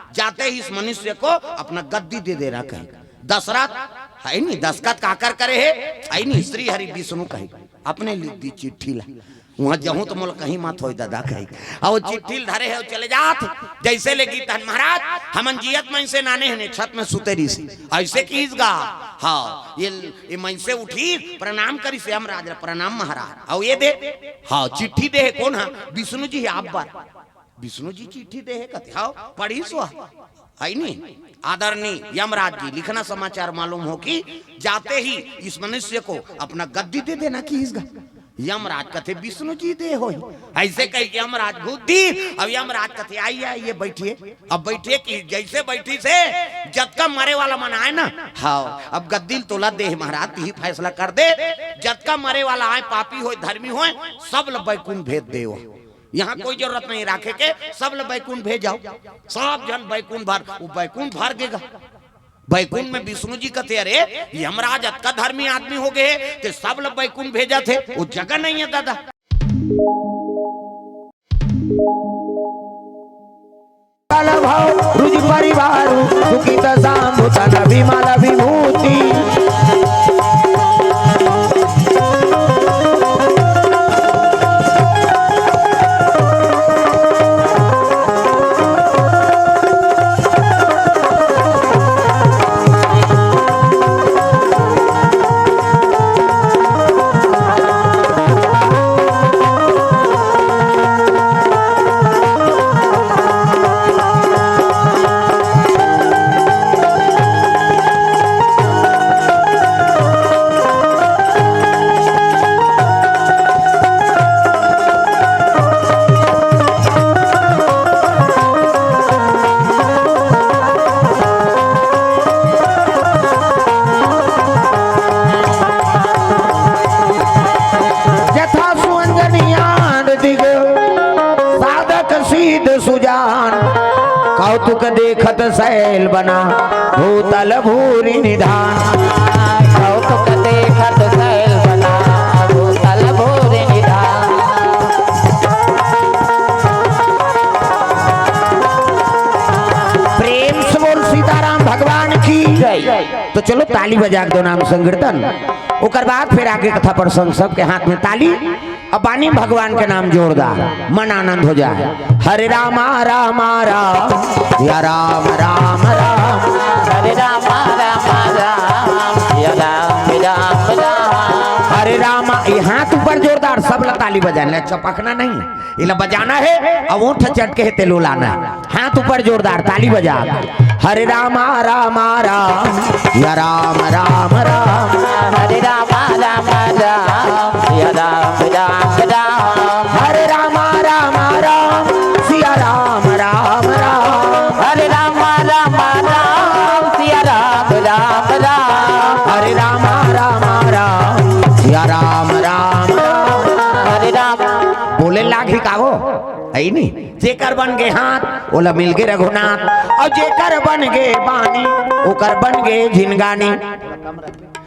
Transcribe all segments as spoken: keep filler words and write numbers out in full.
जाते ही इस मनुष्य को अपना गद्दी दे देना कही। दशरथ है नी, दस्तखत काकर करे हे, है नी, श्री हरि विष्णु कही, अपने लिख दी चिट्ठी ला। वहां जहूं तो मोला कहीं मत होय दादा कही। अउ चिट्ठी ल धरे हे, चले जात। जैसे ले गीत हन महाराज, हमन जियत मन से नाने हने, छत में सुते रहिस, ऐसे किहिस गा। हाँ, ये, ये मन से उठी, प्रणाम करिस यमराज ला, "प्रणाम महाराज।" अउ ये दे, हाँ, चिट्ठी दे हे, कोन हा? विष्णु जी हे, आप बर। विष्णु जी चिट्ठी दे हे कथे, हाँ, पढ़िस वा। है नी? आदरणीय यमराज जी, लिखना समाचार मालूम हो कि जाते ही इस मनुष्य को अपना गद्दी दे देना किहिस गा। यमराज कथे, "विष्णु जी दे होही।" ऐसे कह के यमराज घूत दी। अब यमराज कथे, "आइए, आइए, बैठिए।" अब बैठिए कि जैसे बैठी से जतका मरे वाला मन आए ना, हाँ, अब गद्दी ल तोला दे हे महाराज, तिही फैसला कर दे। जतका मरे वाला आए, पापी होय, धर्मी होय, सब ल बैकुंठ भेज देव। यहाँ कोई जरूरत नहीं राखे के, सब ल बैकुंठ भेज जाव। सब झन बैकुंठ भर, वो बैकुंठ भर गे गा। बैकुंठ में विष्णु जी कथे, "अरे यमराज, अतका धर्मी आदमी हो गे हे, ते सब ल बैकुंठ भेजत हे, वो जगह नहीं है दादा।" काल भव रुज परिवार सुखित साम्भु तन विमल विभूति। जथा सुअंजनियान दिग साधक सीध सुजान। कौतुक देखत सैल बना भूतल भूरि निधान। कौतुक देखत सैल बना भूतल भूरि निधान। प्रेम से बोल सीताराम भगवान की जय। तो चलो ताली बजा के दो नाम संकीर्तन। ओकर बाद फिर आगे कथा प्रसंग, सबके हाथ में ताली। अब बानी भगवान के नाम जोरदार, मन आनंद हो जाए। हरे रामा रामा राम, या राम राम राम। हरे रामा रामा राम, या राम राम राम। हरे रामा, ये हाथ ऊपर जोरदार, सब ला ताली बजाए, ले चपकना नहीं, इला बजाना है। अब ओठ चटके हे तेलो लाना है। हाथ ऊपर जोरदार ताली बजा। हरे रामा रामा राम, या राम राम राम। हरे रामा रामा राम, या राम राम राम। हरे रामा रामा राम, सिया राम राम राम। हरे रामा रामा राम, सिया राम राम राम। हरे रामा रामा राम, सिया राम राम राम। हरे राम। बोले लागी का वो? है नी? जेकर बन गे हाथ, ओला मिल गे रघुनाथ, अउ जेकर बन गे बानी, ओकर बन गे जिनगानी।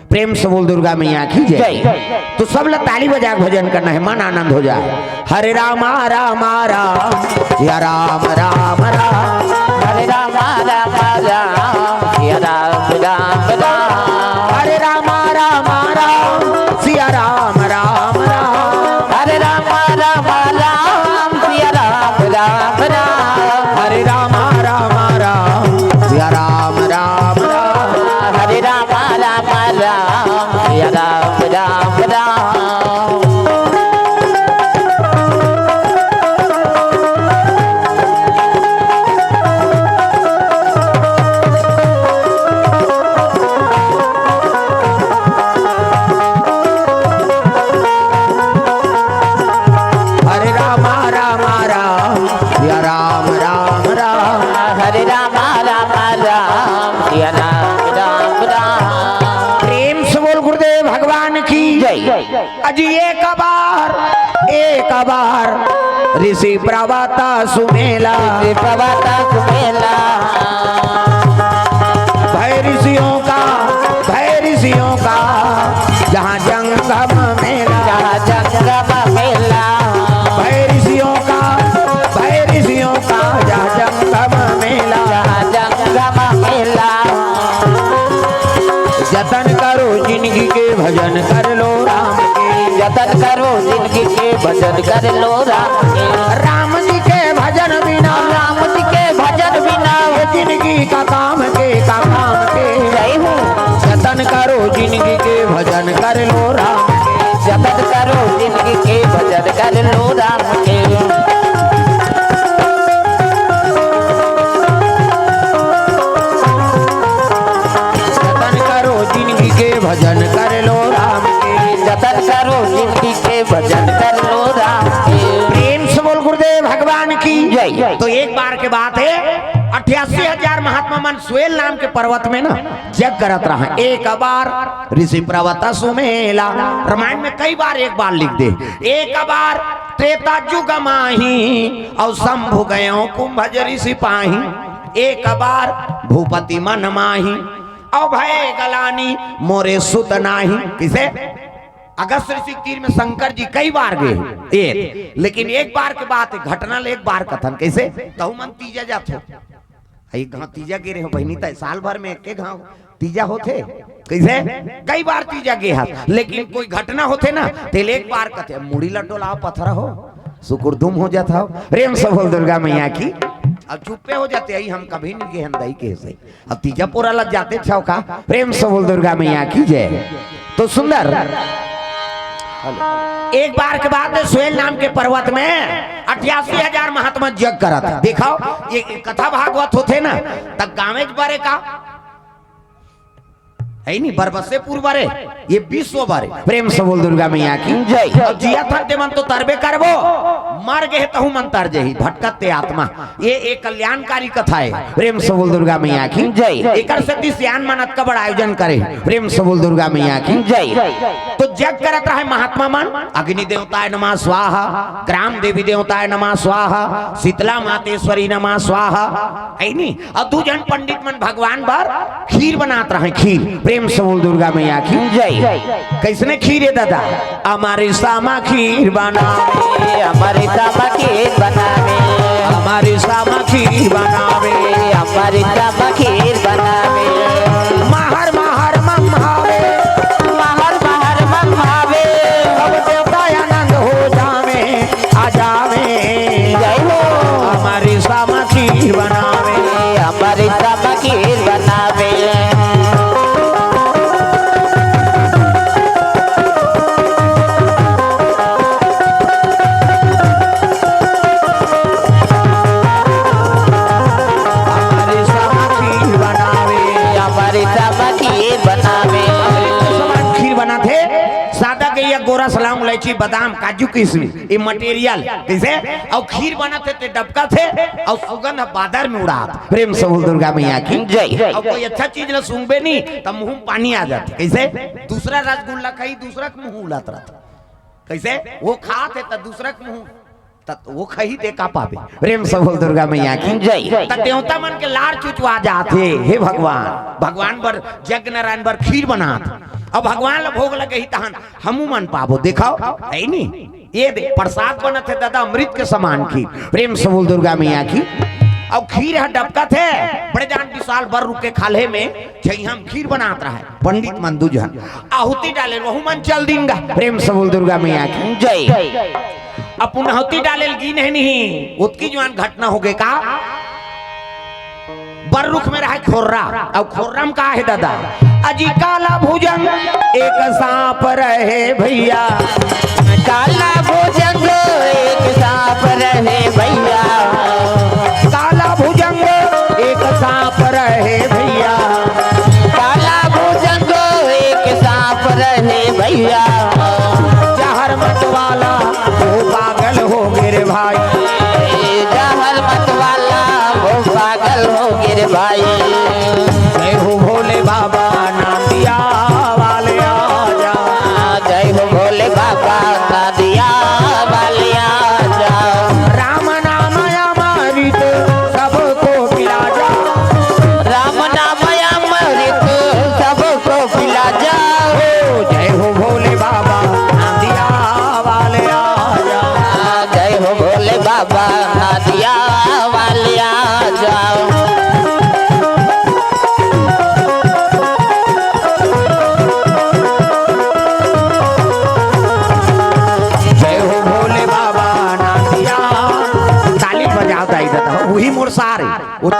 प्रेम से बोल दुर्गा मैया की जय। जय। तो सब ला ताली बजा के भजन करना है, मन आनंद हो जाए। हरे रामा रामा राम, या राम राम राम। हरे रामा रामा राम, या राम राम राम। हरे रामा रामा राम, सिया राम राम राम। हरे रामा रामा राम, सिया राम राम राम। हरे रामा रामा राम, सिया राम राम राम। हरे रामा रामा राम, सिया राम राम राम। हरे रामा रामा राम, या राम राम राम। हरे रामा रामा राम, या राम राम राम। प्रेम से बोल गुरुदेव भगवान की जय। अजी एक बार, एक बार ऋषि प्रवता सुमेला। ऋषि प्रवता सुमेला। भय ऋषियों का, भय ऋषियों का जहाँ जंगम मेला। जहाँ जंगम मेला। भय ऋषियों का, भय ऋषियों का जहाँ जंगम मेला। कर लो राम के। राम जी के भजन बिना, राम जी के भजन बिना, ये जिंदगी का काम के, का काम के। जय हो। जतन करो जिंदगी के, भजन कर लो राम के। जतन करो जिंदगी के, भजन कर लो राम के। जतन करो जिंदगी के, भजन कर लो राम के। जतन करो जिंदगी के, भजन कर लो राम के। प्रेम से बोल गुरुदेव भगवान की जय। तो एक बार के बात हे, अट्ठासी हजार महात्मा मन स्वेल नाम के पर्वत में ना जग करत रहा। एक बार ऋषि पर्वत सुमेला, रामायण में कई बार एक बार लिख दे, एक बार त्रेता जुग माही, अउ शंभु गयो कुंभज ऋषि पाही, एक बार भूपति मन माही, अउ भय गलानी मोरे सुत नाही। किसे? अगस्त ऋषि के तीर में शंकर जी कई बार गे, एक, लेकिन एक बार के बात हे, घटना ले एक बार कथन। कैसे? तहु मन तीजा जाथो, एक घाव तीजा गे रहे हो बहिनी, तय साल भर में एक घाव तीजा होथे। कैसे? कई बार तीजा गे हस, लेकिन कोई घटना होथे ना, तेल एक बार कथे, "मुड़ी ल डोलाव पथरा हो, सुकुरदुम हो जात हो।" प्रेम से बोल दुर्गा मैया की। अब चुप्पे हो जाते, "अई हम कभी नहीं गे हन दाई," कहे से। अब तीजा पोरा लग जाते छव का। प्रेम से बोल दुर्गा मैया की जय। तो सुंदर, एक बार के बाद स्वेल नाम के पर्वत में अट्ठासी हजार महात्मा जग करत। देखो, ये कथा भागवत होथे ना, त गाँवेच बरे का? हे नहीं, बरबसेपुर बरे, ये विश्व बरे। प्रेम से बोल दुर्गा मैया की जय। अब जिया थन ते मन तो तरबे करबो, मर गे तहु मन तर जही, भटकत ते आत्मा। ये एक कल्याणकारी कथा हे। प्रेम से बोल दुर्गा मैया की जय। एकर सेती सियान मन अतका बड़ा आयोजन करे। प्रेम से बोल दुर्गा मैया की जय। तो जग करत रहे महात्मा मन, अग्नि देवताय नमः स्वाहा, ग्राम देवी देवताय नमः स्वाहा, शीतला मातेश्वरी नमः स्वाहा, हे नी? अउ दू झन पंडित मन भगवान बर खीर बनात रहे, खीर। प्रेम से बोल दुर्गा मैया की जय। कैसने खीर हे दादा? अमर सामा खीर बनावे, अमर सामा खीर बनावे, अमर सामा खीर बनावे, अमर सामा खीर बनावे। महर महर मम भावे, महर महर मम भावे। सब देवता आनंद हो जावे, आ जावे। जय हो। अमर सामा खीर बनावे, अमर सामा खीर बनावे। अमर सामा खीर बनावे, अमर सामा खीर बनावे। अमृत समान खीर बनाथे, सादा गइया, गोरस, लौंग, इलायची, बादाम, काजू, किशमिश, ये material, कइसे? अउ खीर बनाथे ते डबकाथे, अउ सुगंध बादर में उड़ात। प्रेम से बोल दुर्गा मैया की जय। अउ कोई अच्छा चीज ल सूंघबे नहीं, त मुंह में पानी आ जाथे। कइसे? दूसरा रसगुल्ला खाही, दूसरा के मुंह उलात रहत। कइसे? वो खात हे, त दूसरा के मुंह, त वो खाही ते का पाबे? प्रेम से बोल दुर्गा मैया की जय। त देवता मन के लार चुचवा जात हे, हे भगवान, भगवान बर, जग नारायण बर खीर बनात। अब भगवान ल भोग लगही, तहन हमू मन पाबो। देखो, हे नी? ये दे, प्रसाद बनत हे दादा, अमृत के समान खीर। प्रेम से बोल दुर्गा मैया की। अब खीर ह डबकत हे, बड़े जान विशाल बर रुख के खाल्हे में छइहां म खीर बनात रहय पंडित मन दू झन। आहुति डाले ल वहू मन चल दिन गा। प्रेम से बोल दुर्गा मैया की जय। अब पुन आहुति डाले ल गिन हे नहीं, ओतकी जुवार घटना होगे का? बर रुख में रहय खोर्रा, अउ खोर्रा म का हे दादा? अजी काला भुजंग एक सांप रहे भइया। काला भुजंग एक सांप रहे भइया। काला भुजंग एक सांप रहे भइया। काला भुजंग एक सांप रहे भइया। जहर मत वाला वो पागल होगे रे भाई। जहर मत वाला वो पागल होगे रे भाई। जय हो भोले बाबा, नांदिया वाले आजा। जय हो भोले बाबा, नांदिया वाले आजा। राम नाम अमृत सबको पिला जा। राम नाम अमृत सबको पिला जा। हो जय हो भोले बाबा, नांदिया वाले आजा। जय हो भोले बाबा, नांदिया वाले आजा।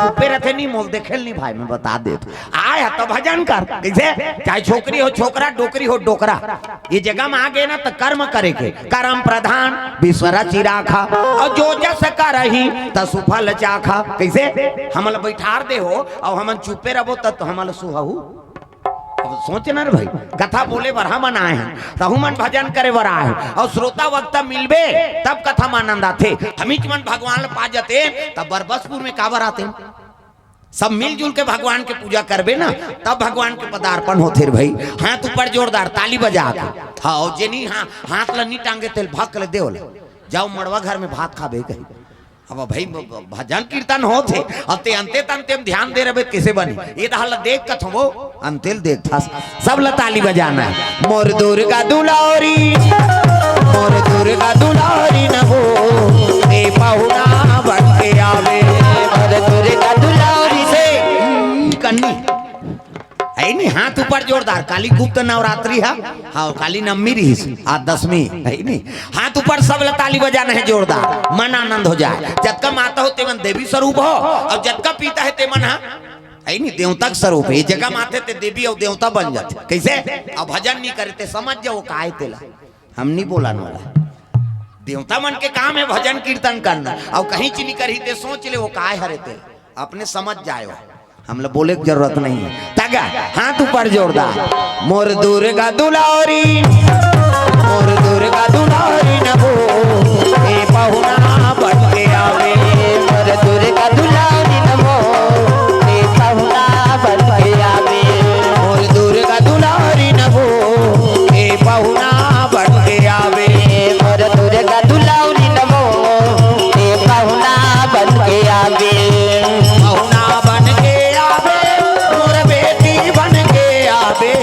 पे रथे नहीं, मोल देखेल नहीं भाई, मैं बता देत हूँ। आय ह त भजन कर, कइसे? चाहे छोकरी हो छोकरा, डोकरी हो डोकरा, ये जगह में आ गए ना त कर्म करे के, कर्म प्रधान विश्व रचि राखा, अउ जो जस करही त सुफल चाखा। कइसे? हमन ल बइठार दे हो अउ हमन चुप्पे रबो त हमन ल सुहहू। अब सोच न रे भाई, कथा बोले बर हमन आए हन, तहू मन भजन करे बर आए हन, अउ श्रोता वक्ता मिलबे तब कथा म आनंद आथे। हमीच मन भगवान ल पा जतेन त बरबसपुर में काबर आतेन? सब मिलजुल के भगवान के पूजा करबे ना, तब भगवान के पदार्पण होथे रे भाई। हाथ ऊपर जोरदार, ताली बजा के। हाँ, अउ जेनी हा-, हाथ ल नी टांगे तेल भक ले देवल, जाओ मड़वा घर में भात खाबे कही। अब भाई ब-, ब-, भजन कीर्तन होथे, अब ते अंते तंते म ध्यान दे रबे त कइसे बनी? ये दहा ल देख कथो वो, अंते ल देखथस। सब ल ताली बजाना हे। मोर दुर्गा दुलारी, मोर दुर्गा दुलारी न हो, ए पहुना बन के आवे। मोर दुर्गा दुलारी से कन्नी। हे नहीं, हाथ ऊपर जोरदार। काली गुप्त नवरात्रि हा, हाँ, काली नवमी रहिस, आज दसमी, हे नहीं? हाथ ऊपर, सब ल ताली बजाना हे जोरदार, मन आनंद हो जाए। जतका माता हो तेमन देवी स्वरूप हो, अउ जतका पिता हे तेमन हा, हे नहीं, देवता के स्वरूप हे। ये जगह माथे ते देवी अउ देवता बन जाथे। कइसे? अब भजन नहीं करे ते समझ जाओ काय तेला। हम नहीं बोलन वाला। देवता मन के काम हे भजन कीर्तन करना। अउ कहीं चीज नहीं करही ते सोच ले वो काय हरे तेला। अपने समझ जायो। हमला बोले के जरूरत नहीं हे। तगा, हाथ ऊपर जोरदार। मोर दुर्गा दुलारी, मोर दुर्गा दुलारी न हो, ए पहुना बन के आवे। मोर दुर्गा दुलारी न हो, ए पहुना बन के आवे। मोर दुर्गा दुलारी न हो, ए पहुना बन के आवे। मोर दुर्गा दुलारी न हो, ए पहुना बन के आवे। पहुना बन के आवे, मोर बेटी बन के आवे।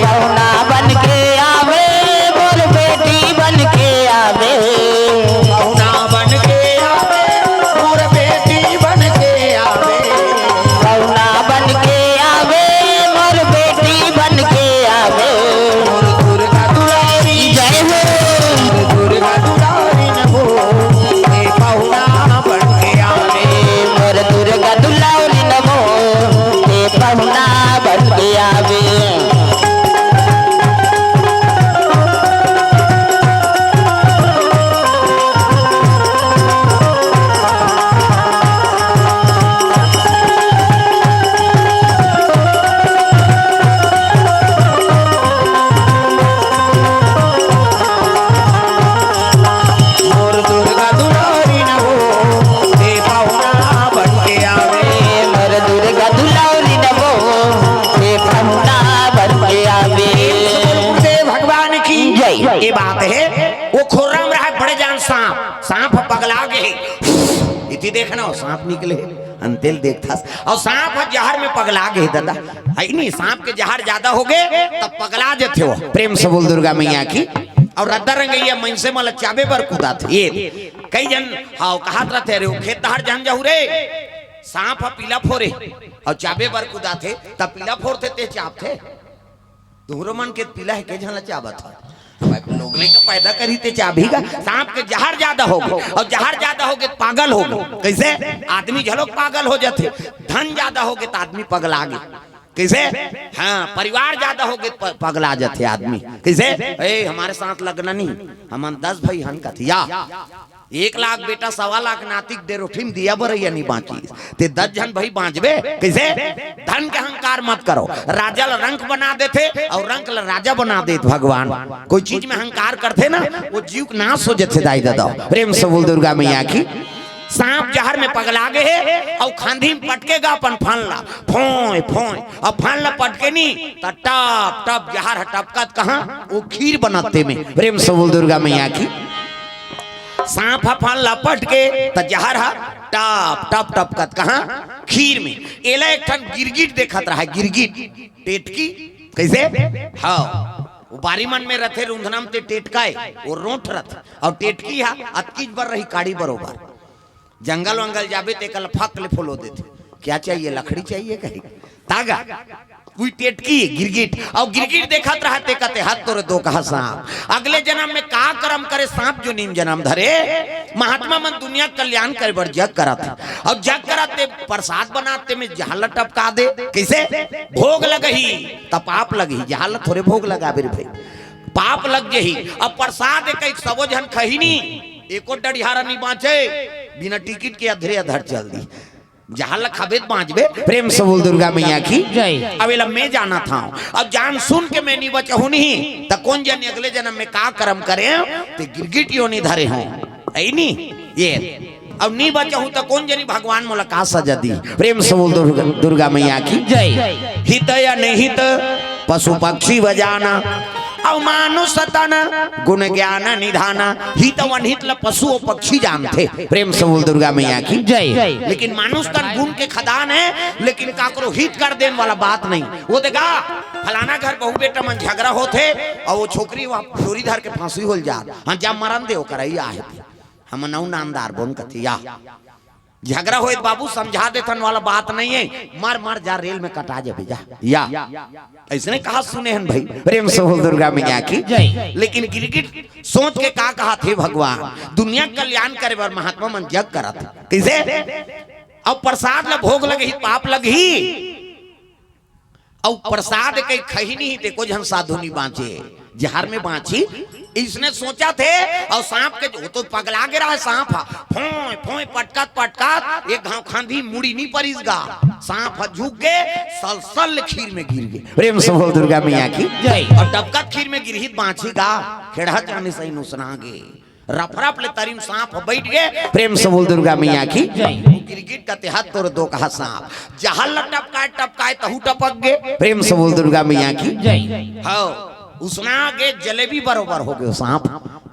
पहुना बन के आवे, मोर बेटी बन के आवे। पहुना बन के आवे, मोर बेटी बन के आवे। पहुना बन के आवे, मोर बेटी बन के आवे। मोर दुर्गा दुलारी जय हो। मोर दुर्गा दुलारी न हो, ए पहुना बन के आवे। मोर दुर्गा दुलारी न हो, ए पहुना बन के आवे। मोर दुर्गा दुलारी न हो, ए पहुना बन के आवे। मोर दुर्गा दुलारी न हो, ए पहुना बन के आवे। बोल गुरुदेव भगवान की जय। ये बात हे, वो खोर्रा म रहा बड़े जान सांप, सांप पगला गे हे। इति देखना हो, सांप निकले हे। अंते ल देखथस। अउ सांप ह जहर में पगला गे हे दादा। हे नहीं, सांप के जहर जादा हो गे, त पगला जथे वो। प्रेम से बोल दुर्गा मैया की। अउ रद्दा रंगइया मनसे मन ल चाबे बर कुदाथे। ये कई झन, हाँ, कहत रथे, "अरे, वो खेत डहर झन जाहू रे, सांप ह पीला फोरे।" अउ चाबे बर कुदाथे, त पीला फोरथे ते चाबथे। तुहरो मन के पीला हे, के झन ल चाबत हव? भाई, लोग लइका पैदा करही ते चाबही गा। सांप के जहर जादा हो गे, अउ जहर जादा हो गे त पागल हो गे। कइसे? आदमी घलोक पागल हो जाथे। धन जादा हो गे त आदमी पगला गे। कइसे? हाँ, परिवार जादा हो गे त प-, पगला जाथे आदमी। कइसे? "ए, हमर साथ लगना नहीं, हमन दस भाई हन," कथे या। एक लाख बेटा, सवा लाख नाती के डेरोठी म दिया बरइया नइ बाँचिस। ते दस झन भाई बाँचबे कइसे? धन के अहंकार मत करो। राजा ल रंक बना देथे अउ रंक ल राजा बना देत भगवान। कोई चीज में अहंकार करथे ना, वो जीव के नाश हो जथे दाई ददा। प्रेम से बोल दुर्गा मैया की। सांप जहर में पगला गे हे अउ खांधी में पटके गा अपन फन ला, फोंय फोंय, अउ फन ला पटके नी त टप टप जहर ह टपकत कहाँ, वो खीर बनत तेमे। प्रेम से बोल दुर्गा मैया की। सांप ह फन ल पटके त जहर ह टप टप टपकत कहाँ, खीर में। एला एक ठन गिरगिट देखत रहा, गिरगिट, टेटकी। कइसे? हाँ, वो बारी मन में रथे, रुंधना म ते टेटका हे, वो रोंठ रथे, अउ टेटकी ह अतकीच बर रही, काड़ी बरोबर। जंगल वंगल जाबे ते कल फक ले फोलो देथे। क्या चाहिए? लकड़ी चाहिए कही। तागा। कोई टेटकी गिरगिट, अउ गिरगिट देखत रहा ते कथे, "हत तोरे दोकहा सांप, अगले जनम में का करम करे, सांप जोनी म जनम धरे।" महात्मा मन दुनिया कल्याण करे बर जग करत हे, अउ जग करत ते प्रसाद बनात ते में जहर ल टपका दे। कइसे? भोग लगही त पाप लगही, जहर ल थोरे भोग लगाबे रे भई, पाप लग जही। अब प्रसाद एक, एक सबो झन खही नी, एको डढ़ियारा नी बांचे, बिना टिकट के अधरे अधर चल दी। जहर ल खाबे त बांचबे। प्रेम से बोल दुर्गा मैया की जय। अब एला मैं जानत हंव, अब जान सुन के मैं नी बचहूं नहीं, त कोन जनी अगले जनम में का करम करे, ते गिरगिट योनी धरे हों, अइ नी? ये, अब नी बचहूं त कोन जनी भगवान मोला का सजा दी। प्रेम से बोल दुर्गा, दुर्गा मैया की जय। हित अनहित पशु पक्षी व जाना, अउ मानुष तन गुण ज्ञान निधाना। हित अउ अनहित ल पशु अउ पक्षी जानथे। प्रेम से बोल दुर्गा मैया की जय। लेकिन मानुष तन गुण के खदान हे, लेकिन काकरो हित कर देन वाला बात नहीं। वो देखा, फलाना घर बहू बेटा मन झगरा होथे, अउ वो छोकरी वहां डोरी धर के फांसी होल जात, हाँ, जा मरन दे, ओकर अइया हे, हम नौ नामदार बोन कथे या। झगरा होए त बाबू समझा देथन वाला बात नहीं हे, मर मर जा, रेल में कटा जाबे जा। या, अइसने कहा सुने हन भई। प्रेम से बोल दुर्गा मैया की जय। लेकिन गिरगिट सोच के का कहत हे भगवान, दुनिया कल्याण करे बर महात्मा मन जग करत हे। कइसे? अब प्रसाद ल भोग लगही, पाप लगही। अउ प्रसाद के खही नहीं, ते को झन साधु नहीं बांचे, जहर में बांची। इसने सोचथे, अउ सांप के, वो तो पगला गे रहा सांप ह, फोंय फोंय पटकत पटकत एक घांव खांधी मुड़ी नहीं परिस गा, सांप ह झुक गे, सलसल खीर में गिर गे। प्रेम से बोल दुर्गा मैया की जय। अउ डबकत खीर में गिरही त बांची गा, खेड़हा जाने सही नुसना गे। रफरफ ले तरी म सांप ह बइठ गे। प्रेम से बोल दुर्गा मैया की जय। गिरगिट कथे, "हत तोर दोकहा सांप, जहर ल टपकाए टपकाए तहू टपक गे।" प्रेम से बोल दुर्गा मैया की जय। हव, उसना गे, जलेबी बरोबर हो गे सांप।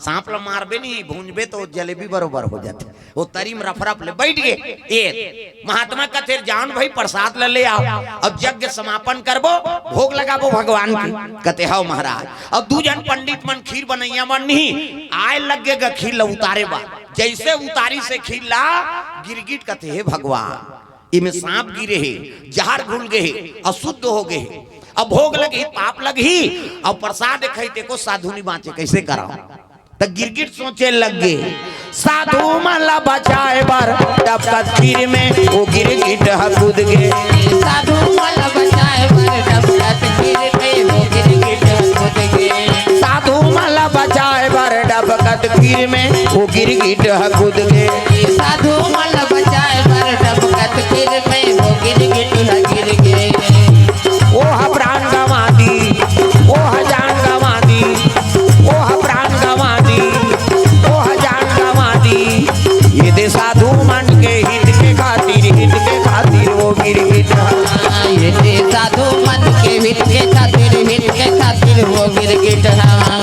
सांप ल मारबे नहीं, भूंजबे त जलेबी बरोबर हो जाथे। वो तरी म रफरफ ले बइठ गे। ए महात्मा कथे, "जान भई, प्रसाद ल ले आव, अब यज्ञ समापन करबो, भोग लगाबो भगवान के।" कथे, "हव महाराज।" अब दू झन पंडित मन, खीर बनइया मन नहीं, आए लग गे गा खीर ल उतारे बर। जइसे उतारिस हे खीर ल, गिरगिट कथे, "हे भगवान, एमे सांप गिरे हे, जहर घुल गे हे, अशुद्ध हो गे हे, अब भोग लगही, पाप लगही, अउ प्रसाद खही ते को साधु नहीं बांचे, कइसे करंव?" त गिरगिट सोचे लग गे, "साधु मन ल बचाए बर डबकत खीर में वो गिरगिट ह कूद गे।" साधु मन ल बचाए बर डबकत खीर में वो गिरगिट ह कूद गे। साधु मन ल बचाए बर डबकत खीर में वो गिरगिट ह कूद गे। साधु मन ल बचाए बर डबकत खीर में वो गिरगिट ह गिर गे। ओह प्राण गंवा दी, ओह जान गंवा दी, ओह प्राण गंवा दी, ओह जान गंवा दी। ये दे साधु मन के हित के खातिर, हित के खातिर वो गिरगिट ह। ये दे साधु मन के हित के खातिर, हित के खातिर वो गिरगिट ह।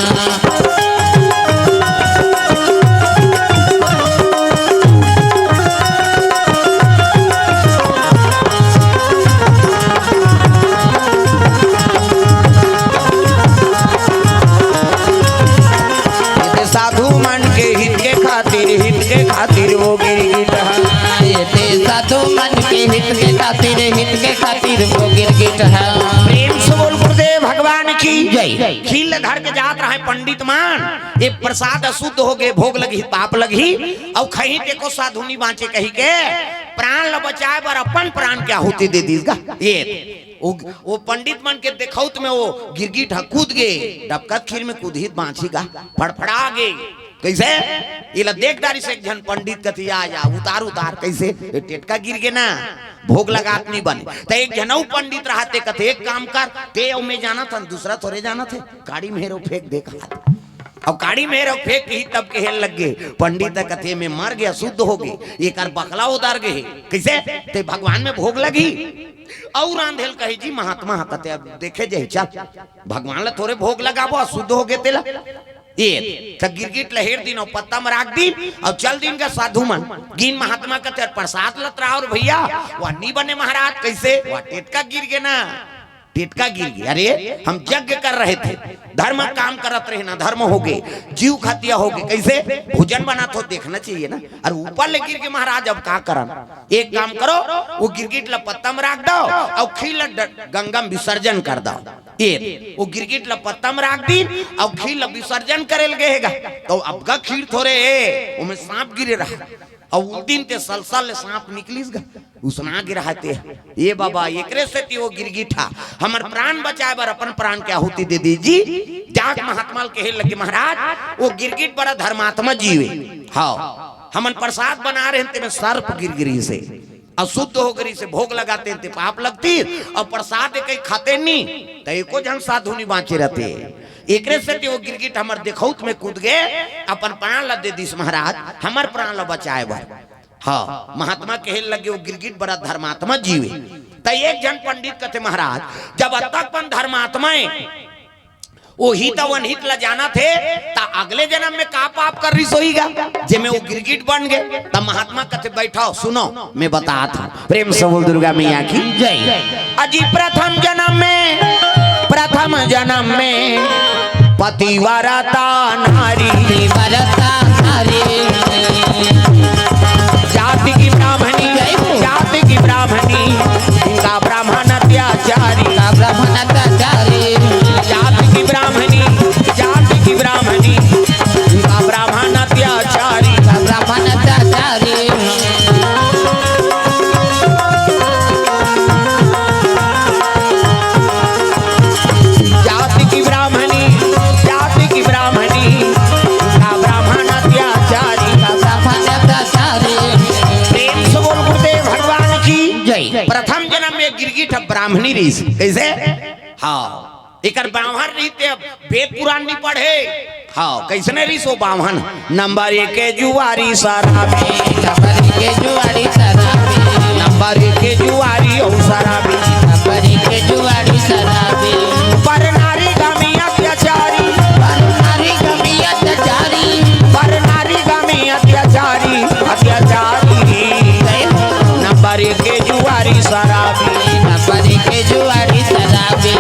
साधु मन के हित के खातिर, हित के खातिर वो गिरगिट ह। ये दे साधु मन के हित के खातिर, हित के खातिर वो गिरगिट ह। प्रेम से बोल गुरुदेव भगवान की जय। खीर ल धर के जात रहे पंडित मन, ये प्रसाद अशुद्ध हो गे, भोग लगही, पाप लगही, अउ खही ते को साधु नहीं बांचे कही के प्राण ल बचाए बर अपन प्राण के आहुति दे दीस गा। ये वो, वो पंडित मन के देखौत में वो गिरगिट ह कूद गे, डबकत खीर में कूदही त बांची गा, फड़फड़ा गे। कइसे? एला देख डारिस एक झन पंडित कथे, "या, या, उतार, उतार।" कइसे? "ए टेटका गिर गे ना, भोग लगात नहीं बने।" त एक झन अउ पंडित रहा ते कथे, "एक काम कर, ते अउ मैं जानत हन, दूसरा थोरे जानत हे, काड़ी में हेरो फेंक दे," कहा। अब काड़ी में हेरो फेंक ही तब कहे लग गे, पंडित कथे, "मैं मर गे, अशुद्ध हो गे, एकर बकला उतर गे हे।" कइसे? "ते भगवान में भोग लगही?" अउ रांधे ल कहे जी महात्मा ह कथे, "अब देखे जाही, चल, भगवान ल थोरे भोग लगाबो, अशुद्ध हो गे तेला।" ए, त गिरगिट ल हेर दिन अउ पत्ता म राख दिन अउ चल दिन गा साधु मन। गिन महात्मा कथे, "प्रसाद ल त राव रे भइया।" "वा नी बने महाराज।" "कइसे?" "वा टेटका गिर गे ना।" टेटका गिर गे। अरे, हम यज्ञ कर रहे थे, धर्म काम करत रहे ना, धर्म हो गे, जीव खतिया हो गे। कैसे? भोजन बनात हो, देखना चाहिए ना। अरे, ऊपर ले गिर गे महाराज, अब का करन? एक काम करो, वो गिरगिट ला पत्ता में राख दो अउ खीर ला ड-, गंगा में विसर्जन कर दो। ये वो गिरगिट ला पत्ता में राख दीन अउ खीर ला विसर्जन करे ल गे हे गा। तो अब गा खीर थोरे हे, ओमे सांप गिरे रहा। अउ उस दिन ते सलसल ले सांप निकलिस गा, उसना गिरा हे ते। ए बाबा, एकरे सेती ओ गिरगिट हा हमर प्राण बचाए बर अपन प्राण के आहुति दे दीस जी। जाके महात्मा ल कहे लगे, महाराज, ओ गिरगिट बड़ा धर्मात्मा जीव हे। हाँ, हमन प्रसाद बना रहे हन, तेमे सर्प गिर गिरिस हे, अशुद्ध हो गिरिस हे, भोग लगाते ते पाप लगतिस, अउ प्रसाद कहीं खाते नी, त एको झन साधु नी बाँचे रहते। एकरे सेती ओ गिरगिट हमर देखउत में कूद गे, अपन प्राण ला दे दीस महाराज, हमर प्राण ला बचाए बर। हाँ, महात्मा कहे लगे, ओ गिरगिट बड़ा धर्मात्मा जीव हे। त एक झन पंडित कथे, महाराज, जब अतक पन धर्मात्मा हे, ओ हित अउ अनहित ला जानत हे, त अगले जनम में का पाप करिस होही गा, जेमे ओ गिरगिट बन गे? त महात्मा कथे, बैठव, सुनव, मैं बतात हँव। प्रेम से बोल दुर्गा मैया की जय। अजी प्रथम जनम में, प्रथम जनम में पतिव्रता नारी, पतिव्रता नारी। जाति की ब्राह्मणी, जय हो। जाति की ब्राह्मणी, इनका ब्राह्मण अत्याचारी। का ब्राह्मण अत्याचारी। जाति की ब्राह्मणी, जाति की ब्राह्मणी, इनका ब्राह्मण अत्याचारी। का ब्राह्मण अत्याचारी। जाति की ब्राह्मणी, जाति की ब्राह्मणी, का ब्राह्मण अत्याचारी। का ब्राह्मण अत्याचारी। प्रेम से बोल गुरुदेव भगवान की जय। प्रथम जनम में गिरगिट ब्राह्मणी रहिस। कइसे? हाँ, एकर बाम्हन रहिस ते वेद पुराण नी पढ़े। हाँ, कइसने रहिस ओ बाम्हन? नंबर एक के जुआरी शराबी। नंबर एक के जुआरी शराबी। नंबर एक के जुआरी अउ शराबी। नंबर एक के जुआरी शराबी। पर नारी गमी अत्याचारी। पर नारी गमी अत्याचारी। पर नारी गमी अत्याचारी, अत्याचारी। नंबर एक के जुआरी शराबी। नंबर एक के जुआरी शराबी।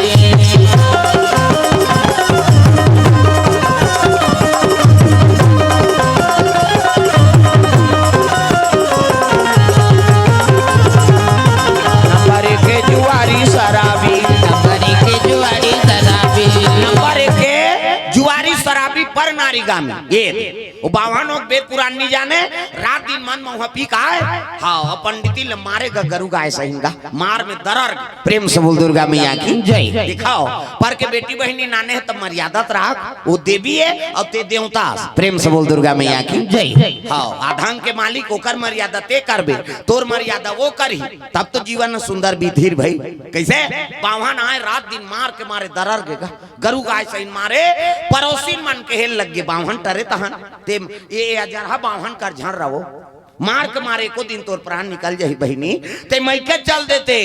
नंबर एक के जुआरी शराबी। नंबर एक के जुआरी शराबी। नंबर एक के जुआरी शराबी पर नारी गामी। ये ओ बाम्हन ओ वेद पुराण नी जाने, रात दिन मन मउहा पी के आय। हाँ, ओ पंडिती ल मारे गा गरु गाय सहिन गा, मार में दरर गा। प्रेम से बोल दुर्गा मैया की जय। दिखाओ, पर के बेटी बहिनी नाने हे त मर्यादा त राख, ओ देवी हे अउ ते देवता। प्रेम से बोल दुर्गा मैया की जय। हाँ, आ धन के मालिक ओकर मर्यादा ते करबे, तोर मर्यादा ओ करही, तब तो जीवन सुंदर बीतही भई। कइसे? बाम्हन आय रात दिन मार के मारे दरर गे गा। गरु गाय सहिन मारे, परोसिन मन कहे लगे, बाम्हन टरे तहन, ते ए, ए अजरहा बाम्हन कर झन रहो। मार के मारे एको दिन तोर प्राण निकल जाही बहिनी, ते मइके चल देते।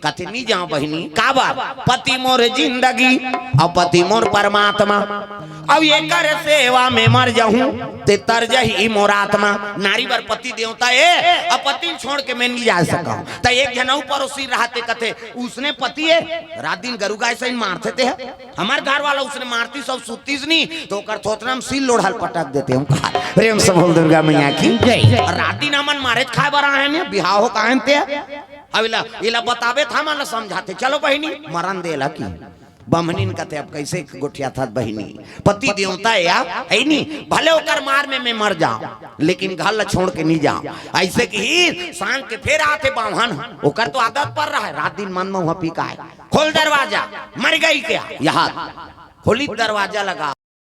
कथे, "नी जांव बहिनी।" "काबर?" "पति मोर जिंदगी, अउ पति मोर परमात्मा, अउ एकर सेवा में मर जाहूं, ते तर जाही मोर आत्मा।" नारी बर पति देवता ए, अउ पति ल छोड़ के मैं नी जा सकंव। त एक झन अउ परोसी रहते, कथे, "उसने पति ए, रात दिन गरु गाय सहिन मारथे ते ह।" हमर घर वाला उसने मारतिस अउ सुततिस नी, त ओकर थोथना म सील लोढ़ा ल पटक देते हम। प्रेम से बोल दुर्गा मैया की जय। रात दिन हमन मारेच खाय बर आए हन, बिहाव हो काहे ते। अब इला, इला बताबे त हमन ला समझाथे, चलो बहिनी, मरन दे ला कि। बम्हनिन कथे, "अब कइसे गोठियाथस बहिनी, पति देवता ए या, हे नी, भले ओकर मार में मैं मर जांव, लेकिन घर ला छोड़ के नी जांव।" अइसे किहिस, सांझ के फेर आथे बाम्हन, ओकर तो आदत पर रहे, रात दिन मन मउहा पी के आय। "खोल दरवाजा, मर गई क्या?" यहाँ खोली दरवाजा लगा।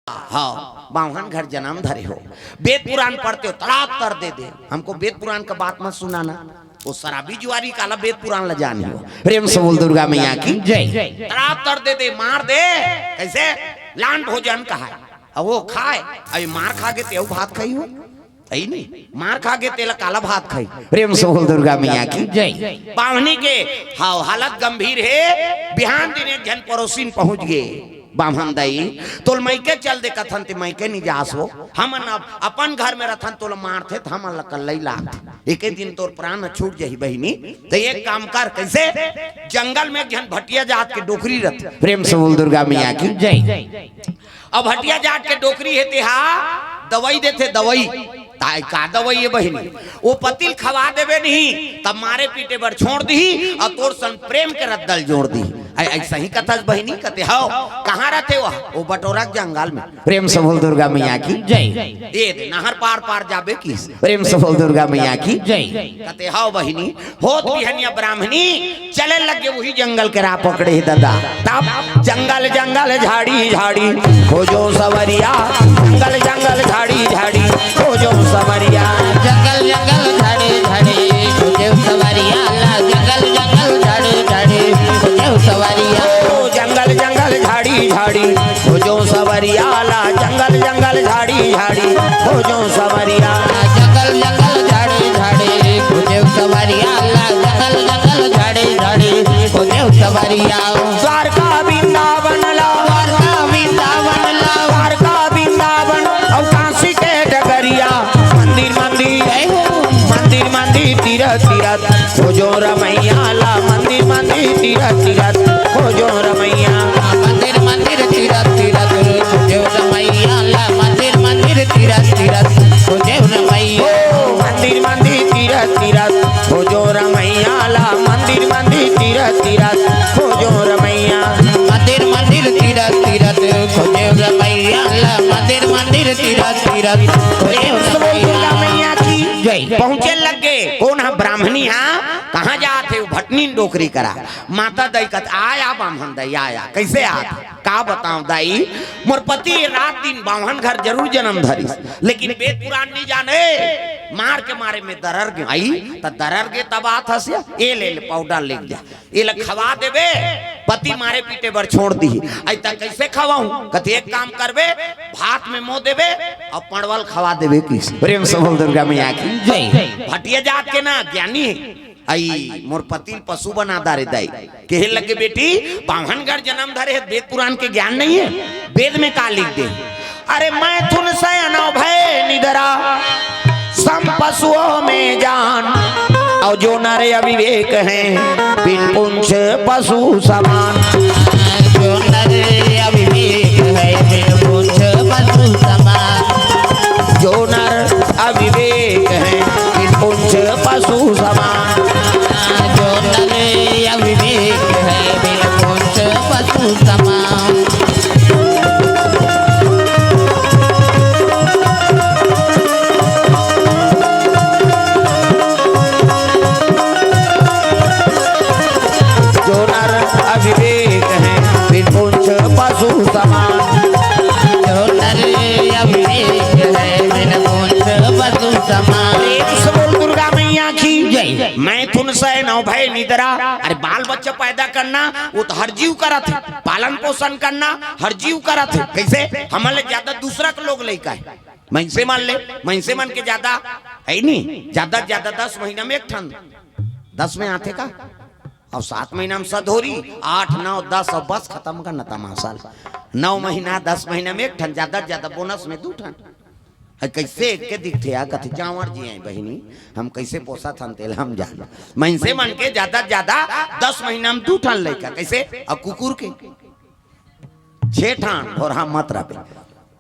हाँ, बाम्हन घर जनम धरे हो, वेद पुराण पढ़ते हो, तड़ाक तर दे दे। हमको वेद पुराण का बात मत सुनाना। ओ शराबी जुआरी काला वेद पुराण ला जानी हो। प्रेम से बोल दुर्गा मैया की जय। तड़ाक तर दे दे, मार दे। कइसे? लान भोजन कहाय। अब ओ खाय, अभी मार खा गे ते अउ भात खाही हो। हे नी, मार खा गे तेला काला भात खाही। प्रेम से बोल दुर्गा मैया की जय। बाम्हनी के हाव हालत गंभीर हे। बिहान दिन एक झन परोसिन पहुंच गे। बाम्हन दई, तोल मइके चल दे कथन ते मइके नि जास हो। हमन अब अपन घर में रथन, तोल मारथे त हमन ल कल्लई लागथे। एके दिन तोर प्राण छूट जही बहिनी। त एक काम कर, कइसे? जंगल में एक झन भटिया जात के डोकरी रथे। प्रेम से बोल दुर्गा मैया की। जय। अब भटिया जात के डोकरी हे, तेहा दवई देथे, दवई। ताय का दवई हे बहिनी? ओ पति ल खवा देबे नहीं, तब मारे पीटे बर छोड़ दिही, अउ तोर संग प्रेम के रद्दा ल जोड़ दिही। अइ-, अइसही कथस बहिनी? कथे, "हव, कहाँ रथे वह?" "ओ बटोरा के जंगल में।" प्रेम से बोल दुर्गा मैया की। जय। ए दे, नहर पार पार जाबे किस। प्रेम से बोल दुर्गा मैया की। जय। कथे, "हव बहिनी।" होत बिहनिया ब्राह्मणी चले लगे, उही जंगल के राह पकड़े हे दादा। तब जंगल जंगल झाड़ी झाड़ी खोजो सवरिया, जंगल जंगल झाड़ी झाड़ी खोजो सवरिया। जंगल जंगल झाड़ी झाड़ी खोजो सवरिया ला, जंगल जंगल झाड़ी झाड़ी खोजो सवरिया। ओ जंगल जंगल झाड़ी झाड़ी खोजो सवरिया ला, जंगल जंगल झाड़ी झाड़ी खोजो सवरिया। जंगल जंगल झाड़ी झाड़ी खोजो सवरिया ला, जंगल जंगल झाड़ी झाड़ी खोजो सवरिया। द्वारका वृंदावन ला, द्वारका वृंदावन ला, द्वारका वृंदावन अउ काशी के डगरिया। मंदिर मंदिर, जय हो। मंदिर मंदिर तीरथ तीरथ खोजो रमैया ला, मंदिर मंदिर तीरथ तीरथ खोजो रमैया। मंदिर मंदिर तीरथ तीरथ खोजो रमैया ला, मंदिर मंदिर तीरथ तीरथ खोजो रमैया। ओ मंदिर मंदिर तीरथ तीरथ खोजो रमैया ला, मंदिर मंदिर तीरथ तीरथ खोजो रमैया। मंदिर मंदिर तीरथ तीरथ खोजो रमैया ला, मंदिर मंदिर तीरथ तीरथ खोजो रमैया। दुर्गा मैया की जय। पहुंचे लग गे। कोन ह? ब्राह्मणी ह। कहाँ जात हे? भटनी डोकरी करा। माता दई कथे, "आय, आ बाम्हन दई, आय, आ।" कइसे आत? का बतावं दाई, मोर पति रात दिन बाम्हन घर जरूर जनम धरिस, लेकिन वेद पुराण नि जाने। मार के मारे में दरर गे। आई त दरर गे तब आत हस या, ए ले ले पाउडर लेग जा, एला खवा देबे, पति मारे पीटे बर छोड़ दिही। अइ त कइसे खवाहूं? कथे, "एक काम करबे, भात में मो देबे अउ पड़वल खवा देबे किस।" प्रेम से बोल दुर्गा मैया की जय। भटिया जात के ना ज्ञानी हे। अई मोर पति ल पशु बना डारे दाई। कहे लगे, "बेटी, बाम्हन घर जनम धरे हे, वेद पुराण के ज्ञान नहीं हे? वेद में का लिख दे?" अरे, "मैथुन सयन भय निदरा, सम पशुओं में जान, अउ जो नर अविवेक हैं, बिन पूंछ पशु समान।" जो नर अविवेक है, बिन पूंछ पशु समान। जो नर अविवेक है, बिन पूंछ पशु समान। जो नर अविवेक है, बिन पूंछ पशु समान। जो नर अविवेक है, बिन पूंछ पशु समान। जो नर अविवेक है, बिन पूंछ पशु समान। प्रेम से बोल दुर्गा मैया की जय। मैथुन सयन भय निदरा। अरे, बाल बच्चा पैदा करना, वो तो हर जीव करत हे। पालन पोषण करना हर जीव करत हे। कइसे? हमन ले ज्यादा दूसरा के लोग लइका हे। मइनसे मन ले, मइनसे मन के ज्यादा हे नहीं, ज्यादा ज्यादा दस महीना में एक ठन, दस में आथे का? अउ सात महीना में सधोरी, आठ, नौ, दस, अउ बस खतम करना तमाशा ल। नौ महीना, दस महीना में एक ठन, ज्यादा ज्यादा बोनस में दू ठन। अरे कइसे एक के दिखथे यार, कथे जांवर जी आय बहिनी, हम कइसे पोसत हन तेला हम जान। मइनसे मन के ज्यादा ज्यादा दस महीना में दू ठन लइका, कइसे? अउ कुकुर के छे ठन, अउ हम मत रहे।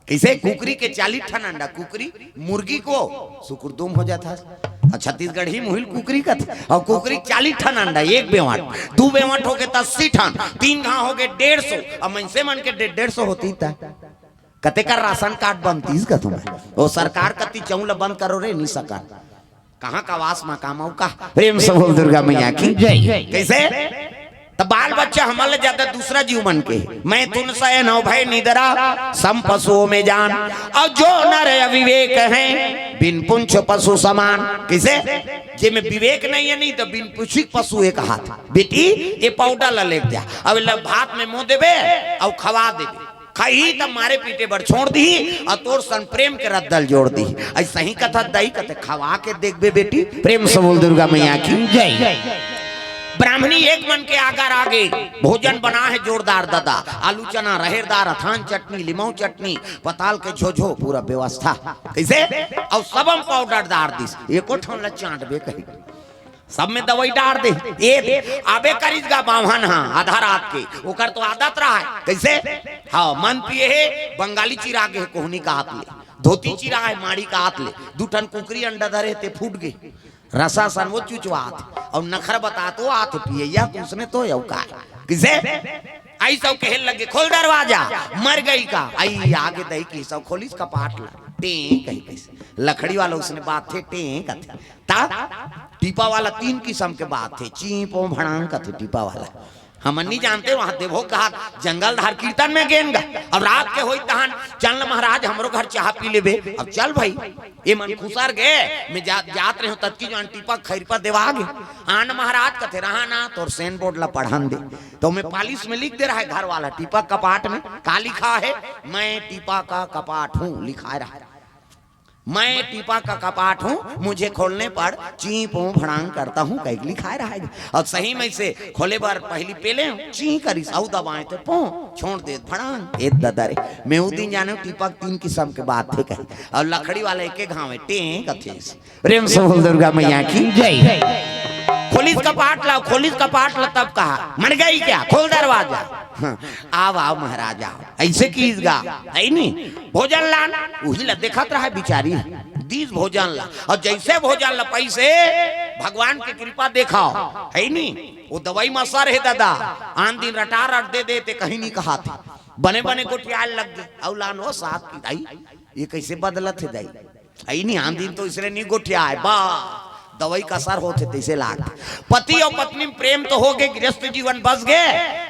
कइसे? कुकरी के चालीस ठन अंडा, कुकरी, मुर्गी को सुकुरदुम हो जात हस। अउ छत्तीसगढ़ी मुहिल कुकरी कथे, अउ कुकरी चालीस ठन अंडा, एक बेंवट, दू बेंवट होगे त अस्सी ठन, तीन घांव होगे डेढ़ सौ, अउ मइनसे मन के डे-, डेढ़ सौ होतिस त कतेक राशन कार्ड बनतिस कथों मैं? ओ सरकार कति चउं ल बंद करो रे, नि सकन। कहाँ का वास मा काम अउ का? प्रेम से बोल दुर्गा मैया की जय। कइसे? त बाल बच्चा हमन ले ज्यादा दूसरा जीव मन के। मैथुन सयन भय निदरा, सम पशुओं में जान। अउ जो नर अविवेक हैं, बिन पूंछ पशु समान। कइसे? जेमे विवेक नहीं हे, नहीं त बिन पूंछी पशु एक हाथ। बेटी, ए पाउडर ला लेग जा, अब एला भात में मो देबे अउ खवा देबे। खाही त मारे पीटे बर छोड़ दिही, अउ तोर संग प्रेम के रद्दा ल जोड़ दिही। अइसही कथस दाई, कथे खवा के देखबे बेटी। प्रेम से बोल दुर्गा मैया की जय। ब्राह्मणी एक मन के आगर आगे, भोजन बना है जोरदार ददा, आलू चना, रहेर दार, अथान चटनी, लिमऊ चटनी, पताल के झोझो, पूरा व्यवस्था। कइसे? अउ सबम पाउडर डार दिस, एको ठन ल चाटबे कही, सब में दवई डार दे। ए दे, आबे करिस गा बाम्हन ह आधा रात के, ओकर तो आदत रहय। कइसे? हाँ, मन पिए हे, बंगाली चिरा गे हे कोहनी का हाथ ले, धोती चिरा हे माड़ी का हाथ ले, दू ठन कुकरी अंडा धरे हे, ते फूट गे, रसा सन वो चुचवात हे, अउ नखरा बतात हो आत हे पियइया, त उसने तो अउ काय। कइसे? अइस अउ कहे लगे, "खोल दरवाजा।" मर गई का? अई आगे दई कइस अउ खोलिस कपाट ला, टें कही कइस। लकड़ी वाला उसने बात थे, टें कथे। ता टीपा वाला तीन किसम के बात थे, चीं पों भड़ांग कथे टीपा वाला। हमन नहीं जानते, वहां देवो कहा जंगल धार कीर्तन में गेन गा। अब रात के होई तहन, "चल महाराज, हमरो घर चाह पी लेबे।" अब चल भाई, ए मन खुसर गे, मैं जा, जात रहे हूं, ततकी जो टीपा खैरपा देवा गे। आन महाराज कथे, "रहा ना, तोर सेन बोर्ड ला पढ़न दे।" तो मैं पालिश में लिख दे रहा है घर वाला, टीपा कपाट में का लिखा है, "मैं टीपा का कपाट हूं", लिखा रहा है। "मैं टीपा का कपाट हूं, मुझे खोलने पर चीं पों भड़ांग करता हूं," कहिके लिखाय रहय। अउ सही में से खोले बर पहिली पेले हूं, चीं करिस, अउ दबाएं ते पों, छोड़ दे भड़ांग। ए ददा रे, मैं उ दिन जाने हूं टीपा के तीन किसम के बात हे कही, अउ लकड़ी वाला एके घाव हे, टें कथे। प्रेम से बोल दुर्गा मैया की जय। खोलिस कपाट ला, खोलिस कपाट ला, तब कहा, "मर गई क्या? खोल दरवाजा।" हाँ, "आव, आव महाराज, आव।" अइसे किहिस गा, हइ नी? भोजन लान, उही ला देखत रहय बिचारी। दीस भोजन ला, अउ जइसे भोजन ला पइसे, भगवान के कृपा देखव, हइ नी? ओ दवई म असर हे ददा, आन दिन रटा रट दे देते, कहीं नहीं कहाथे। बने बने गोठियाय लग गे, अउ लान ओ साग की दाई, ए कइसे बदलत हे दाई? अई नहीं, आन दिन तो इसने नहीं गोठियाय, बा दवई का असर होथे तइसे लागथे। पति अउ पत्नी में प्रेम तो होगे, गृहस्थ जीवन बस गे,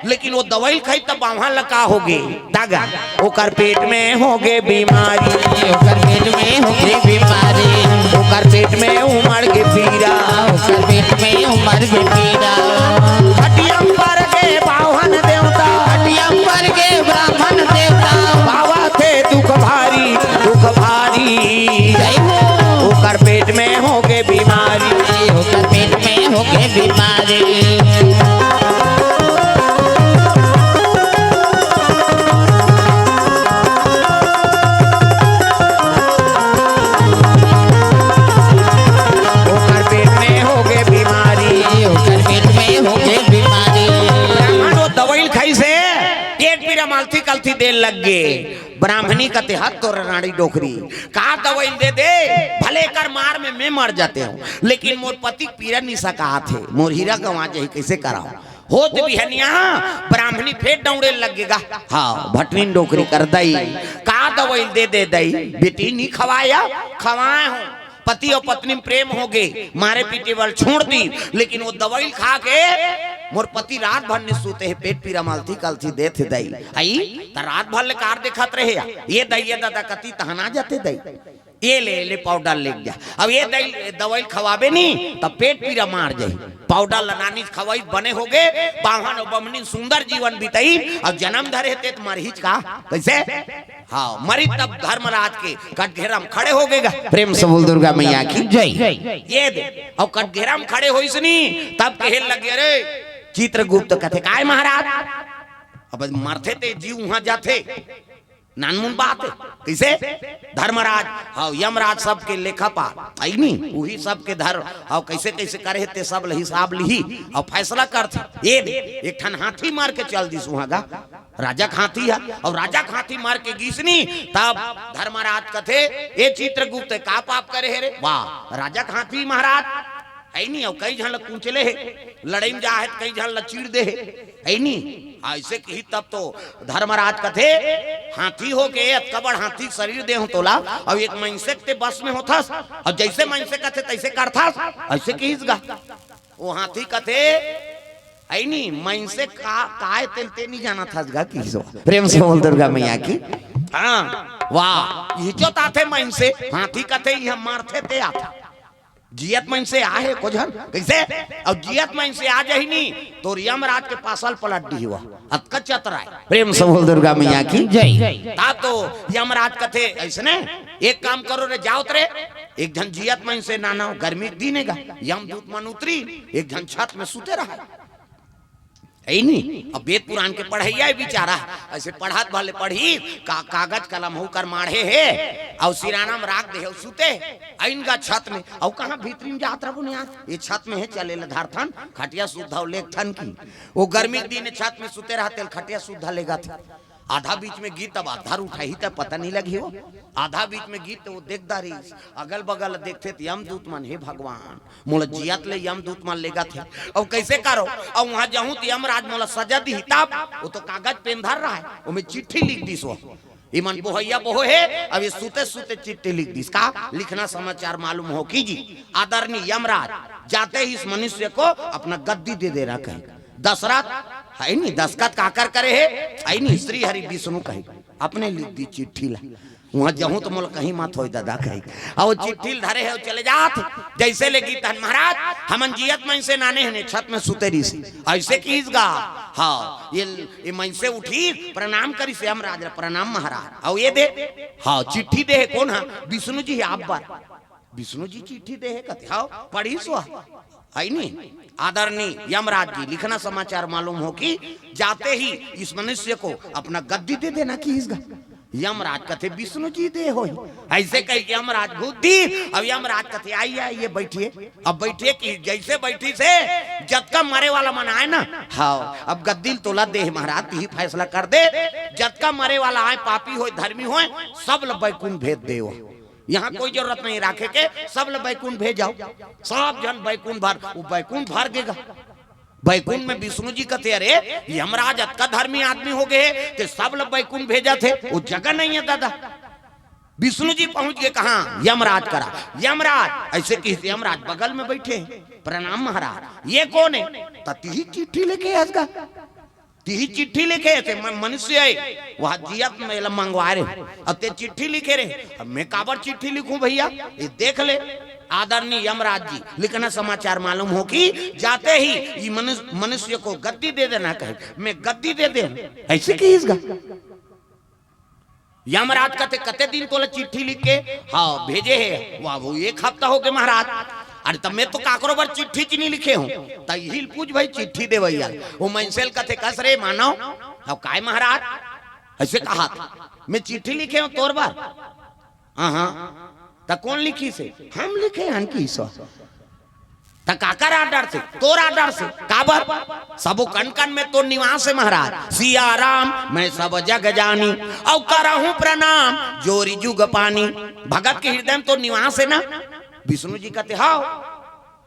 लेकिन ओ दवई ल खाइस त बाम्हन ल का होगे? दागा, ओकर पेट में होगे बीमारी, ओकर पेट में होगे बीमारी, ओकर पेट में उमड़ गे पीरा, ओकर पेट में उमड़ गे पीरा। खटिया म पर गे बाम्हन देवता, खटिया म पर गे ब्राह्मण देवता, पावथे दुख भारी, दुख भारी। जय हो। ओकर पेट में होगे बीमारी, ओकर पेट में होगे बीमारी। ओकर पेट में होगे बीमारी, ओकर पेट में होगे बीमारी। ब्राह्मण ओ दवई ल खाइस हे, पेट पीरा म अलथी कलथी देन लग गे। ब्राह्मणी कथे, "हत तोर रांड़ी डोकरी, का दवई ल दे दे, भले एकर मार में मैं मर जाते हूं, लेकिन मोर पति के पीरा नि सकात हे, मोर हीरा गंवा जाही, कइसे करंव?" होत बिहनिया ब्राह्मणी फेर डौड़े लग गे गा। हाँ, भटनीन डोकरी कर दई, "का दवई ल दे दे दई, बेटी नि खवाय?" "खवाय हंव, पति अउ पत्नी में प्रेम होगे, मारे पीटे बर छोड़ दिस, लेकिन ओ दवई ल खा के मोर पति रात भर नि सूते हे, पेट पीरा म अलथी कलथी देथे दई।" अई, त रात भर ले कार देखत रहे, ए दई, ए ददा कती तहना जाते दई। ए ले, ले पाउडर लेके जा। अब ए दई, दवई ल खवाबे नी, त पेट पीरा मार जाही। पाउडर ल नानी खवाइस, बने होगे, बाम्हन अउ बम्हनी सुंदर जीवन बितइस, अउ जनम धरे हे ते त मरहिच का? कइसे? हाँ, मरिस तब धर्मराज के कटघेरा म खड़े होगे गा। प्रेम से बोल दुर्गा मैया की जय। ए दे, अउ कटघेरा म खड़े होइस नी, तब कहे लगे, "अरे," चित्रगुप्त कथे, "काय महाराज?" अब मरथे ते जीव उहां जाथे, नानमुन बात हे। कइसे? धर्मराज, हाँ, यमराज सबके लेखापाल, हइ नी? उही सबके धर, हाँ, कइसे कइसे करे हे ते सब ल हिसाब लिही, अउ फैसला करथे। ए दे, एक ठन हाथी मार के चल दिस उहां गा। राजा के हाथी हे, अउ राजा के हाथी मार के गिस नी, तब धर्मराज कथे, "ए चित्रगुप्त, का पाप करे हे रे?" वाह, राजा के हाथी महाराज, हइ नी? अउ कई झन ल कुचले हे, लड़ई म जा हे त कई झन ल चीर दे हे, हइ नी? अइसे किहिस तब तो धर्मराज कथे, "हाथी होके अतका बड़ हाथी के शरीर दे हंव तोला, अउ एक मइनसे के ते बस में होथस, अउ जइसे मइनसे कथे तइसे करथस," अइसे किहिस गा। ओ हाथी कथे, "हइ नी, मइनसे का, काय तेल ते नि जानत हस गा," किहिस। प्रेम से बोल दुर्गा मैया की। हाँ, वाह, इही जोताथे मइनसे, हाथी कथे, "इहां मरथे ते आथे।" जियत मइनसे आहे को झन, कइसे? अउ जियत मइनसे आ जाही नी, तोर यमराज के पासल पलट दिही वा। अतका चतरा हे। प्रेम से बोल दुर्गा मैया की जय। ता तो यमराज कथे, "अइसने एक काम करो रे, जाओ त रे, एक झन जियत मइनसे नाना गर्मी के दिन हे गा, यमदूत मन उतरी, एक झन छत में सुते रहा।" हे नी? अब वेद पुराण के पढ़इया हे बिचारा, अइसे पढ़त भले पढ़ही, का, कागज कलम हउ कर माढ़े हे, अउ सिराना म राख दे हे, अउ सुते, अइन गा छत में, अउ कहाँ भीतरी म जात रबो न यार, ये छत में हे, चले ल धरथन, खटिया सुद्धा लेगथन की। ओ गर्मी के दिन छत में सुते रहथे, खटिया सुद्धा लेगथे। आधा बीच में गिस तब आधा उठाही त पता नहीं लगी हो। आधा बीच में गिस त ओ देख डारिस, अगल बगल देखथे त यमदूत मन, हे भगवान, मोला जियत ले यमदूत मन लेगथे। अउ कइसे करँव? अउ उहाँ जाहूँ त यमराज मोला सजा दिही तब। ओ तो कागज पेन धर रहा हे, ओमे चिट्ठी लिख दिस ओ। इमन बोहइया बोहे हे, अब ये सुते सुते चिट्ठी लिख दिस। का लिखना समाचार मालूम हो कीजिए, आदरणीय यमराज, जाते ही इस मनुष्य को अपना गद्दी दे देना कहे। दशरथ, हे नी, दस्तखत काकर करे हे? हे नी, श्री हरि विष्णु कहे। अपने लिख दिस चिट्ठी ला। उहाँ जाहूँ त मोला कहीं मत होय ददा कहे। अउ चिट्ठी ल धरे हे, अउ चले जात। जइसे ले गिस तहन, महाराज, हमन जियत मइनसे नाने हन, छत में सुते रिहिस, अइसे किहिस गा। हाँ, ये, ये मइनसे उठिस, प्रणाम करिस यमराज ला, प्रणाम महाराज। अउ ये दे, हाँ, चिट्ठी दे हे कोन हा? विष्णु जी हे आप बर। विष्णु जी चिट्ठी दे हे कथे, हाँ, पढ़िस ओ। हे नी? आदरणीय यमराज जी, लिखना समाचार मालूम हो कि जाते ही इस मनुष्य को अपना गद्दी दे देना किहिस गा। यमराज कथे, विष्णु जी दे होही। अइसे कहिके यमराज घूँस दिस। अब यमराज कथे, आइए, आइए, बैठिए। अब बइठे कि जइसे बइठिस हे, जतका मरे वाला मन आए ना, हाँ, अब गद्दी ल तोला दे हे महाराज, तिही फैसला कर दे। जतका मरे वाला आए, पापी होय, धर्मी होय, सब ल बैकुंठ भेज दे ओ। यहाँ कोई जरूरत नहीं राखे के, सब ल बैकुंठ भेज जाव। सब झन बैकुंठ भर, ओ बैकुंठ भर गे गा। बैकुंठ में विष्णु जी कथे, अरे यमराज अतका धर्मी आदमी हो गे हे, ते सब ल बैकुंठ भेजत हे, ओ जगह नहीं हे ददा। विष्णु जी पहुँच गे कहाँ? यमराज करा। यमराज, अइसे किहिस त यमराज बगल में बइठे हे। प्रणाम महाराज। ये कोन हे? त तिही चिट्ठी लिखे हस गा। तिही चिट्ठी लिखे हे, ते म-, मनुष्य हे, ओ जियत में एला मंगवाय रहे। अब ते चिट्ठी लिखे रहे, अब मैं काबर चिट्ठी लिखूँ भइया? ये देख ले, आदरणीय यमराज जी, लिखना समाचार मालूम हो कि जाते ही ये मनुष्य, मनुष्य को गद्दी दे देना कहे, मैं गद्दी दे देहूँ, अइसे किहिस गा। यमराज कथे, कते दिन तोला चिट्ठी लिख के, हाँ, भेजे हे? वाह, वो एक हफ्ता हो गे महाराज। अरे, त मैं तो काकरो बर चिट्ठीच नहीं लिखे हँव। त इही ल पूछ भई, चिट्ठी देवइया ल। ओ मइनसे ल कथे, कस रे मानव? अब काय महाराज? अइसे कहत, मैं चिट्ठी लिखे हँव तोर बर। हाँ, हाँ। त कोन लिखिस हे? हम लिखे हन किहिस ओ। त काकर order से? तोर order से। काबर? सबो कन कन में तोर निवास हे महाराज। सिया राम मैं सब जग जानी, अउ करहूँ प्रणाम जोरि जुग पानी। भगत के हृदय में तोर निवास हे ना? विष्णु जी कथे, हव।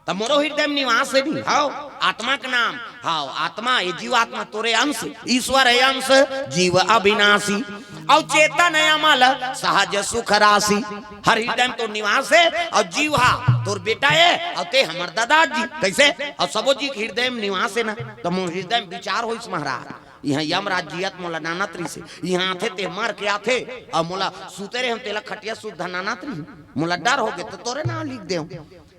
त मोरो हृदय में निवास हे नी? हव। आत्मा के नाम, हव, आत्मा, ये जीवात्मा तोरे अंश, ईश्वर हे अंश, जीव अविनाशी। अउ चेतन अमल सहज सुख राशि। हर हृदय में तोर निवास हे, अउ जीव हा तोर बेटा हे, अउ ते हमर ददा जी। कइसे? अउ सबो जी के हृदय में निवास हे ना, त मोर हृदय में विचार होइस महाराज। इहाँ यमराज जियत मोला नानत रहिस हे, इहाँ आथे ते मर के आथे, अउ मोला सुते रहे हँव तेला खटिया सुद्धा नानत रहिस, मोला डर हो गे त तोरे नाम लिख देहूँ।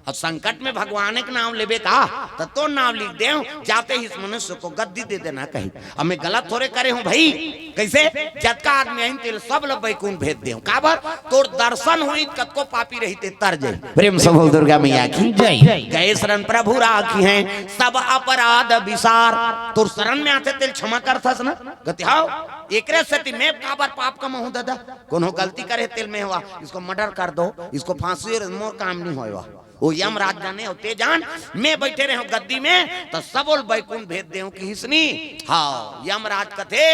अउ संकट में भगवान के नाम लेबे का, त तोर नाम लिख देहूँ, जाते ही इस मनुष्य को गद्दी दे देना कही। अब मैं गलत थोरे करे हँव भई, कइसे? जतका आदमी आइन तेला सब ल बैकुंठ भेज देहूँ। काबर? तोर दर्शन होही त कतको पापी रही ते तर जाही। प्रेम से बोल दुर्गा मैया की जय। गए शरण प्रभु राखिहैं सब अपराध बिसार। तोर शरण में आथे तेला क्षमा करथस ना? कथे, हव, एकरे सेती मैं काबर पाप कमाहूँ ददा? कोनो गलती करे तेला मैं हवा, इसको murder कर दो, इसको फांसी, और मोर काम नहीं होय वा। ओ यमराज जाने, अउ ते जान, मैं बइठे रहे हँव गद्दी में, त सबो ल बैकुंठ भेज देहूँ किहिस नी। हव, यमराज कथे,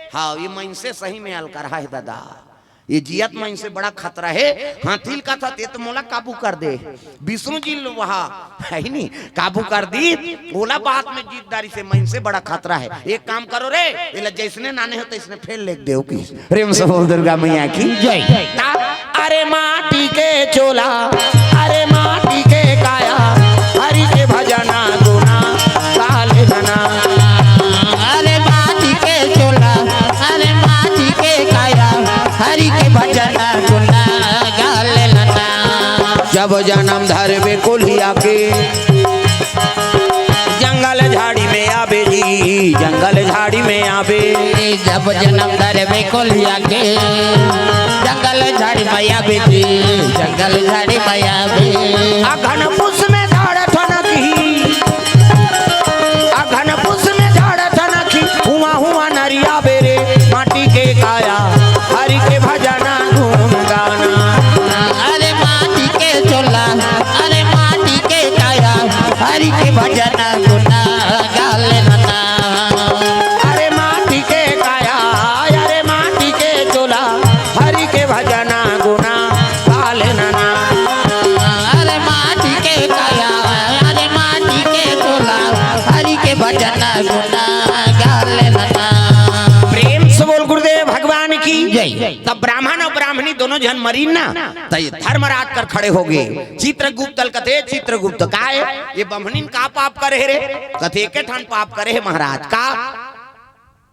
हव, ये मइनसे सही में अलकरहा हे ददा। ये जियत मइनसे बड़ा खतरा हे। हाथी ल कथे, ते तो मोला काबू कर दे। विष्णु जी ल वहाँ, हे नी, काबू कर दिस, ओला बात में जीत डारिस हे, मइनसे बड़ा खतरा हे। एक काम करो रे, एला जइसने नाने हो तइसने फेर लेग देव किहिस। प्रेम से बोल दुर्गा मैया की जय। ता, अरे माटी के चोला, अरे माटी के काया, हरि के भजना गुना गा लेना। अरे माटी के चोला, अरे माटी के काया, हरि के भजना गुना गा लेना। जब जनम धरबे कोलिया के, जंगल झाड़ी में आबे जी, जंगल झाड़ी में आबे। जब जनम धरबे कोलिया के, जंगल झाड़ी में आबे जी, जंगल झाड़ी में आबे। अघन पुस में झाड़ थनक ही, अघन पुस में झाड़ थनक दोनों झन मरीन ना, त ये धर्मराज कर खड़े हो गए। चित्रगुप्त ल कथे, "चित्रगुप्त, का हे? ये बम्हनिन का पाप करे हे रे?" कथे, "एके ठन पाप करे हे महाराज।" "का?"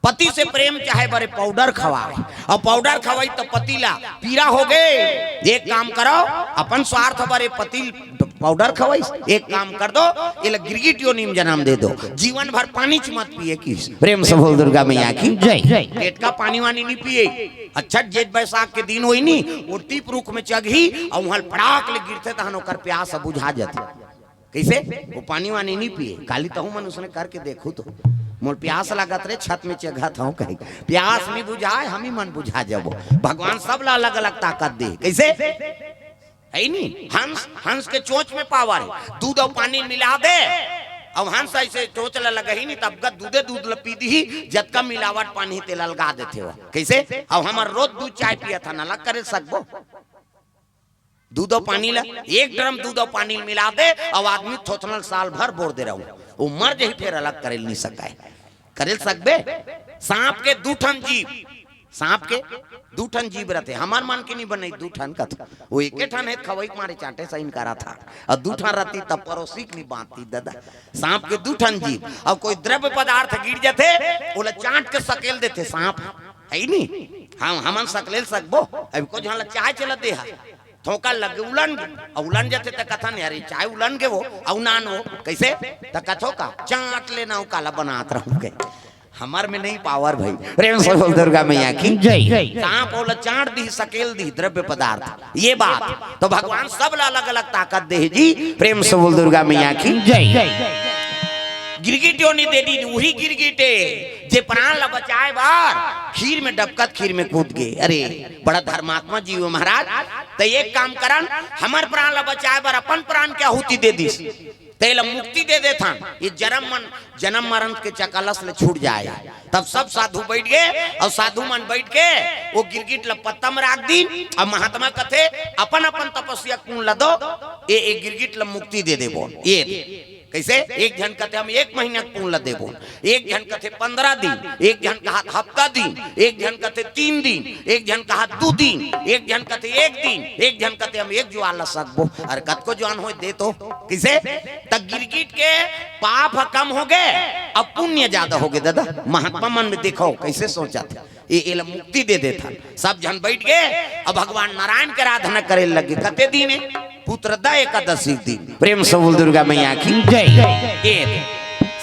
"पति से प्रेम चाहे बरे पाउडर खवाए, अउ पाउडर खवाई त पति ला पीरा हो गए। एक काम करो, अपन स्वार्थ बरे पति ल पाउडर खवाई, एक काम कर दो, एला गिरगिट योनि म जन्म दे दो, जीवन भर पानी च मत पिए।" किस प्रेम से बोल दुर्गा मैया की जय। पेट का पानी वानी नहीं पिए। अच्छा, जेठ बैसाख के दिन होई नी, वो टीप रुख में चघही अउ उहाँ पड़ाक ले गिरथे, तहन ओकर प्यास ह बुझा जाथे। कइसे? वो पानी वानी नहीं पिए। काली तहूँ मन उसने करके देखू तो, "मोर प्यास लागत रे, छत में चघत हूँ," कहे। प्यास नहीं बुझाए, हम ही मन बुझा जाबो। भगवान सब ला अलग-अलग ताकत दे। कइसे? है नी? हंस, हंस के चोंच में पावर हे। दूध अउ पानी मिला दे, अउ हंस अइसे चोंच ला लगही नी, तब का दूधे दूध ला पी दिही, जतका मिलावट पानी तेला अलगा देथे वो। कइसे? अउ हमर रोज दूध चाय पियत हन, अलग करे सकबो? दूध अउ पानी ला, एक ड्रम दूध अउ पानी मिला दे, अउ आदमी थोथनल साल भर बोर दे रहू, वो मर जही, फेर अलग करे नहीं सकाय। करे सकबे? सांप के दू ठन जीभ, सांप के दू ठन जीभ रथे। हमर मन के नहीं बने, दू ठन कथे। वो एके ठन हे, खवई के मारे चांटे सही करा था, अउ दू ठन रहती तब परोसी के नहीं बांधती दादा। सांप के दू ठन जीभ, अउ कोई द्रव्य पदार्थ गिर जाथे, ओला चांट के सकेल देथे सांप, है नी? हम, हमन सकेल सकबो? अभी को झन ला चाय चला दे हा, थोका लगे उलन गे, अउ उलन जाथे त कथन, "अरे, चाय उलन गे वो, अउ नान वो।" कइसे? त कथो का, "चांट लेना, वो काला बनात रहूं के।" हमर में नहीं पावर भाई। प्रेम से बोल दुर्गा मैया की जय। सांप ओला चांट दी, सकेल दी द्रव्य पदार्थ। ये बात तो भगवान सब ला अलग-अलग ताकत दे जी। प्रेम से बोल दुर्गा मैया की जय। गिरगिट योनि दे दी, उही गिरगिट हे, जे प्राण ला बचाए बर खीर में डबकत खीर में कूद गे। अरे, बड़ा धर्मात्मा जीव हे महाराज। त एक काम करन, हमर प्राण ला बचाए बर अपन प्राण के आहुति दे दिस। तेला मुक्ति दे देथन, ये जन्म मन, जन्म मरण के चकलस ले छूट जाए। तब सब साधु बैठ गे, अउ साधु मन बैठ के वो गिरगिट ल पत्ता म राख दीन, अउ महात्मा कथे, "अपन अपन तपस्या के पुन ल दो, ए, ए गिरगिट ल मुक्ति दे देबो।" ये कइसे? एक झन कथे, "हम एक महीना के पुन ल देबो।" एक झन कथे, "पंद्रह दिन।" एक झन कहा, "हफ्ता दिन।" एक झन कथे, "तीन दिन।" एक झन कहा, "दू दिन।" एक झन कथे, "एक दिन।" एक झन कथे, "हम एक जुआर ल सकबो।" अरे, कतको जुआर होय, दे तो। कइसे? त गिरगिट के पाप ह कम हो गे, अब पुण्य जादा हो गे। दादा, महात्मा मन में देखो, कइसे सोचत हे, ए, एला मुक्ति दे देथन। सब झन बैठ गे, अब भगवान नारायण के आराधना करे लगे। कते दिन हे? पुत्रदा एकादशी के दिन। प्रेम से बोल दुर्गा मैया की जय। ए,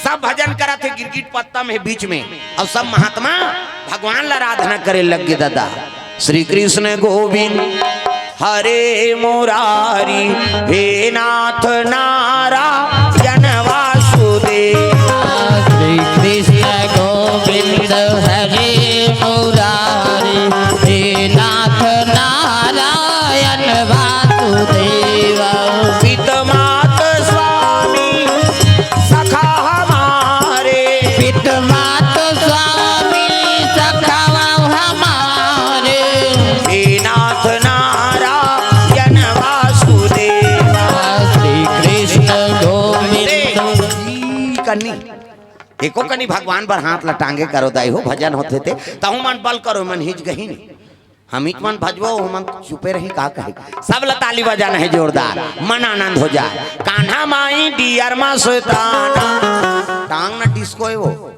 सब भजन करत हे, गिरगिट पत्ता में बीच में, अउ सब महात्मा भगवान ला आराधना करे लग गे दादा। श्री कृष्ण गोविंद हरे मुरारी, हे नाथ नारायण वासुदेव। श्री कृष्ण गोविंद हरे मुरारी, हे नाथ नारायण वासुदेव। पित मात स्वामी सखा हमारे। पित मात स्वामी सखा हमारे। हे नाथ नारायण वासुदेव। श्री कृष्ण गोविंद। कनी, एको कनी भगवान बर हाथ ला टांगे करो दाई हो, भजन होथे ते, तहु मन बल करो, मन हिच गही नहीं। हम एक मन भजबो, ओमन चुपे रही, का कहे? सब ला ताली बजाना हे जोरदार, मन आनंद हो जाए। कान्हा माई डियर मस्ताना, टांग ना डिस्को हे वो।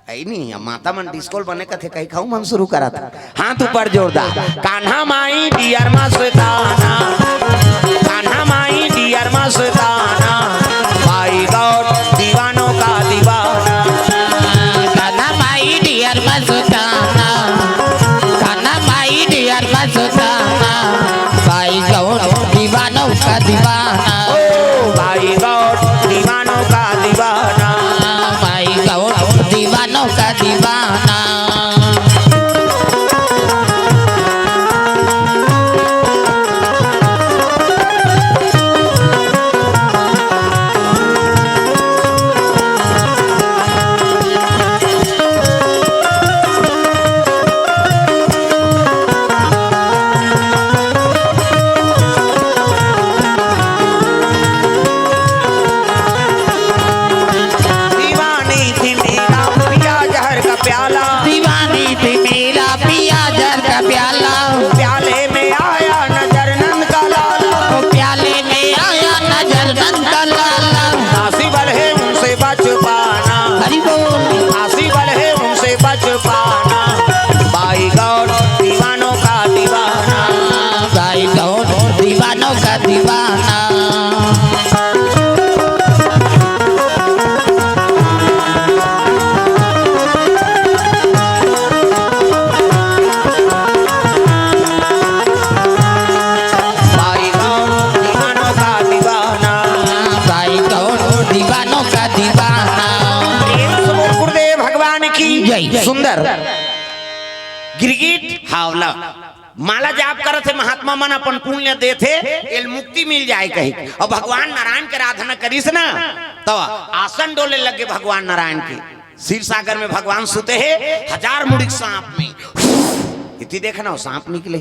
ऐ नहीं, अब माता मन डिस्को ल बने कथे, कही खाऊ मन शुरू करत। हाथ ऊपर जोरदार। कान्हा माई डियर मस्ताना, कान्हा माई डियर मस्ताना, भाई गौर दीवानों का दीवाना। कान्हा माई डियर मस्ताना, कान्हा माई डियर मस्ताना, भाई गौर दीवानों का दीवाना। ओ भाई गौर दीवानों का दीवाना। भाई गौर दीवानों का दीवाना। बोल। आशी बल है उनसे बच पाना, बाई गौर दीवानों का दीवाना। बाई गौर दीवानों का दीवाना। बाई गौर दीवानों का दीवाना। बाई गौर दीवानों का दीवाना। प्रेम से बोल गुरुदेव भगवान की जय। सुंदर गिरगिट हावला माला जाप करत हे, महात्मा मन अपन पुण्य देथे, एल मुक्ति मिल जाए कही। अउ भगवान नारायण के आराधना करिस ना, तो आसन डोले लगे भगवान नारायण के। क्षीर सागर में भगवान सुते हे, हजार मुड़ी के सांप में। इति देखना हो, सांप निकले,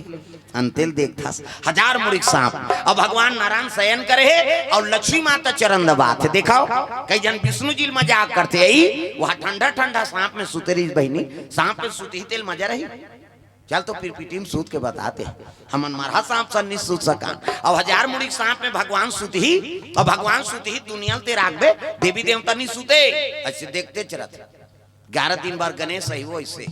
अंतेल देखथस, हजार मुड़ी के सांप। अउ भगवान नारायण शयन करे हे, अउ लक्ष्मी माता चरण दबात हे। देखो, कई जन विष्णु जी ल मजाक करथे, "अई, वहाँ ठंडा ठंडा सांप में सुते रही बहिनी, सांप में सुतही तेल मजा रही।" चल तो फिर पीटी में सूत के बताते हैं। हमन मरहा सांप सन नहीं सूत सकान। अब हजार मुड़ी के सांप में भगवान सुतही, और भगवान सुतही दुनिया ल ते राखबे, देवी देवता नहीं सुते। ऐसे देखते चलत। ग्यारह दिन बर गणेश आही वो ऐसे,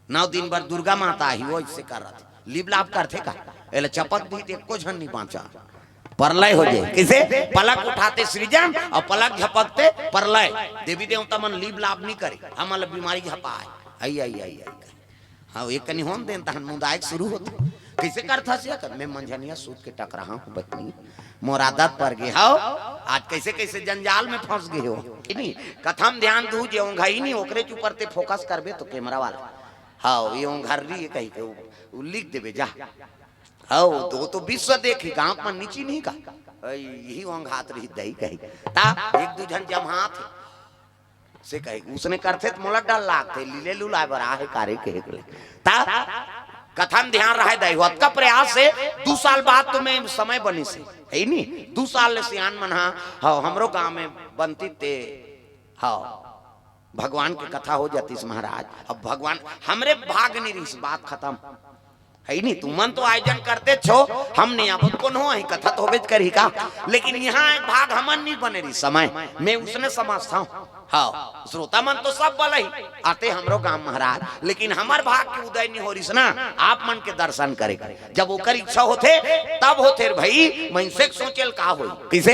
नौ दिन बर दुर्गा माता आही वो ऐसे करत। लिप लाप करथे का? एला चपक दी ते एको झन नहीं बांचा। परलय हो जाए। किसे? पलक उठाते सृजन और पलक झपकते परलय। देवी देवता मन लिप लाप नहीं करे। हमन ल बीमारी झपाए। आई, आई, आई, आई। हाँ, एक कनी होन देन, तहन मुदायक शुरू होत। कैसे करथस ये कर? मैं मंझनिया सूत के टकराहा हूँ बहिनी, मोर आदत पर गे। हव, आज कैसे कैसे जंजाल में फंस गए हो। नहीं, कथा म ध्यान दू, जे ओंघाई नहीं, ओकरे ऊपर ते फोकस करबे तो कैमरा वाला। हव, ये ओंघर रही है कही के, वो, वो लिख देबे जा। हव, तो, तो विश्व देखी, गांव में नीची नहीं का? ऐ, यही ओंघात रही दही कही। ता, एक दू झन जमात है। से कहे, उसने करथे त मोला डर लागथे, लीले लुलाए बर आहे कारे कहे के ले। ता कथा म ध्यान रहे दाई, ओतका प्रयास से दू साल बाद तुम्हें समय बनिस हे, है नी? दू साल ले सियान मन हा, हव, हमरो गांव में बनती ते, हव, भगवान के कथा हो जातीस महाराज। अब भगवान हमरे भाग नहीं रहीस, बात खत्म। है नहीं, तुमन तो आयोजन करते छो, हम नहीं आबो, कोनो ही कथा तो होबेच करही का। लेकिन यहाँ एक भाग हमन नहीं बने रही समय, मैं उसने समझता हूँ। हाँ, श्रोता मन तो सब बलही आते हमरो गांव महाराज, लेकिन हमर भाग के उदय नहीं हो रहीस ना, आप मन के दर्शन करे के। जब ओकर इच्छा होथे, तब होथे रे भाई, मनसे के सोचेल का होई? कैसे?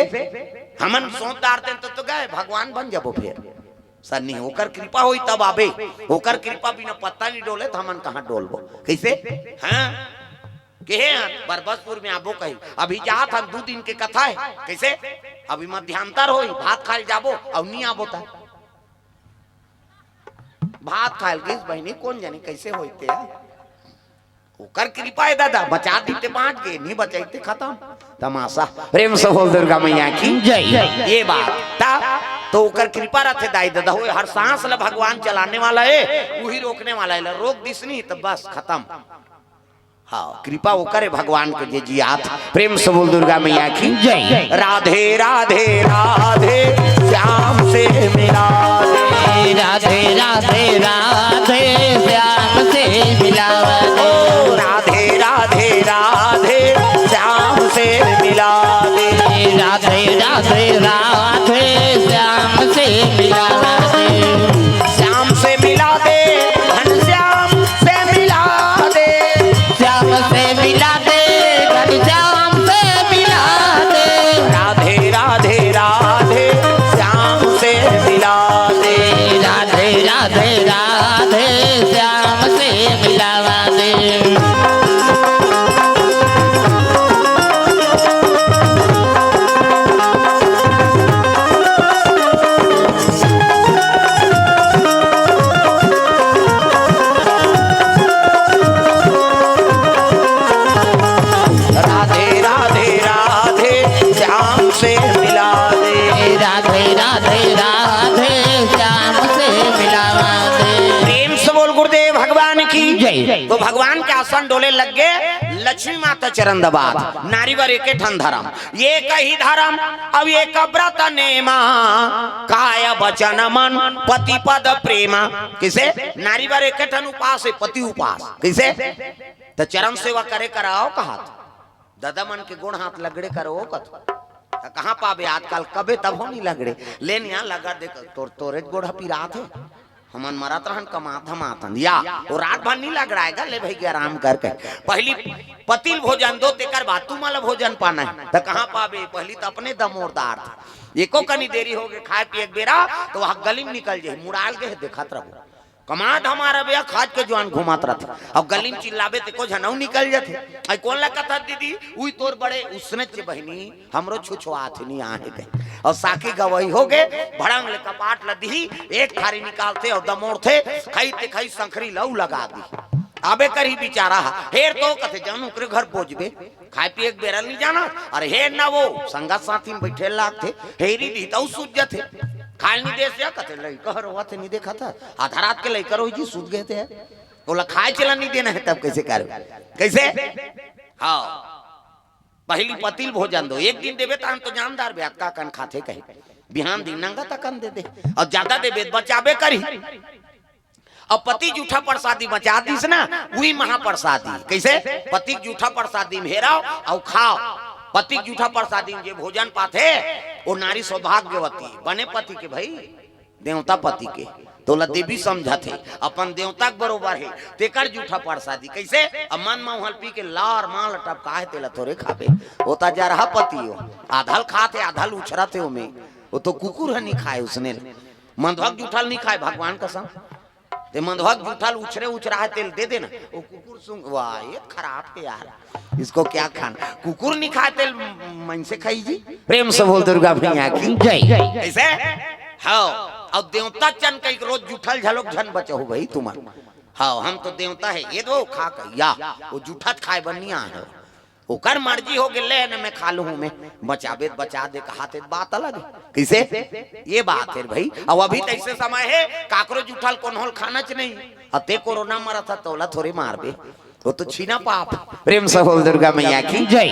हमन सोच डारते तो, तो गए, भगवान बन जाबो फिर। सर नहीं, ओकर कृपा होई तब आबे, ओकर कृपा बिना पत्ता नहीं डोले त हमन कहाँ डोलबो? कैसे? हाँ, केहे हन बरबसपुर में आबो कही, अभी जात हन, दू दिन के कथा है। कैसे? अभी मध्यांतर होई, भात खाए जाबो, अउ नहीं आबो त भात खाए गिस बहिनी, कोन जानी कैसे होई ते। ओकर कृपा है दादा, बचा दी ते बांच गे, नहीं बचाई ते खत्म। तमाशा। प्रेम से बोल दुर्गा मैया की जय। ये बात ता तो ओकर कृपा रथे दाई दादा, होय हर सांस ला भगवान चलाने वाला है, वही रोकने वाला है, ला रोक दिस नहीं तो बस खत्म। हाँ, कृपा ओकर है भगवान के जे जियात। प्रेम से बोल दुर्गा मैया की जय। राधे राधे राधे, श्याम से मिला दे। राधे राधे राधे, श्याम से मिला दे। ओ राधे राधे राधे, श्याम से मिला दे। राधे राधे राधे, श्याम से मिला दे। श्याम से मिला दे, घनश्याम से मिला दे। श्याम से मिला दे, घनश्याम से मिला दे। राधे राधे राधे, श्याम से मिला दे। राधे राधे राधे, श्याम से मिलावा दे। राधे राधे राधे, श्याम से मिला दे। राधे राधे राधे, श्याम से मिलावा दे। प्रेम से बोल गुरुदेव भगवान की जय। तो भगवान के आसन डोले लग गे, लक्ष्मी माता चरण दबात। नारी बर एके ठन धरम, एक ही धरम, अब एक व्रत नेमा, काय वचन मन पति पद प्रेमा। किसे? नारी बर एके ठन उपास है, पति उपास। किसे? त चरण सेवा करे कराओ कहत। दादा मन के गोड़ हाथ लगड़े करो कत। त कहाँ पाबे आजकल, कबे तभो नहीं लगड़े। ले न यहाँ लगा दे, तोर, तोरे गोड़ ह पिरात हे। हमन मरत रहन, कमात धमात हन। या, वो रात भर नहीं लगड़ाएगा, ले भाई के आराम करके। पहली पति ल भोजन दो, तेकर बाद तुमन ल भोजन पाना हे। त कहाँ पाबे, पहली त अपने दमोरदार थे। एको कनी देरी होगे खाए पिए के बेरा, त वह गली म निकल जाही, मुड़ाल गे हे, देखत रहो। कमात हमारा भैया खाज के जुआन घुमात रथे। अब गली म चिल्लाबे त एको झन अउ निकल जथे। अई कोन ला कथस दीदी? उई तोर बड़े उसने चे बहिनी, हमरो छुछुआत हे, नी आहे कहे। अउ साखी गवई होगे, भड़ंग ले कपाट ल दिही, एक थारी निकालथे अउ दमोरथे, खई ते खई संखरी ल अउ लगा दिही। आबे करही बिचारा ह, हेर तो कथे जान ओकरे घर बोजबे। खाए पिए के बेरा ल नहीं जाना। अरे हे ना वो संगत साथी म बइठे लागथे, हेरी दिही त अउ सूझ जथे। खाए ल नहीं देस या कथे लइका ह रोवत हे, नहीं देखत ह। आधा रात के लइका रोही जी, सूत गए थे। ओला खाए चला नहीं देना हे, तब कैसे करबे? कैसे? हाँ, पहली पति ल भोजन दो, एक दिन देबे त हम तो जानदार बे, अतका कन खाथे कहे, बिहान दिन नंगा तकन दे दे, अउ ज्यादा देबे त बचाबे करही। अब पति जूठा प्रसादी बचा दिस ना, उही महाप्रसादी। कैसे? पति के जूठा प्रसादी म हेरव अउ खाव। पति के जूठा प्रसादी म जे भोजन पाथे, वो नारी सौभाग्यवती, बने पति के भाई, देवता पति के। तोला देवी समझत हे, अपन देवता के बरोबर हे, तेकर जूठा प्रसादी। कैसे? अब मन म उहल पी के लार माल टपका हे, तेला थोरे खाबे। वो त जरहा पति हो, आधा ल खाथे, आधा ल उछरथे ओमे। वो तो कुकुर ह नहीं खाए उसने ल। मंधवा के जूठा ल नहीं खाए, भगवान कसम। ते मंधवा के जूठा ल उछरे उछरा हे, तेला दे देना। वो कुकुर सूंघ, वाह, ये खराब हे यार, इसको क्या खाना? कुकुर नहीं खाए, तेला मनसे खाई जी। प्रेम से बोल दुर्गा मैया की जय। कैसे? हाँ, अउ देवता चन कहिके रोज जूठा ल झलोक झन बचहू भाई तुमन। हाँ, हम तो देवता हे, ये दो खा के या, वो जूठा त खाए बर नहीं आहे। ओकर मर्जी होगे, ले न मैं खा लूहूँ, मैं बचाबे त बचा दे, कहाथे त बात अलग हे। कैसे? ये बात हे भाई। अउ अभी त अइसे समय हे, काकरो जूठा ल कोनो ल खाना च नहीं। अउ ते कोरोना मरत ह, तोला थोरे मारबे, वो तो छीना पाप। प्रेम से बोल दुर्गा मैया की जय।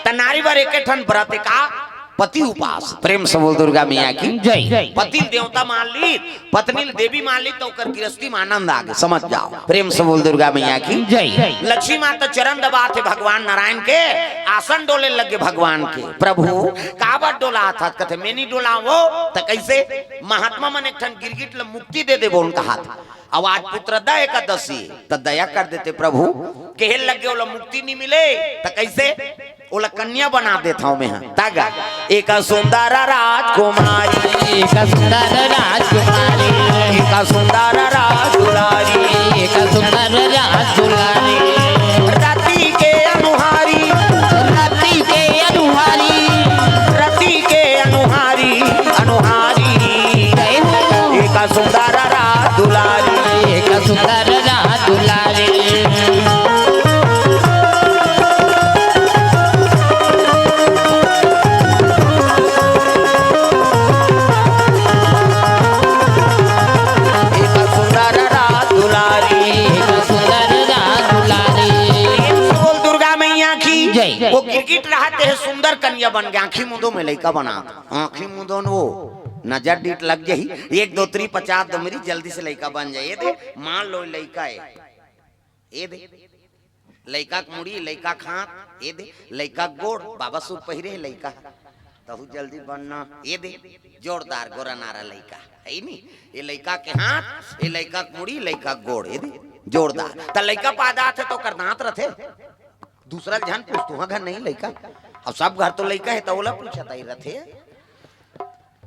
त नारी बर एके ठन व्रत हे का? पति उपास। प्रेम से बोल दुर्गा मैया की जय। पति ल देवता मान ली, पत्नी ल देवी मान ली, त ओकर गृहस्थी म आनंद आगे, समझ जाव। प्रेम से बोल दुर्गा मैया की जय। लक्ष्मी माता चरण दबाथे भगवान नारायण के, आसन डोले लगे भगवान के। प्रभु, काबर डोलाथस? कथे, मैं नहीं डोलावों त कैसे? महात्मा मन एक ठन गिरगिट ल मुक्ति दे दे बोल कहाथे। अउ आज पुत्रदा एकादशी, त दया कर देते प्रभु, केहे लगे ओला मुक्ति नहीं मिले, त कैसे? ओला कन्या बना देथंव मैं ह। त गा, एक सुंदर राजकुमारी, एक सुंदर राजकुमारी, एक सुंदर राजदुलारी, एक सुंदर राजदुलारी। रति के अनुहारी, रति के अनुहारी, रति के अनुहारी, अनुहारी। जय हो। एक सुंदर राजदुलारी, एक सुंदर राजदुलारी। एक सुंदर राजदुलारी, एक सुंदर राजदुलारी। बोल दुर्गा मैया की जय। वो गिरगिट रहत हे सुंदर कन्या बन गे, आँखी मुंदो में लइका बना, आँखी मुंदो न वो नजर डीठ लग जाही, एक दो त्री पचास दो मेरी जल्दी से लइका बन जाए। ये दे, मान लो लइका हे, ये दे, लइका के मुड़ी, लइका के हाथ, ये दे, लइका के गोड़, बाबा सूट पहिरे हे लइका, तहू जल्दी बनना, ये दे, जोरदार गोरा नारा लइका, हे नी? ये लइका के हाथ, ये लइका के मुड़ी, लइका के गोड़, ये दे, जोरदार। त लइका पैदा आथे त ओकर दांत रथे, दूसरा झन पूछ, तुहा घर नहीं लइका? अब सब घर तो लइका हे, त ओला पूछत आई रथे।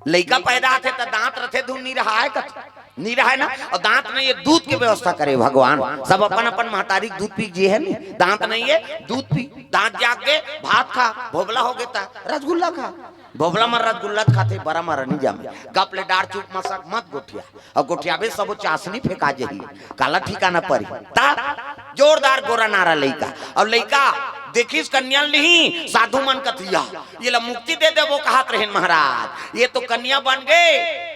लइका पैदा आथे त दांत रथे, धुन नहीं रहा है कथे, नहीं रहा है ना? अउ दांत नहीं हे, दूध के व्यवस्था करे भगवान। सब अपन अपन महतारी के दूध पी के जिए हे नी, दांत नहीं हे, दूध पी, दांत जाग गे, भात खा, भोभला होगे त रसगुल्ला खा। भोभला म रसगुल्ला खाथे, बरा म नहीं जामे। गप ले डार चुप मसक मत गोठिया। अउ गोठियाबे सबो चासनी फेंका जही। काला ठिकाना परी। त जोरदार गोरा नारा लइका। अउ लइका देखिस कन्या ल नहीं, साधु मन कथे या, ये ला मुक्ति दे देबो कहात रहेन महाराज। ये तो कन्या बन गे,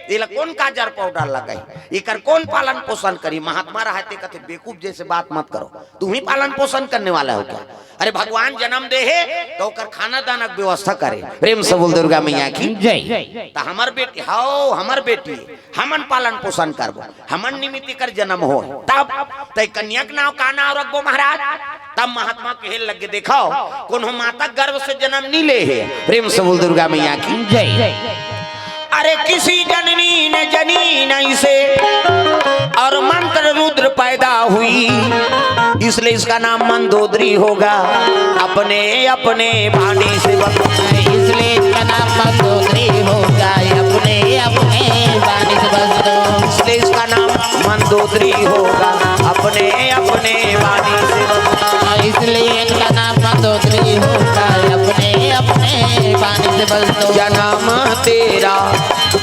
ये ला कोन काजर पाउडर लगाही? एकर कोन पालन पोषण करी? महात्मा रहय ते कथे, बेवकूफ जैसे बात मत करो, तुम ही पालन पोषण करने वाला हो क्या? अरे भगवान जन्म दे हे त ओकर खाना दाना के व्यवस्था करे। प्रेम से बोल दुर्गा मैया की जय। त हमर बेटी, हव, हमर बेटी, हमन पालन पोषण करबो, हमन निमित्त एकर जन्म होय। तब तय कन्या के नाव का नाव रखबो महाराज? तब महात्मा कहे लगे, देखो, कोनो माता गर्भ से जन्म नहीं ले हे। प्रेम से बोल दुर्गा मैया की। जय। अरे किसी जननी ने जनी नहीं से, और मंत्र रुद्र पैदा हुई, इसलिए इसका नाम मंदोदरी होगा। अपने अपने वाणी से बस, इसलिए इसका नाम मंदोदरी होगा, अपने अपने वाणी से बस दो। इसलिए इसका नाम मंदोदरी होगा, अपने अपने वाणी से बस दो। इसलिए इनका नाम मंदोदरी होगा, अपने अपने वाणी से बस दो। जन्म तेरा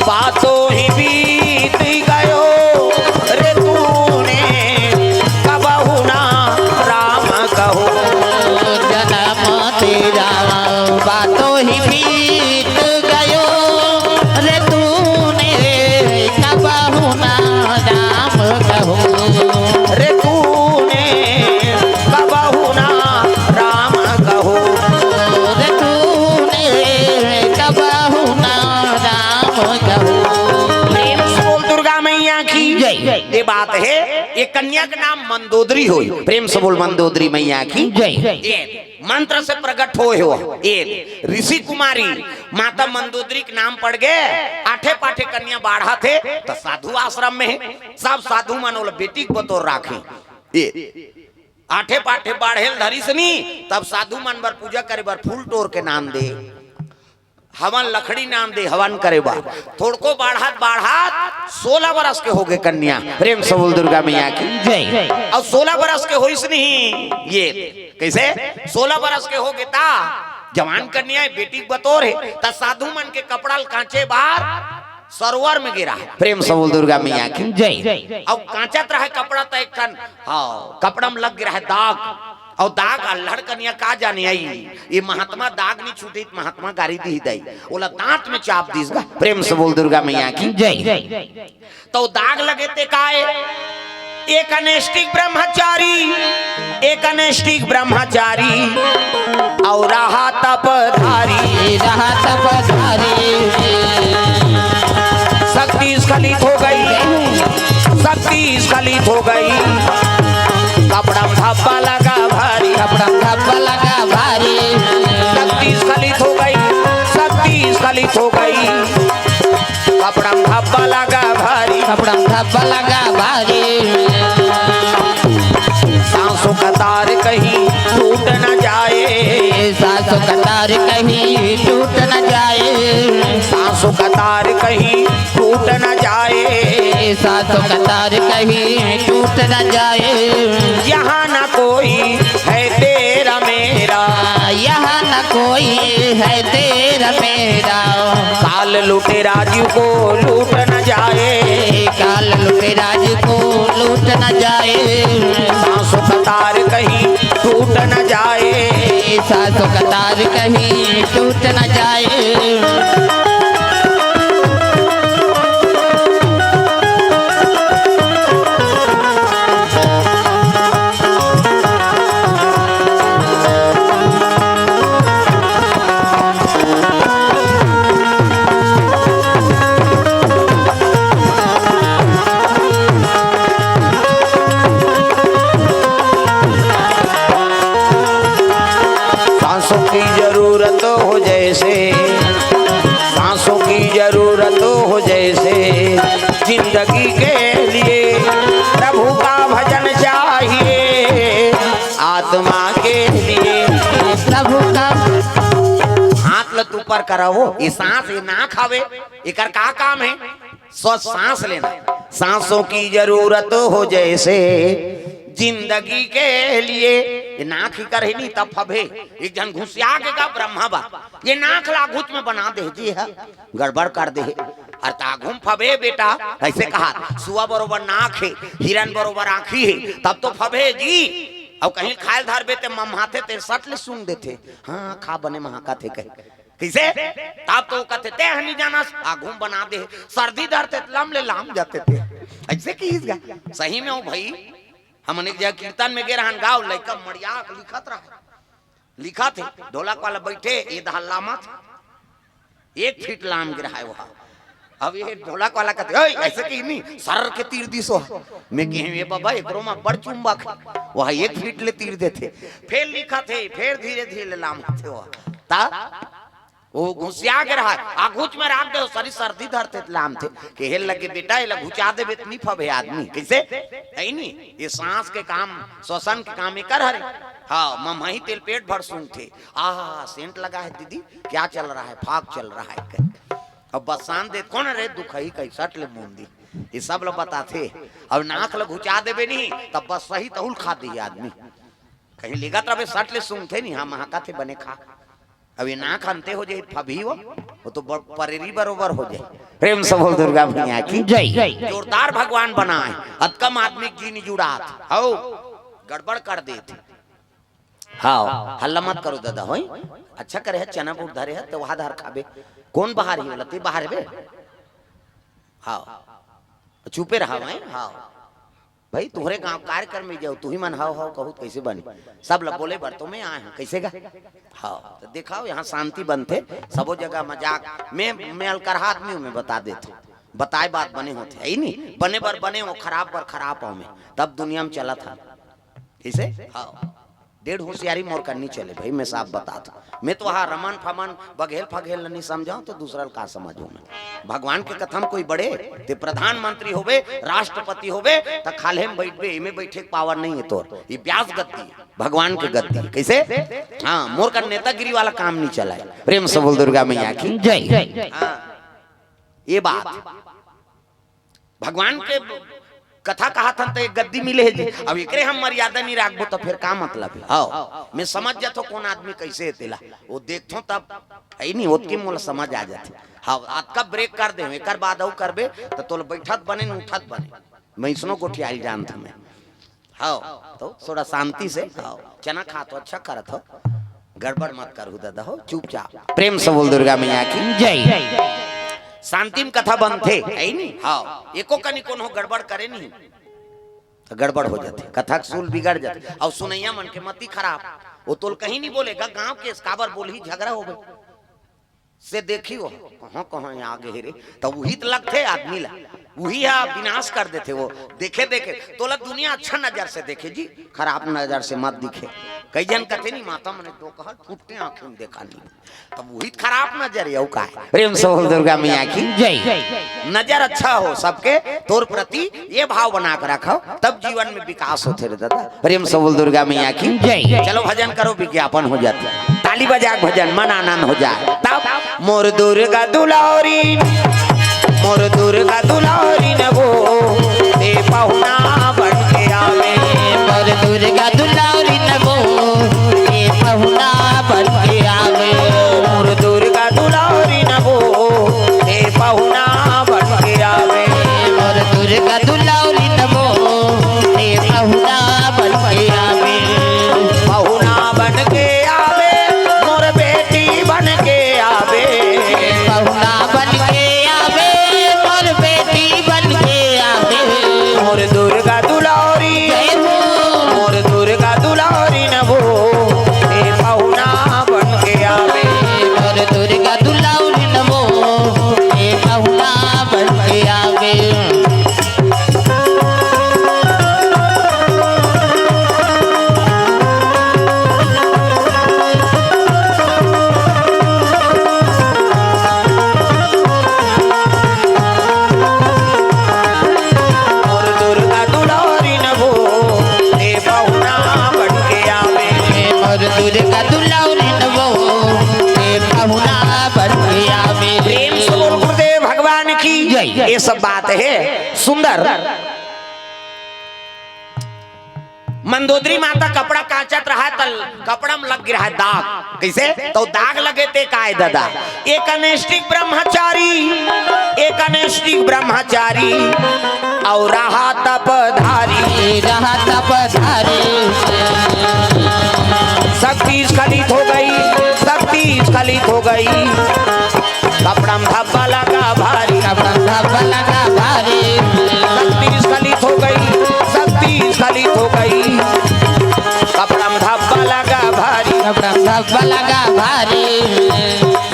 बातों ही बीत गयो रे तूने, कबहु ना राम कहो। जन्म तेरा बातों ही बीत गयो रे तूने, कबहु ना राम कहो। रे तूने कबहु ना राम कहो। रे तूने कबहु ना राम कहो। प्रेम से बोल दुर्गा मैया की। जय। ये बात है, ये कन्या का नाम मंदोदरी होय। प्रेम से बोल मंदोदरी मैया की। जय। ये मंत्र से प्रकट होय हो। ये ऋषि कुमारी माता मंदोदरी के नाम पड़ गए। आठे पाठे कन्या बाढ़ा थे तो साधु आश्रम में है। सब साधु मन ओला बेटी के बतौर राखे। ये आठे पाठे बाढ़े ल धरिस नी, तब साधु मन बर पूजा करे बर फूल टोर के नाम दे, हवन लकड़ी नाम दे, हवन करे बर। थोड़को बाढ़त बाढ़त सोलह बरस के हो गए कन्या। प्रेम से बोल दुर्गा मैया की। जय। और सोलह बरस के होइस नहीं ये, कैसे सोलह बरस के हो गए ता जवान कन्या है, बेटी के बतौर है, त साधु मन के कपड़ा ल कांचे बार सरोवर में गिरा है। प्रेम से बोल दुर्गा मैया की। जय। अब कांचत रहे कपड़ा त एक ठन, हाँ, कपड़ा में लग गिरा है दाग, और दाग अल्हड़ कनिया का जाने आई, ये महात्मा दाग नहीं छूटे त महात्मा गारी दी दई, ओला दांत में चाप दीस गा। प्रेम से बोल दुर्गा मैया की। जय। तो दाग लगे ते काय, एक अनैष्ठिक ब्रह्मचारी, एक अनैष्ठिक ब्रह्मचारी और रहा तपधारी। रहा तपधारी। शक्ति स्खलित हो गई, शक्ति स्खलित हो गई। कपड़ा में धब्बा लगा भारी। कपड़ा में धब्बा लगा भारी। शक्ति स्खलित हो गई, शक्ति स्खलित हो गई। कपड़ा में धब्बा लगा भारी। कपड़ा में धब्बा लगा भारी। सांसों का तार कहीं टूट न जाए। सांसों का तार कहीं टूट न जाए। सांसों का तार कहीं टूट न जाए। सांसों का तार कहीं टूट न जाए। यहाँ न कोई है तेरा मेरा। यहाँ न कोई है तेरा मेरा। काल लुटेरा जी को लूट न जाए। काल लुटेरा जी को लूट न जाए। सांसों का तार कहीं टूट न जाए। सांसों का तार कहीं टूट न जाए। सांसों की जरूरत हो जैसे, सांसों की जरूरत हो जैसे, जिंदगी के लिए प्रभु का भजन चाहिए आत्मा के लिए। प्रभु का हाथ ल ऊपर कराओ, ये सांस, ये नाक हवे, एकर का काम है? स्व सांस लेना। सांसों की जरूरत हो जैसे जिंदगी के लिए। ये नाक ही कर ही नहीं तब फबे। एक जन घुसिया के का ब्रह्मा बा, ये नाक ला घुच में बना दे जी है, गड़बड़ कर दे है। अरे त आघू म फबे बेटा, ऐसे कहा, सुआ बरोबर नाक है, हिरन बरोबर आँखी है, तब तो फबे जी। और कहीं खायल धरबे ते मम्हाथे ते सट ले सूंघ देथे। हाँ, खा बने महाका थे कहे। कैसे? तब तो कहते ते हनी जाना, आघू म बना दे, सर्दी धरते त लम ले लाम जाते थे। ऐसे की इसका सही में हो भाई। हमन एक जगह कीर्तन में गे रहन, गाँव लइका मड़िया के लिखत रहा, लिखत हे, ढोलक वाला बैठे, ये दहा लामत, एक फीट लाम गिरा है वहाँ। अब ये ढोलक वाला कहथे, "ओए, ऐसे कहीं नहीं, सर के तीर दिस हो।" मैं कहे, "ये बाबा, एकरो में बड़ चुंबक हे, वह एक फीट ले तीर देथे।" फेर लिखथे, फेर धीरे धीरे ले लामथे वो। ता वो घुसिया के रहा, आगुच में राख दे, सारी सर्दी धरथे त लामथे। कहे लगे, "बेटा, एला घुचा देबे त नहीं फबे आदमी।" कैसे? है नहीं, ये सांस के काम, श्वसन के काम एकर हरे। हाँ, ममही तेल पेट भर सूंघथे। आहा, सेंट लगा है दीदी, क्या चल रहा है? फाग चल रहा है। अब बसान दे, कौन रे दुखही कही सट ले मुंदी। ये सब ल बताथे। अब नाक ल घुचा देबे नहीं, तब बस सही तहुल खा दी आदमी। कहीं लिगत रहे सट ले सूंघथे नहीं, हाँ, महाकाथे बने खा। अब ये नाक अंते हो जाए, फबही वो, वो तो ब-, परेरी बरोबर हो जाए। प्रेम से बोल दुर्गा मैया की जय। जोरदार भगवान बनाए, अतकम आदमी जीनी जुड़ात, हौ, गड़बड़ कर देथे। हाँ, हल्ला मत करो दादा, होई? अच्छा करे है, चना बूट धरे है, तो वहां धर खाबे। कौन बाहर ही वाला? ते बाहर बे? हाँ, चुपे रहा भाई। हाँ भाई, तुहरे गांव कार्यक्रम में जाओ, तुही मन हाव हाव कहू त कैसे बनी? सब ला बोले बर तो मैं आए हूँ, कैसे गा? हाँ, तो देखाओ, यहाँ शांति बनथे, सबो जगह मजाक। मैं, मैं अलकरहा आदमी हूँ, मैं बता देत हूँ, बताए बात बने होथे, है ही नहीं। बने बर बने हो, खराब बर खराब हो मैं, तब दुनिया में चलत हन। कैसे? हाँ, डेढ़ होशियारी मोर करनी चले भाई, मैं साफ बतात हूँ। मैं तो वहाँ रमन फमन, बघेल फघेल नहीं समझाऊँ तो दूसरा का समझूँ मैं। भगवान के कथम कोई बड़े, ते प्रधानमंत्री होबे, राष्ट्रपति होबे, त खाल्हे में बैठबे, एमे बैठे के पावर नहीं है तोर। ये ब्यास गद्दी, भगवान के गद्दी। कैसे? हाँ, मोर कर नेतागिरी वाला काम नहीं चलाए। प्रेम से बोल दुर्गा मैया की जय। हाँ, ये बात। भगवान के कथा कहाथन त एक गद्दी मिले हे जी। अब एकरे हम मर्यादा नहीं राखबो त फिर का मतलब है? हाँ, मैं समझ जाथो कौन आदमी कैसे है तेला। वो देखथो तब, है नहीं, ओतकी मोला समझ आ जाथे। हाँ, अतका ब्रेक कर दे, एकर बाद अउ करबे त तोला बैठत बने न उठत बने। मैं इसनो गोठियारी जानथो मैं। हाँ, तो थोड़ा शांति से, हाँ, चना खा तो अच्छा करत हो, गड़बड़ मत करहु दादा हो, चुपचाप। प्रेम से बोल दुर्गा मैया की जय। शांति में कथा बनथे, है नहीं? हाँ, एको कनी कोनो गड़बड़ करे नहीं, तो गड़बड़ हो जाथे, कथा के सूल बिगड़ जाथे। और सुनैया मन के मति खराब, वो तोल कहीं नहीं बोलेगा, गांव के काबर बोलही, झगड़ा होबे। से देखी वो कहाँ कहाँ आ गे रे, तब वही त लगथे आदमी ला, वही हा विनाश कर देथे वो। देखे देखे तोला दुनिया अच्छा नजर से देखे जी, खराब नजर से मत दिखे। कई जन कथे नहीं, माता मने दो कहल फुटते आँखें में देखा नहीं, तब वही त खराब नजर है, वो का है? प्रेम से बोल दुर्गा मैया की जय। नजर अच्छा हो सबके तोर प्रति, ये भाव बना के रखो, तब जीवन में विकास होथे रे दादा। प्रेम से बोल दुर्गा मैया की जय। चलो भजन करो, विज्ञापन हो जाथे। ताली बजा के भजन, मन आनंद हो जाए। तब मोर दुर्गा दुलारी, मोर दुर्गा दुलारी न वो, ते पहुना बन के आवे। मोर दुर्गा दुलारी न वो, ते पहुना बन के आवे। मोर दुर्गा दुलारी न वो, ते पहुना बन के आवे। मोर दुर्गा दुलारी न वो, ते पहुना बन के आवे। पहुना बन के आवे, मोर बेटी बन के आवे। पहुना बन के आवे, मोर बेटी बन के आवे। मोर दुर्गा दुलारी, जय हो। मोर दुर्गा दुलारी न वो, ते पहुना बन के आवे। मोर दुर्गा दुलारी न वो, ते पहुना बन के आवे। मोर दुर्गा दुलारी न वो, ते पहुना बन के आवे। मोर दुर्गा दुलारी न वो, ते पहुना बन के आवे। प्रेम से बोल गुरुदेव भगवान की जय। ये सब बात है सुंदर। मंदोदरी माता कपड़ा कांचत रहा, त कपड़ा में लग गिरा है दाग। कैसे? तो दाग लगे ते काय दादा? एक अनिष्टिक ब्रह्मचारी, एक अनिष्टिक ब्रह्मचारी और रहा तपधारी। रहा तपधारी। शक्ति स्खलित हो गई, शक्ति स्खलित हो गई। कपड़ा में धब्बा लगा भारी। कपड़ा में धब्बा लगा भारी। शक्ति स्खलित हो गई, शक्ति स्खलित हो गई। कपड़ा में धब्बा लगा भारी। कपड़ा में धब्बा लगा भारी।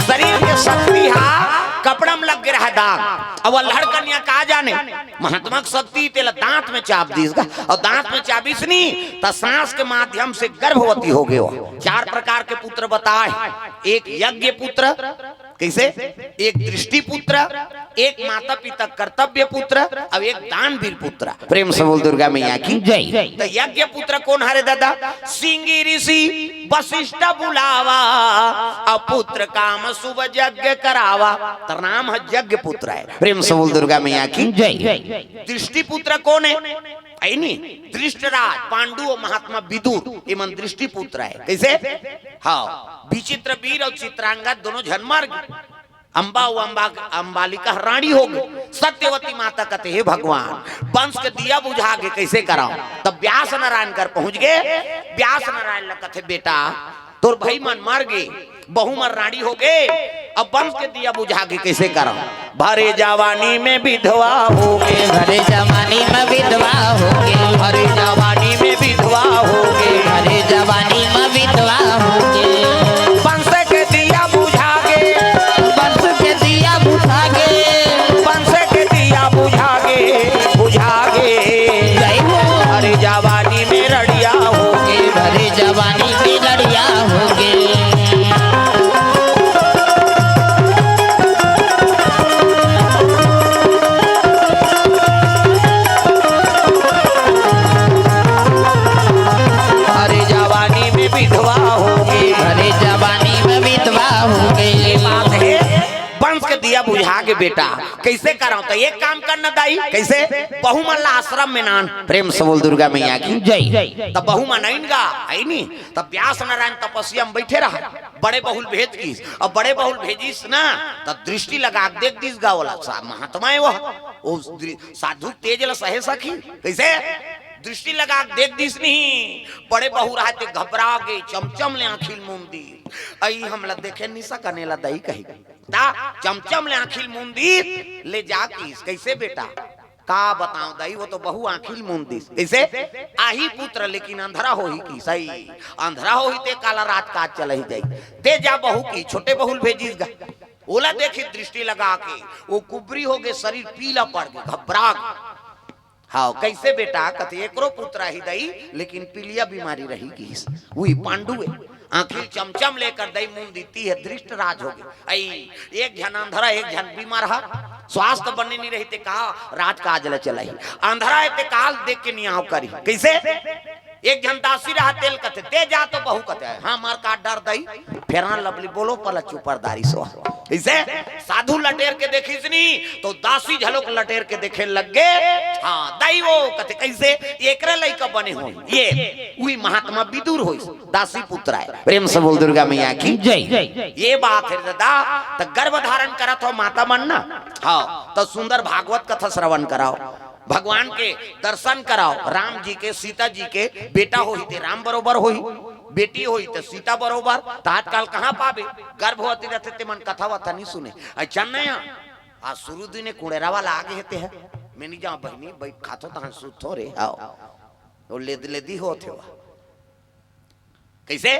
शरीर के शक्ति हा कपड़ा में लग गे रहा दाग। जाने, महात्मा के शक्ति तेला दांत में चाप दीस गा, अउ दांत में चाबिस नी, त सांस के माध्यम से गर्भवती हो गयो। चार प्रकार के पुत्र बताए, एक यज्ञ पुत्र, कइसे? एक दृष्टि पुत्र, एक माता पिता कर्तव्य पुत्र, अउ एक दानवीर पुत्र। प्रेम से बोल दुर्गा मैया की जय। त यज्ञ पुत्र कोन हरे दादा? सिंगी ऋषि वशिष्ठ बुलावा, अउ पुत्र काम शुभ यज्ञ करावा। त राम ह यज्ञ पुत्र हे। प्रेम से बोल दुर्गा मैया की जय। दृष्टि पुत्र कोन हे? ऐ नी, धृष्टराज, पांडु अउ महात्मा विदुर, एमन दृष्टि पुत्र हे। कइसे? हाँ, विचित्र वीर अउ चित्रांगद दोनों झन मर गे। अम्बा अउ अम्बा, अम्बालिका रानी हो गे। सत्यवती माता कथे, "हे भगवान, वंश के दिया बुझा गे, कइसे करंव?" तब व्यास नारायण कर पहुंच गे। व्यास नारायण ल कथे, "बेटा, तोर भई मन मर गे, बहू मन रानी हो गे, अब वंश के दिया बुझा गे, कइसे करंव?" भरे जवानी में विधवा हो गे। भरे जवानी में विधवा हो गे। भरे जवानी में विधवा हो गे। भरे जवानी में विधवा हो गे। वंश के दिया बुझा गे। वंश के दिया बुझा गे। वंश के दिया बुझा गे, बुझा गे। जय हो। भरे जवानी में रड़िया हो गे। भरे जवानी में रड़िया हो गे। अरे जवानी में विधवा हो गे। अरे जवानी में विधवा हो गे। ये बात हे, वंश के दिया बुझा गे बेटा, कइसे करंव? त एक काम कर न दाई, कइसे? बहू मन ला आश्रम में नान। प्रेम से बोल दुर्गा मैया की जय। त बहू मन आइन गा, आइनी, त व्यास नारायण तपस्या में बइठे रहा, बड़े बहू ल भेज किस, अउ बड़े बहू ल भेजिस ना, त दृष्टि लगा के देख दिस गा ओला, सा-, महात्मा हे वो, वो दृ-, साधु तेज ल सहे सखी, कइसे? दृष्टि लगा के देख दिस नहीं, बड़े बहू रहा ते घबरा गे, चमचम ले आँखी ल मूंद दिस, अई हमला देखे नइ सकन एला दई कही, त चमचम ले आँखी ल मूंद दिस, ले जा किस, कइसे बेटा? का बतांव दाई, वो तो बहू आँखी ल मूंद दिस। कइसे? आही पुत्र लेकिन अंधरा होही किस, अंधरा होही ते काला राजकाज चलही जाही। ते जा बहू किस, छोटे बहू ल भेजिस गा। ओला देखिस दृष्टि लगा के, वो कुबरी हो गे, शरीर पीला पड़ गे, घबरा गे। हाँ, कइसे बेटा? कथे एकरो पुत्र आही दाई, लेकिन पीलिया बीमारी रही किस। उही पांडु हे। आँखी ल चमचम लेकर दई मूंद दिस, ते धृष्टराज हो गे। अई, एक झन अंधरा, एक झन बीमार हा, स्वास्थ्य बने नइ रही ते का राजकाज ल चलाही। अंधरा हे ते काल देख के नियाव करही। कइसे? एक झन दासी रहा ते ल कथे, "ते जा तो बहू," कथे, "हाँ, मार का डर दई, फेरान लबली बोलो पला चुपर दारी सो।" कइसे? साधु लटेर के देखिस नी, तो दासी झलोक लटेर के देखे लग गे। हाँ, दई वो कथे, "कइसे? एकरे लइका बने हो।" ये, उही महात्मा विदुर होइस। दासी पुत्र आय। प्रेम से बोल दुर्गा मैया की जय। ये बात हे दादा, त गर्भ धारण करत हो माता मन ना, हाँ, त सुंदर भागवत कथा श्रवण कराओ, भगवान के दर्शन कराओ, राम जी के, सीता जी के, बेटा होही ते राम बरोबर होही, बेटी होही ते सीता बरोबर। त आजकल कहाँ पाबे, गर्भवती रथे ते मन कथा वथा नइ सुने। अच्छा नया, आज शुरू दिने कुड़ेरा वाला आगे हे ते हे, मैं नइ जांव बहिनी, बइठ खाथो तहन सुतथो रे, हाँ, वो लेद लेदी होत हे वा। कइसे?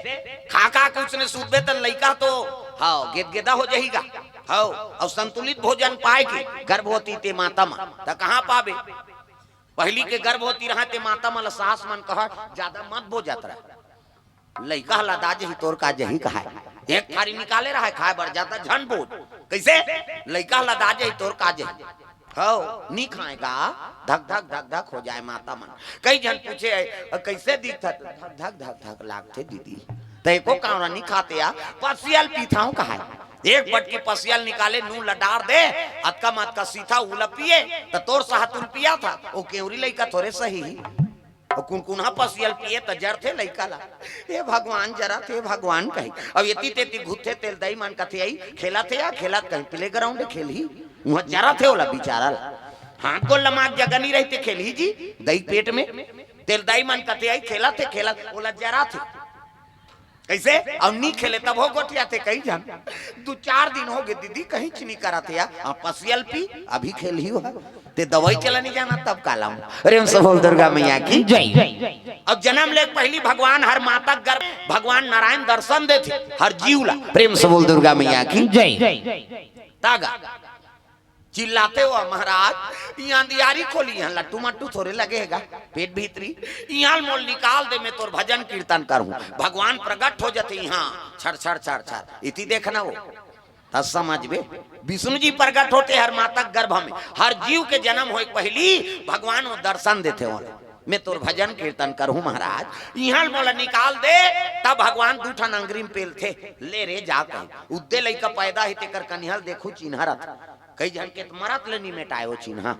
खा खा के उसने सूतबे त लइका तो, हव, गेदगेदा हो जाही गा। हव, अउ संतुलित भोजन पाए के गर्भवती ते माता मन, त कहाँ पाबे? पहिली के गर्भवती रहा ते माता मन ल सास मन कहा, "जादा मत बोजत रह। लइका ह लदा जाही, तोर का जाही," कहाय। एक थारी निकाले रहा, खाए बर जादा झन बोज। कइसे? "लइका ह लदा जाही, तोर का जाही।" हव, नी खाए गा, धक धक धक धक हो जाए माता मन। कई झन पूछे, "कइसे दिखत?" "धक धक धक धक लागथे दीदी।" त एको कांवरा नी खाते या, पसिया ल पीथंव कहाय। एक बटकी पसिया ल निकाले, नून ल डार दे, अतका म अतका सीथा उला पिए, त तोर साहतुल पियाथा, ओ केंवरी लइका थोरे सही। अउ कुनकुनहा पसिया ल पिए त जरथे लइका ला। "हे भगवान, जरत हे भगवान," कही। अब एती तेती घुरथे ते ल दई मन कथे, "अई खेलत हे या खेलत कहीं playground खेलही।" उहाँ जरत हे ओला बिचारा ला। हाथ गोड़ लमात जगह नइ रही ते खेलही जी, दई पेट में। ते ल दई मन कथे, "अई खेलत हे, खेलत," ओला जरत हे। कइसे? अउ नी खेले तभो गोठियाथे कई झन। दू चार दिन हो गे दीदी, कहींच नी करत हे या। हाँ, पसिया ल पी, अभी खेलही हो। ते दवई चला नइ जानत तब का लाऊं। प्रेम से बोल दुर्गा मैया की जय। अब जनम ले पहिली भगवान हर माता गर्भ, भगवान नारायण दर्शन देथे हर जीव ला। प्रेम से बोल दुर्गा मैया की जय। तागा चिल्लाथे हो महाराज, इहाँ अंधियारी खोली, इहाँ लट्टू मट्टू थोरे लगे हे गा, पेट भीतरी, इहाँ मोला निकाल दे, मैं तोर भजन कीर्तन करहूँ। भगवान प्रगट हो जाथे इहाँ, छर छर छर छर, इति देखना हो, त समझबे। विष्णु जी प्रगट होथे हर माता के गर्भ में, हर जीव के जन्म होय के पहिली भगवान वो दर्शन देथे हो। मैं तोर भजन कीर्तन करहूँ महाराज, इहाँ मोला निकाल दे। तब भगवान दू ठन अंगरी में पेलथे, ले रे जा कहे। उद्दे लइका पैदा हे तेकर कनिहा ल देखहू चिन्हा रथे। कई झन के त मरत ले नी मेटाय वो चिन्हा।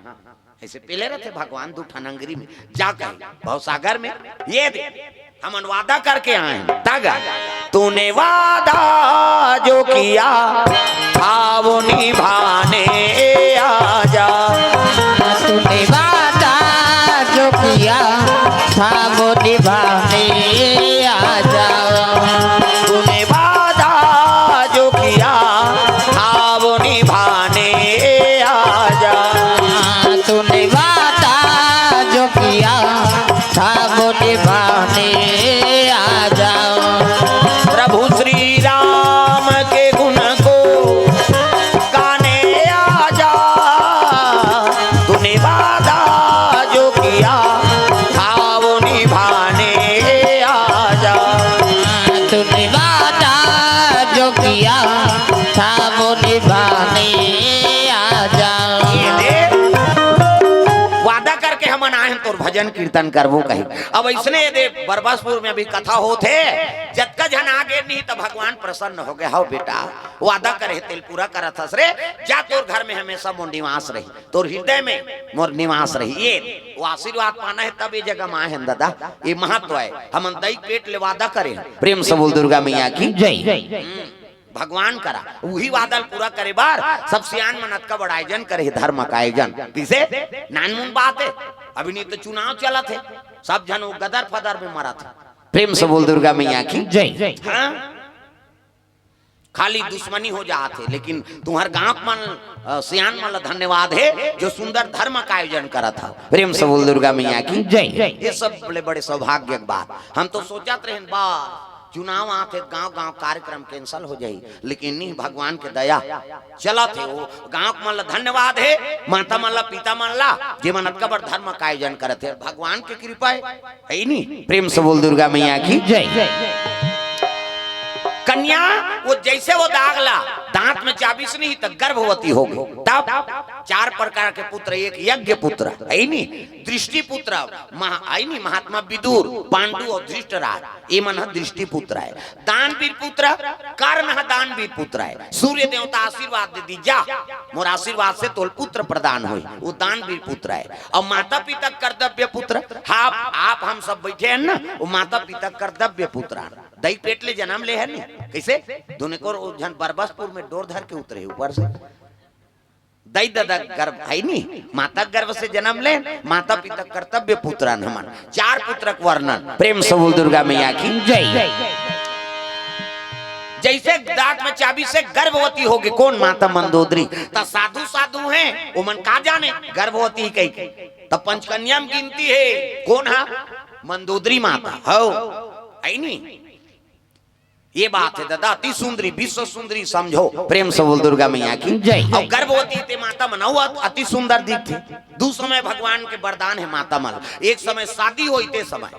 अइसे पेले रथे भगवान दू ठन अंगरी में, जा कहे भवसागर में, ये दे हमन वादा करके आए हैं। तग तूने वादा जो किया था वो निभाने आजा। तूने वादा जो किया था वो निभाने आजा। तूने वादा जो किया था वो निभाने आजा। तूने वादा जो किया था वो निभाने आजा। प्रभु श्री राम के गुण को गाने आजा। तूने वादा जो किया था वो निभाने आजा। तूने वादा जो किया था वो निभाने आजा। ये दे, वादा करके हमन आए हैं तोर भजन कीर्तन करबो कही। अब अइसने ये दे बरबसपुर में अभी कथा होत हे, जतका झन आगे नहीं त भगवान प्रसन्न हो गया हो बेटा, वादा करे हे तेला पूरा करत हस रे, जा तोर घर में हमेशा मोर निवास रही, तोर हृदय में मोर निवास रही। ये वो आशीर्वाद पाना हे तब ये जगह में आए हैं दादा, ये महत्व हे। हमन दई पेट ले वादा करे हैं। प्रेम से बोल दुर्गा मैया की जय। भगवान करा उही वादा ल पूरा करे बर सब सियान मन अतका बड़ आयोजन करे हे, धर्म का आयोजन। किसे नानमुन बात हे, अभी नहीं तो चुनाव चलत हे, सब झन वो गदर फदर में मरत हे। प्रेम से बोल दुर्गा मैया की जय। हाँ? खाली दुश्मनी हो जात हे, लेकिन तुम्हर गांव मन, अ, सियान मन ला धन्यवाद हे जो सुंदर धर्म का आयोजन करत हे। प्रेम से बोल दुर्गा मैया की जय। ये सब बड़े बड़े सौभाग्य के बात। हम तो सोचत रहेन बा चुनाव आत हे, गांव गांव कार्यक्रम cancel हो जाही, लेकिन नहीं, भगवान के दया चलत हे। वो गांव मन ला धन्यवाद हे, माता मन ला, पिता मन ला, जे मन अतका बड़ धर्म का आयोजन करत हे, भगवान के कृपा हे, हे नी? प्रेम से बोल दुर्गा मैया की जय। कन्या वो जैसे वो दाग ला दांत में चाबिस नहीं त गर्भवती हो गई, तब चार प्रकार के पुत्र, एक यज्ञ पुत्र, हे नी? दृष्टि पुत्र, महा-, हे नी? महात्मा विदुर, पांडु और धृष्टराज, ये मन ह दृष्टि पुत्र हे। दानवीर पुत्र, कर्ण ह दानवीर पुत्र हे। सूर्य देवता आशीर्वाद दे दी, जा मोर आशीर्वाद से तोल पुत्र प्रदान होई, वो दानवीर पुत्र हे। और माता पिता कर्तव्य पुत्र, आप, आप हम सब बैठे हैं ना, वो माता पिता कर्तव्य पुत्र हे। दई पेट ले जन्म ले हे नी, कैसे? दुने को झन बरबसपुर में डोर धर के उतरे ऊपर से। दई ददा गर्भ हे नी, माता गर्भ से जन्म ले, माता पिता कर्तव्य पुत्र हन हमन। चार पुत्र के वर्णन। प्रेम से बोल दुर्गा मैया की जय। जैसे दांत में चाबिस हे गर्भवती हो गई, कौन? माता मंदोदरी। त साधु साधु हे, वो मन का जाने गर्भवती कही के। त पंचकन्या में गिनती हे, कौन हा? मंदोदरी माता हो, हे नी? ये बात हे दादा, अति सुंदरी, विश्व सुंदरी समझो। प्रेम से बोल दुर्गा मैया की जय। और गर्भवती ते माता मन अउ अति सुंदर दिखथे। दू समय भगवान के वरदान हे माता मन, एक समय शादी होई ते समय,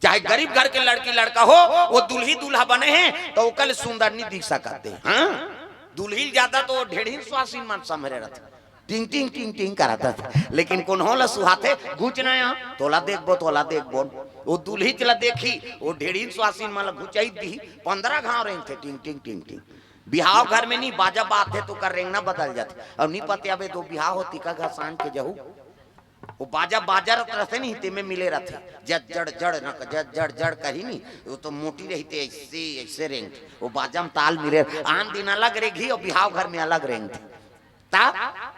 चाहे गरीब घर के लड़की लड़का हो, वो दुल्ही दूल्हा बने हे त ओकर ले सुंदर नहीं दिख सकत हे। हाँ, दुल्ही ज्यादा तो ढेढ़ीन स्वासिन मन संभरे रथे। टिंग टिंग टिंग टिंग करत हे, लेकिन कोनो ला सुहाथे, "घुच ना यहाँ, तोला देखबो, तोला देखबो।" वो दुल्हिच ला देखही, वो ढेढ़ीन स्वासिन मन ला घुचाई दिही, पंद्रह घाव रेंगथे, टिंग टिंग टिंग टिंग। बिहाव घर में नहीं, बाजा बाजथे त ओकर रेंगना बदल जाथे। अउ नहीं पते अबे दो बिहाव होती का घर सांझ के जहू, वो बाजा बाजत रथे नहीं, तेमे मिले रथे, जड़ जड़ जड़ न, जड़ जड़ जड़ कही नहीं, वो तो मोटी रहिथे, ऐसे ऐसे रेंगथे। वो बाजा में ताल मिले, आन दिन अलग रेंगही और बिहाव घर में अलग रेंगथे। ता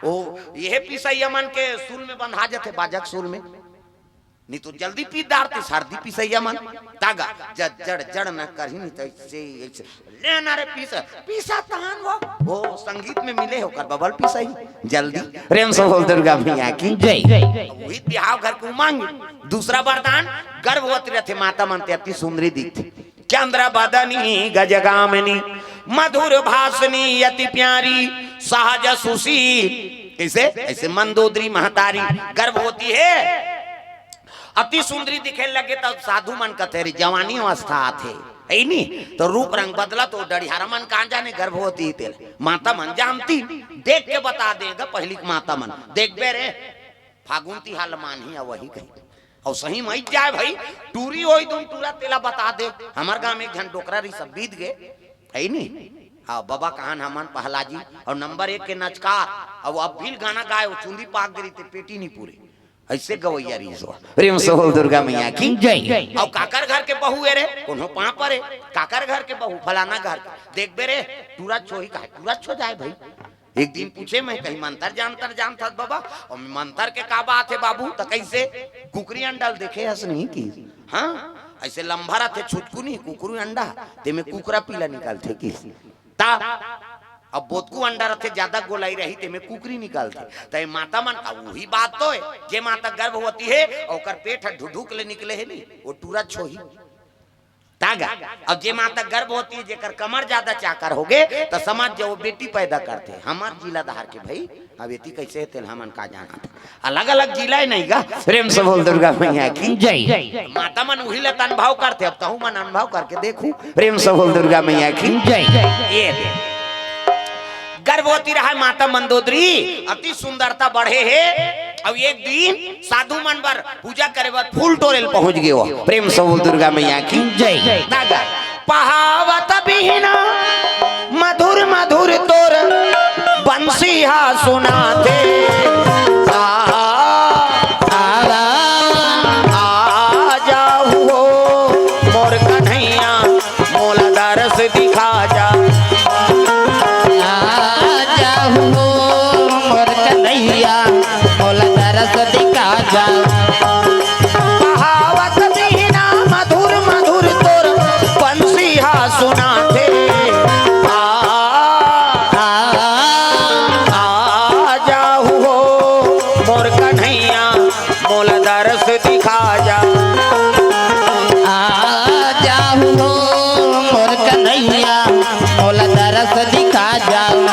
ओ, यह पिसैया मन के सूल में बंधा जथे, बाजा के सूल में। नहीं तो जल्दी पीस डारथे, सर्दी पिसैया मन। तागा, जड़ जड़ जड़ न करही, नहीं तो ऐसे, ऐसे। ले ना रे पीस, पीसा तान वो। ओ, संगीत में मिले होकर बबल पिसई, जल्दी। प्रेम से बोल दुर्गा मैया की जय। वही बिहाव घर के उमंग। दूसरा वरदान, गर्भवती रथे माता मन ते अति सुंदरी दिखथे। चंद्र बदनी गजगामिनी, मधुर भाषणी अति प्यारी, सहज सुशील कइसे? अइसे मंदोदरी महतारी गर्भवती हे, अति सुंदरी दिखे लगे, तब साधु मन कथे, "अरे, जवानी अवस्था आथे, हे नी, तो रूप रंग बदला, तो डढ़ियारा मन कहाँ जाने गर्भवती हे तेला।" माता मन जानती, देख के बता देगा पहिली के माता मन, "देखबे रे, फागुन तिहार ल मानही, अउ वही कही।" अउ सही मइच जाय भाई, टूरी होई दुन टूरा तेला बता दे। हमर गांव में एक झन डोकरा रही, सब बीत गे, हे नी? हाँ, बबा कहन हमन पहला जी, अउ नंबर एक के नचकार, अउ अब भी गाना गाय, वो चुंदी पाक गे रही ते पेटी नी पूरे। अइसे गवैया रही सो। प्रेम से बोल दुर्गा मैया की। जय। अउ काकर घर के बहू हे रे, कोनो पांव परे, काकर घर के बहू, फलाना घर के। देखबे रे, टूरा छोही का हे, टूरा छो जाय भाई। एक दिन पूछे मैं, कहीं मंतर जानतर जानत हस बबा? अउ मंतर के का बात हे बाबू? त कइसे? कुकरी अंडा ल देखे हस नहीं कि? हाँ, अइसे लंबा रथे, छुतकू नहीं, कुकरी अंडा, तेमे कुकरा पीला निकलथे कि? ता, अब बोतकू अंडा रथे, जादा गोलाई रही, तेमे कुकरी निकलथे। त ए माता मन, अब वही बात तो हे, जे माता गर्भवती हे, ओकर पेट ह ढुढुक ले निकले हे नहीं, वो टूरा छोही। तागा, अब जे माता गर्भवती हे, जेकर कमर जादा चाकर होगे, त समझ जाओ, बेटी पैदा करथे। हमर जिला धार के भाई, अब एती कइसे हे, तेला हमन का जानत। अलग-अलग जिला हे नहीं गा। प्रेम से बोल दुर्गा मैया की। जय। माता मन उही ल त अनुभव करथे, अब तहू मन अनुभव करके देखू। प्रेम से बोल दुर्गा मैया की। जय। ये दे। गर्भवती रहय माता मंदोदरी, अति सुंदरता बढ़े हे। अउ एक दिन साधु मन बर पूजा करे बर फूल टोरे ल पहुंच गे हो। प्रेम से बोल दुर्गा मैया की। जय। दादा, पहावत बिहना मधुर मधुर तोर बंसी हा सुनाथे। आ, आ, आ जाहू हो मोर कन्हैया, मोला दरस दिखा जा। आ जाहू हो मोर कन्हैया, मोला दरस दिखा जा। पहावत बिहना मधुर मधुर तोर बंसी हा सुनाथे। आ, आ, आ जाहू हो मोर कन्हैया, मोला दरस दिखा जा। आ जाहू हो मोर कन्हैया, मोला दरस दिखा जा।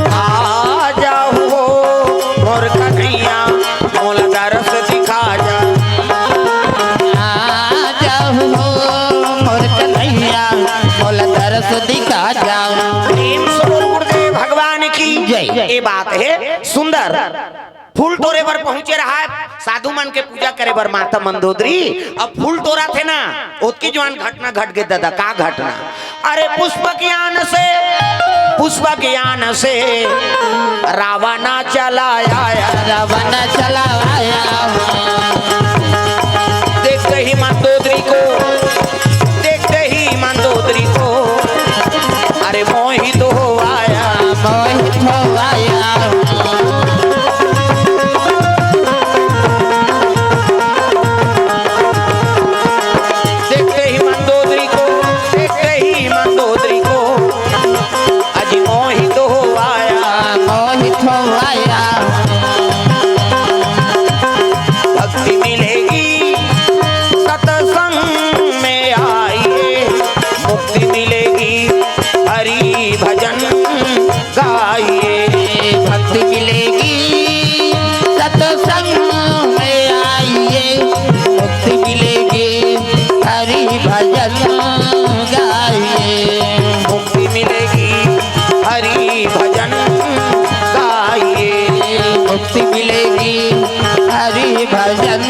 आ जाहू हो मोर कन्हैया, मोला दरस दिखा जा। आ जाहू हो मोर कन्हैया, मोला दरस दिखा जा। प्रेम से बोल गुरुदेव भगवान की। जय। ये बात हे सुंदर। फूल टोरे बर पहुंचे रहय साधु मन के पूजा करे बर माता मंदोदरी। अब फूल टोरथे ना, ओतकी जुवार घटना घट गे दादा। का घटना? अरे पुष्पक यान से, पुष्पक यान से रावण चला आया। रावण चला आया। देखते ही मंदोदरी को, देखते ही मंदोदरी को, अरे मोहित हो आया। मोहित हो आया। देखते ही मंदोदरी को, देखते ही मंदोदरी को, अजी मोहित हो आया। मोहित हो आया। भक्ति मिलेगी सत्संग में आइए, मुक्ति मिलेगी हरि भजन गाइए। भक्ति मिलेगी सत्संग में आइए, मुक्ति मिलेगी हरि भजन गाइए। मुक्ति मिलेगी हरि भजन गाइए। मुक्ति मिलेगी हरि भजन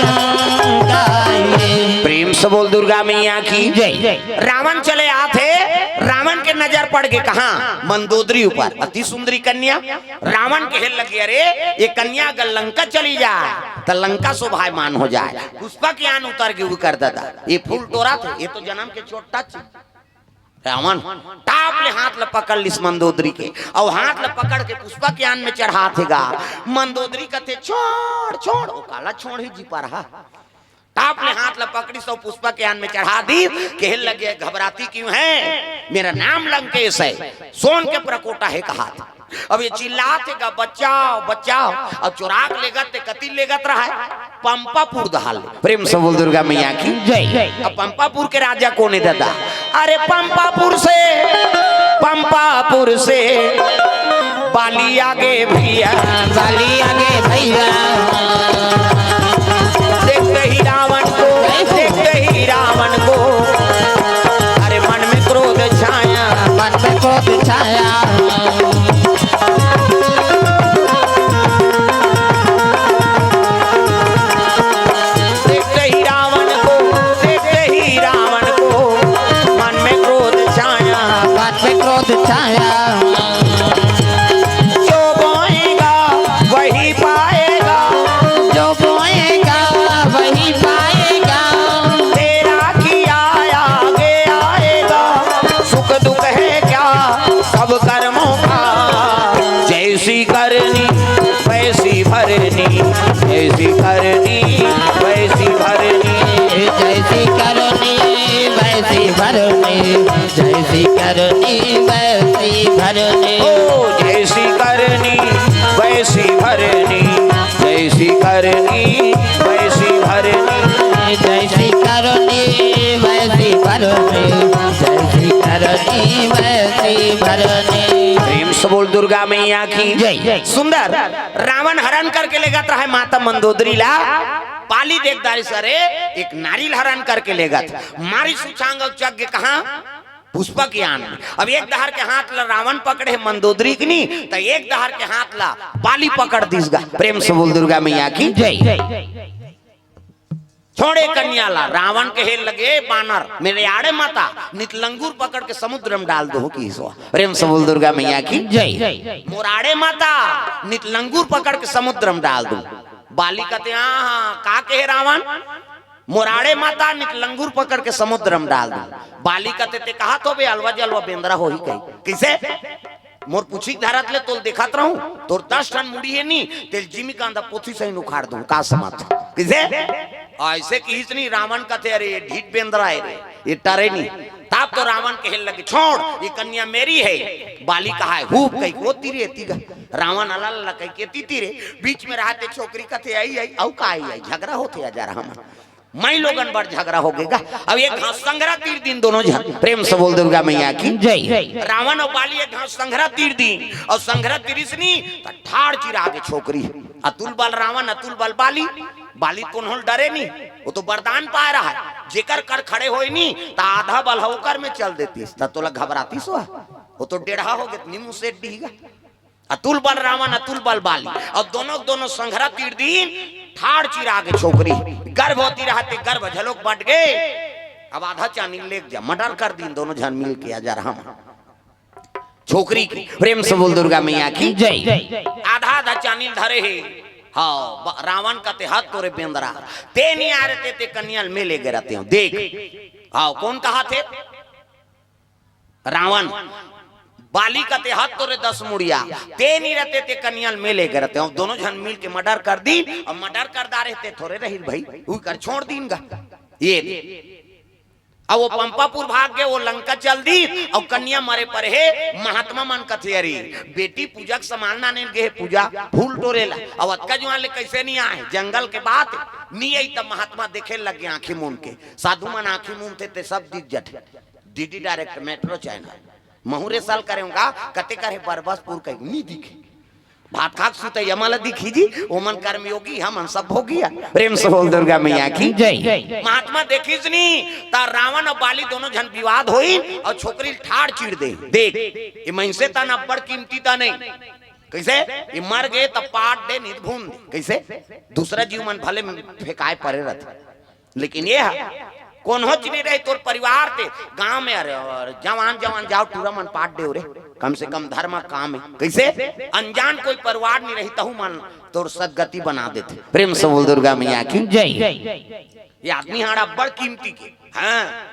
गाइए। प्रेम से बोल दुर्गा मैया की। जय। रावण चले आथे, रावण के नजर पड़ गे कहाँ? मंदोदरी ऊपर। अति सुंदरी कन्या। रावण कहे लगे, "अरे, ये कन्या अगर लंका चली जाय, त लंका शोभायमान हो जाय।" पुष्पक यान उतर गे उकर दादा। ये फूल टोरथे, ये तो जनम के छोटा चीज। रावण टाप ले हाथ ल पकड़ लिस मंदोदरी के, अउ हाथ ल पकड़ के पुष्पक यान में चढ़ात हे गा। मंदोदरी कथे, "छोड़, छोड़।" ओ काला छोड़ ही जी पर हा। टाप ले हाथ ल पकड़िस अउ पुष्पक यान में चढ़ा दी। कहे लगे, "घबराती क्यों है? मेरा नाम लंकेश है, सोन के परकोटा है," कहा था। अब ये चिल्लात हे गा, "बचाओ, बचाओ।" अउ चोरा के लेगत ते कति लेगत रहा है? पंपापुर दहाल। प्रेम से बोल दुर्गा मैया की जय। अब पंपापुर के राजा कोन हे दादा? अरे पंपापुर से, पंपापुर से बाली आगे भैया, बाली आगे भैया। देखते ही रावण को, देखते ही रावण को, अरे मन में क्रोध छाया, मन में क्रोध छाया। देखते ही रावण को, देखते ही रावण को मन में क्रोध छाया, मन में क्रोध छाया। जो बोएगा वही पाएगा, जो बोएगा वही पाएगा। तेरा किया आगे आएगा, सुख दुख है क्या सब कर्मों का। जैसी करनी वैसी भरनी, जैसी करनी वैसी भरनी। जैसी करनी वैसी भरनी, जैसी करनी वैसी भरनी। ओ जैसी करनी वैसी भरनी, जैसी करनी वैसी भरनी। जैसी करनी वैसी भरनी, जैसी करनी वैसी भरनी। प्रेम से बोल दुर्गा मैया की जय। सुंदर। रावण हरण करके लेगत रहा है माता मंदोदरी ला। बाली देख डारिस, अरे एक नारी ल हरण करके लेगत। मारिस उछांग अउ चघ गे कहाँ? पुष्पक यान में। अब एक डहर के हाथ ला रावण पकड़े हे मंदोदरी के नी, त एक डहर के हाथ ला बाली पकड़ दिस गा। प्रेम से बोल दुर्गा मैया की जय। छोड़े कन्या ला, रावण कहे लगे, "बानर, मेरे आड़े मत आ, नित लंगूर पकड़ के समुद्र में डाल दूं," किहिस ओ। प्रेम से बोल दुर्गा मैया की जय। "मोर आड़े मत आ, नित लंगूर पकड़ के समुद्र में डाल दूं।" बाली कथे, "हाँ, हाँ, का कहे रावण? मोर आड़े मत आ, नित लंगूर पकड़ के समुद्र में डाल दूं।" बाली कथे, "ते कहाथस बे अलवा जलवा बेंदरा होही कही।" कइसे? "मोर पूछी के धरत ले तोला देखत रहूं, तोर दस ठन मुड़ी हे नी, तेला जिमी कांदा पोथी सही उखाड़ दूं, का समझ?" कइसे? अइसे किहिस नी, रावण कथे, "अरे, ये ढीठ बेंदरा हे रे, ये टरे नी।" तब तो रावण कहे लगे, "छोड़, ये कन्या मेरी है।" बाली कहा है, "हूप कही को तीरे तीगा।" रावण अला ला कही के ती तीरे, बीच में रहते छोकरी कथे, "आई, आई, अउ का आई, आई, झगड़ा होथे आ जा रहा हम।" माई लोगन बर झगड़ा हो गे गा। अब एक घास संघरा तीर दीन दोनों झन। प्रेम से बोल दुर्गा मैया की जय। रावण अउ बाली एक घास संघरा तीर दीन अउ संघरा तीरिस नी त ठाड़ चिरा गे छोकरी। अतुल बल रावण, अतुल बल बाली। बाली कोनो ल डरे नी, ओ तो वरदान पाए रहा है। जेकर कर खड़े होय नी त आधा बल ह ओकर में चल देतिस, त तोला घबरातिस ओ? ओ तो डेढ़ा हो गे, नी मुसेट डीगा। अतुल बल रावण, अतुल बल बाली। अब दोनों, दोनों संघरा तीर दीन, ठाड़ चिरा गे छोकरी। गर्भवती रहते, गर्भ झलोक बंट गे। अब आधा चानी लेग जा, मर्डर कर दीन दोनों झन मिल के, आ जा रहा हम। छोकरी की प्रेम से बोल दुर्गा मैया की जय। आधा, आधा चानी धरे हे। हाँ, ब-, रावण कथे हत तोरे बेंदरा। ते नी आ रहते, ते कन्या ल में लेगे रहते हो। देख। हाँ, कोन कहाथे? रावण। बाली कथे हत तोरे दस मुड़िया, ते नी रहते ते कन्या ल में लेगे रहते। अब दोनों झन मिल के मर्डर कर दीन, अब मर्डर कर डारे ते थोरे रही भाई, उही कर छोड़ दीन गा। ये अब ओ पंपापुर भाग गे, ओ लंका चल दीन, अउ कन्या मरे परे हे। महात्मा मन कथे, "अरे बेटी पूजा के सामान लाने ल गे हे, पूजा फूल टोरे ला, अब अतका जुआन ले कइसे नी आए?" जंगल के बात नी आई, तब महात्मा देखे लगे आंखी मूंद के। साधु मन आंखी मूंदथे ते सब दिख जथे। DD direct metro channel. महू रे साल करे होंगा, कते करे बरबसपुर कहीं नी दिखे। भात खाक सुते यमल दिखी जी, ओमन कर्मयोगी, हमन सब भोगिया। प्रेम से बोल दुर्गा मैया की जय। महात्मा देखिस नी, त रावण अउ बाली दोनों झन विवाद होई अउ छोकरी ल ठाड़ चीर दे। देख, ये मनसे तन अब्बड़ कीमती तन हे। कइसे? ये मर गे त पाट दे, नित भून दे। कइसे? दूसरा जीव मन भले फेंकाए परे रहथे। लेकिन ये ह, कोन्होच नी रही तोर परिवार ते, गांव में, अरे, अउ जवान, जवान जाव, टूरा मन पाट देव रे, कम से कम धर्म काम हे। कइसे? अनजान कोई परिवार नी रही, तहू मन तोर सदगति बना देथे। प्रेम से बोल दुर्गा मैया की जय। ये आदमी हाड़ा अब्बड़ कीमती के, हाँ।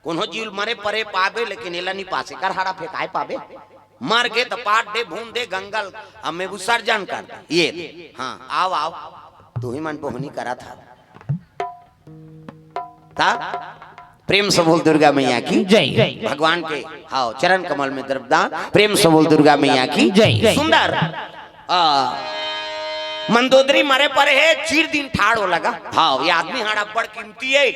कोनो जीव मरे परे पाबे, लेकिन एला नी पासे कर हाड़ा फेंकाय पाबे। मर गे त पाट दे, भून दे, गंगल, अब मैं विसर्जन कर दे। ये, हाँ, आओ, आओ, तू ही मन बोहनी करा था। ता, प्रेम से बोल दुर्गा मैया की जय। भगवान के, हाँ, चरण कमल में द्रव्यदान। प्रेम से बोल दुर्गा मैया की जय। सुंदर, आ, मंदोदरी मरे परे हे, चीर दिन ठाड़ हो लगा। हाँ, ये आदमी हाड़ा अब्बड़ कीमती हे।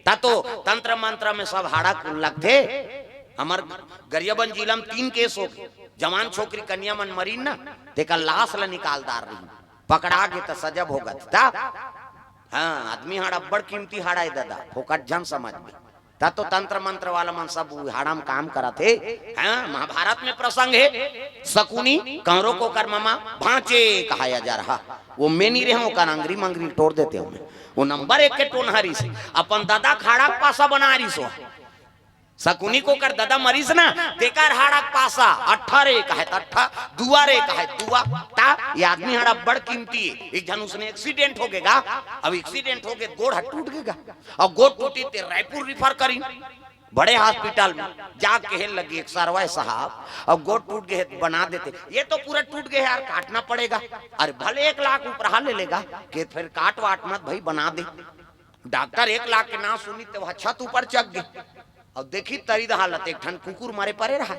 ता तो तंत्र मंत्र में सब हाड़ा कुल लगथे। हमर गरियाबंद जिला में तीन केस हो गे। जवान छोकरी कन्या मन मरीन ना, तेकर लाश ल निकाल डार रही, पकड़ा गे त सजा भोगत ता। हाँ, आदमी हाड़ा अब्बड़ कीमती हाड़ा हे दादा, फोकट झन समझ में। ता तो तंत्र मंत्र वाला मन सब उ हाड़ा में काम करत हे। हाँ, महाभारत में प्रसंग हे, सकुनी कंवरो कोकर ममा भांचे कहाया जा रहा। वो मैं नी रहे, ओकर अंगरी मंगरी टोर देते हो मैं। वो नंबर एक के टोनहारी से अपन दादा के हाड़ा के पासा बना रही सो। सकुनी कोकर दादा मरीस ना, तेकर हाड़ा के पासा, अट्ठा रे कहे त अट्ठा, दुआ रे कहे दुआ। ता ये आदमी हाड़ा बड़ कीमती हे। एक झन उसने एक्सीडेंट हो गेगा, अब एक्सीडेंट हो गे, गोड़ ह टूट गेगा, अउ गोड़ टूटी ते रायपुर रिफर करी, बड़े हॉस्पिटल में जा कहे लगी एक सरवाए साहब, अब गोड़ टूट गे हे त बना देते। ये तो पूरा टूट गे हे यार, काटना पड़ेगा। अरे भले एक लाख उपराहा ले लेगा, के फिर काट वाट मत भाई, बना दे। डॉक्टर एक लाख के नाम सुनी त वो छत ऊपर चढ़ गे। अब देखी तरी द हालत, एक ठन कुकुर मरे परे रहा।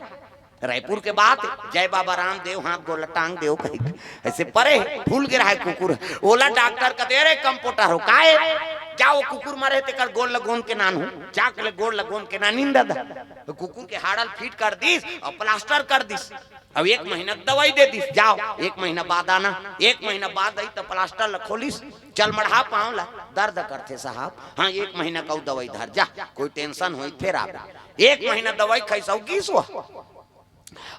रायपुर के बात, जय बाबा रामदेव, हाथ गोला टांग देव कही, ऐसे परे फूल गे रहा कुकुर। ओला डॉक्टर कहते, "अरे कंपाउंडर हो, काहे? जा वो कुकुर मरे तेकर गोड़ ल गोंद के नान हो, जा के ले गोड़ ल गोंद के नान नींद दा।" तो कुकुर के हाड़ा ल फिट कर दिस अउ प्लास्टर कर दिस। अब एक महीना के दवाई दे दिस, जाओ एक महीना बाद आना। एक महीना बाद आई त प्लास्टर ल खोलिस, चल मढ़ा पाँव ला, दर्द करथे साहब। हाँ, एक महीना का दवाई धर जा, कोई टेंशन होई फिर आबे। एक महीना दवाई खाइस अउ गीस वो।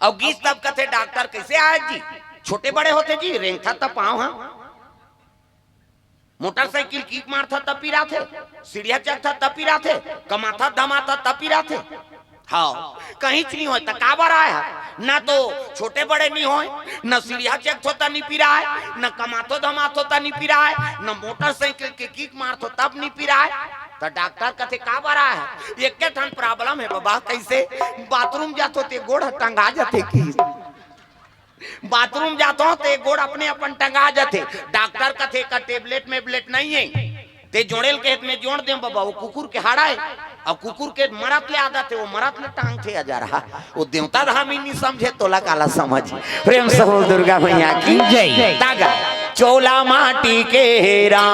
अउ गीस तब कथे डॉक्टर, "कैसे आय जी? छोटे बड़े होथे जी, रेंगथा त पाँव हा, मोटरसाइकिल किक मारथा त पिराथे, सीढ़िया चढ़था त पिराथे, कमाथा धमाथा त पिराथे।" हाँ, कहीं च नहीं होय त काबर आय हा? ना तो छोटे बड़े नहीं होय, ना सीढ़िया चढ़थो त नहीं पिराय, ना कमाथो धमाथो त नहीं पिराय, ना मोटरसाइकिल के किक मारथो तब नहीं पिराय। त डॉक्टर कथे काबर आय हा? एक ठन प्रॉब्लम हे बाबा। कैसे? बाथरूम जाथो ते गोड़ ह टंगा जाथे कि बाथरूम जाथो ते गोड़ अपने अपन टंगा जाथे। डॉक्टर कथे का टेबलेट मेबलेट नहीं हे, ते जोड़ेल कहे त मैं जोड़ देंव बाबा, वो कुकुर के हाड़ा हे। अब कुकुर के मरत ले आदत हे, वो मरत ले टांगथे अजा रहा। वो देवता धामी नहीं समझे, तोला काला समझ। प्रेम से बोल दुर्गा मैया की जय। तागा चोला माटी के हेरा,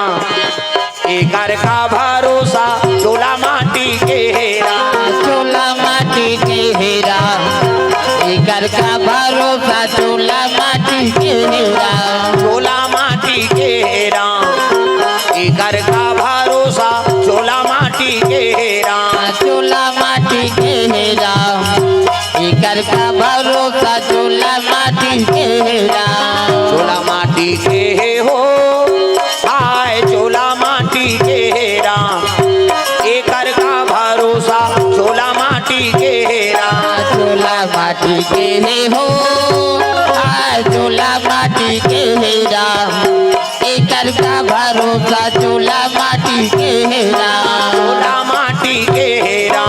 एकर का भरोसा, चोला माटी के हेरा। चोला माटी के हेरा, एकर का भरोसा, चोला माटी के हेरा। चोला माटी के हेरा, एकर का भरोसा, चोला माटी के हेरा। चोला माटी के हेरा, एकर का भरोसा, चोला माटी के हेरा। चोला माटी के हे हो, आय चोला माटी के हेरा, एकर का भरोसा, चोला माटी के हेरा। चोला माटी के हे हो, आय चोला माटी के हेरा, एकर का भरोसा, चोला माटी के हेरा। चोला माटी के हेरा,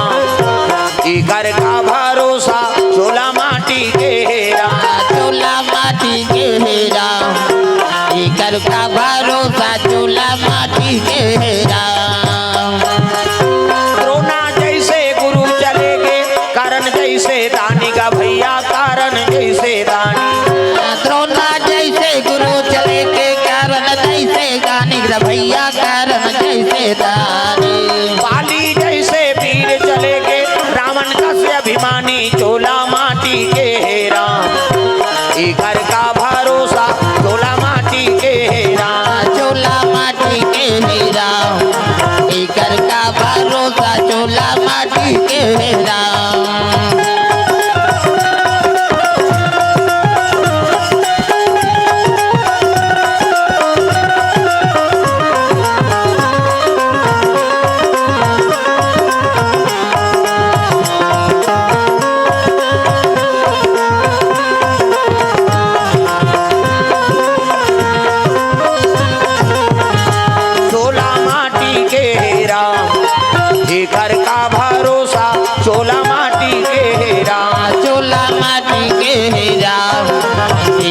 एकर का भरोसा, चोला माटी के हेरा। चोला माटी के हेरा, एकर का भरोसा, चोला माटी के हेरा। द्रोणा जैसे गुरु चले गे, कर्ण जैसे दानी गा भैया, कर्ण जैसे दानी। द्रोणा जैसे गुरु चले गे, कर्ण जैसे दानी गा भैया, कर्ण जैसे दानी। बाली जैसे वीर चले गे, रावण कस अभिमानी, चोला माटी के हेरा, एकर का भरोसा, चोला माटी के हेरा। चोला माटी के हेरा, एकर का भरोसा, चोला माटी के हेरा।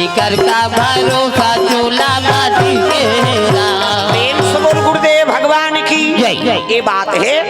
करका भरोसा चूल्हा बाजी के राम। प्रेम से बोल गुरुदेव भगवान की जय। ये बात है,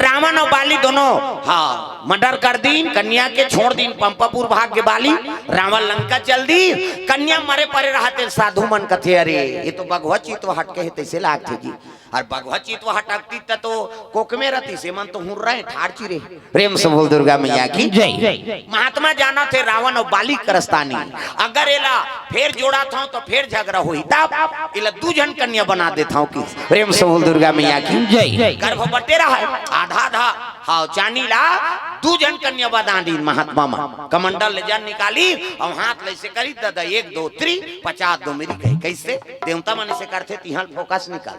रावण और बाली दोनों, हाँ, मर्डर कर दीन, कन्या के छोड़ दीन पंपापुर भाग के बाली। रावण लंका चल दी, कन्या मरे परे रहते। साधु मन कथे, अरे, ये तो बघवा चित्त हट के है, तैसे लागथे जी। और बघवा चित्त हटकती त तो कोक में रहती, से मन तो हुर्रा है, ठाड़ चिरे। प्रेम से बोल दुर्गा मैया की जय। महात्मा जाना थे रावण और बाली करस्तानी, अगर एला फेर जोड़ा था तो फेर झगड़ा होही, तब एला दू झन कन्या बना देता हूँ कि। प्रेम से बोल दुर्गा मैया की जय। गर्भ बटेरा है, आधा आधा, हाँ, चानी ला दू झन कन्या बना दी महात्मा मन। कमंडल ले जन निकाली और हाथ ले से करी, दादा, एक दो त्री, पचास दो मेरी गई। कैसे देवता मन से करथे, तिहल फोकस निकाल,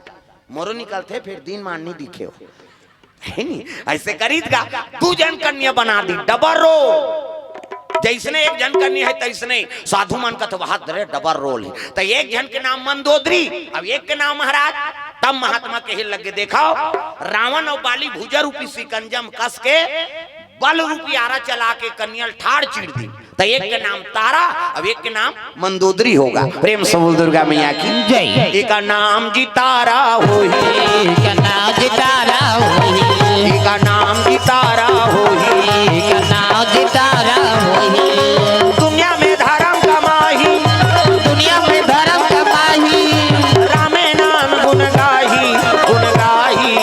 मोरो निकलथे, फिर दिन मान नहीं दिखे हो। है नी? ऐसे करीत का दू जन कन्या बना दी, डबल रोल। जैसने एक जन कन्या है, तैसने साधु मन कथे, "बहुत डबल रोल है।" तो एक जन के नाम मंदोदरी, अब एक के नाम महाराज। तब महात्मा कहे लगे, "देखो, रावण और बाली भुजा रूपी सिकंजम कस के बल रूपी आरा चला के कन्या ल ठाड़ चीर दी।" तो एक के नाम तारा, अब एक के नाम मंदोदरी होगा। प्रेम से बोल दुर्गा मैया की जय। एका नाम जी तारा होही। एका नाम जी तारा होही। एका नाम जी तारा होही। एका नाम जी तारा होही। दुनिया में धर्म कमाही। दुनिया में धर्म कमाही। रामे नाम गुण गाही, गुण गाही।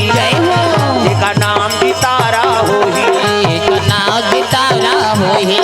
जय हो। एका नाम जी तारा होही। एका नाम जी तारा होही।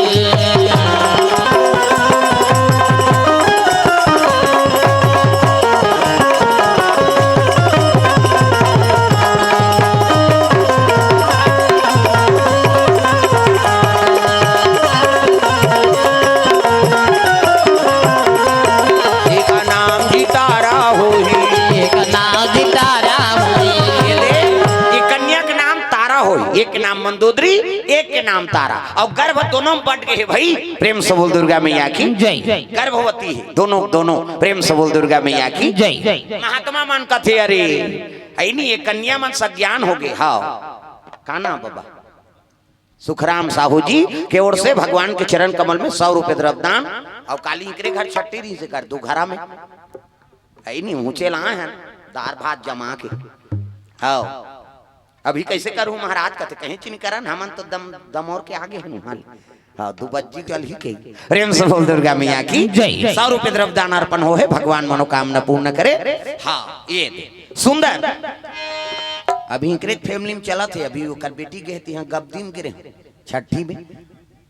एका नाम जी तारा होही। एका नाम जी तारा होही। ये दे, ये कन्या के नाम तारा होही, एक के नाम मंदोदरी, एक के नाम तारा। और गर्भ दोनों में बट गए हे भाई। प्रेम से बोल दुर्गा मैया की जय। गर्भवती है दोनों, दोनों। प्रेम से बोल दुर्गा मैया की जय। महात्मा मन कथे, अरे, है नहीं, ये कन्या मन सज्ञान हो गए। हाँ, का नाम बाबा? सुखराम साहू जी के ओर से भगवान के चरण कमल में सौ रुपए द्रव्यदान। और काली इकरे घर छट्टी रही से कर दो घरा में, है नहीं, ऊंचे लाए हैं दार भात जमा के। हाँ, अभी कैसे करूं महाराज? कथे, "कहीं चिन करन, हमन तो दम, दमोर के आगे हन हाल।" हाँ, दू बज्जी जल ही के। प्रेम से बोल दुर्गा मैया की जय। सौ रुपए द्रव्यदान अर्पण हो है, भगवान मनोकामना पूर्ण करे। हाँ, ये दे। सुंदर। अभी इकरे फैमिली में चलत है, अभी ओकर बेटी गए थी, हाँ, गप दिन गिरे छट्ठी में।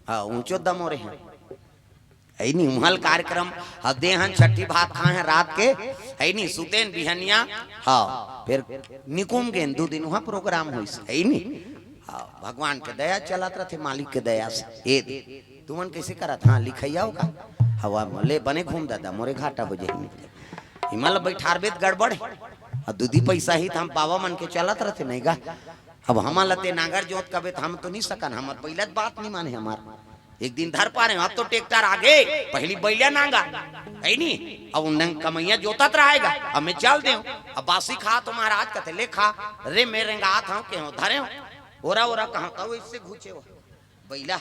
हाँ, ऊंचो दमोरे हैं। है नी, उहल कार्यक्रम, ह दे हन छट्ठी भात खाए हैं रात के, है नी, सुतेन बिहनिया, हाँ, फिर निकुम गेन, दू दिन वहाँ प्रोग्राम होइस, है नी। हाँ, भगवान के दया चलत रथे, मालिक के दया से। ए दे, तुमन कैसे करत? हाँ, लिखैया हो का? हवा म-, ले बने घूम दादा, मोरे घाटा हो जाही। इमल बैठारबे त गड़बड़ है। अब दूधी पैसा ही त हम बाबा मन के चलत रथे, नहीं गा? अब हमन ल ते नांगर जोत कबे त हम तो नहीं सकन, हमर बइला त बात नहीं माने हमार। एक दिन धर पा रहे, अब तो ट्रैक्टर आगे, पहली बइला नांगर, है नी? अब उन नंग कमैया जोतत रहेगा, अब मैं चल देव। अब बासी खा तो महाराज कथे, "ले खा।" रे, मैं रेंगात हूँ, के हूँ, धरे हूँ। ओरा, ओरा कहाँ का वो इससे घुचे हो? बइला,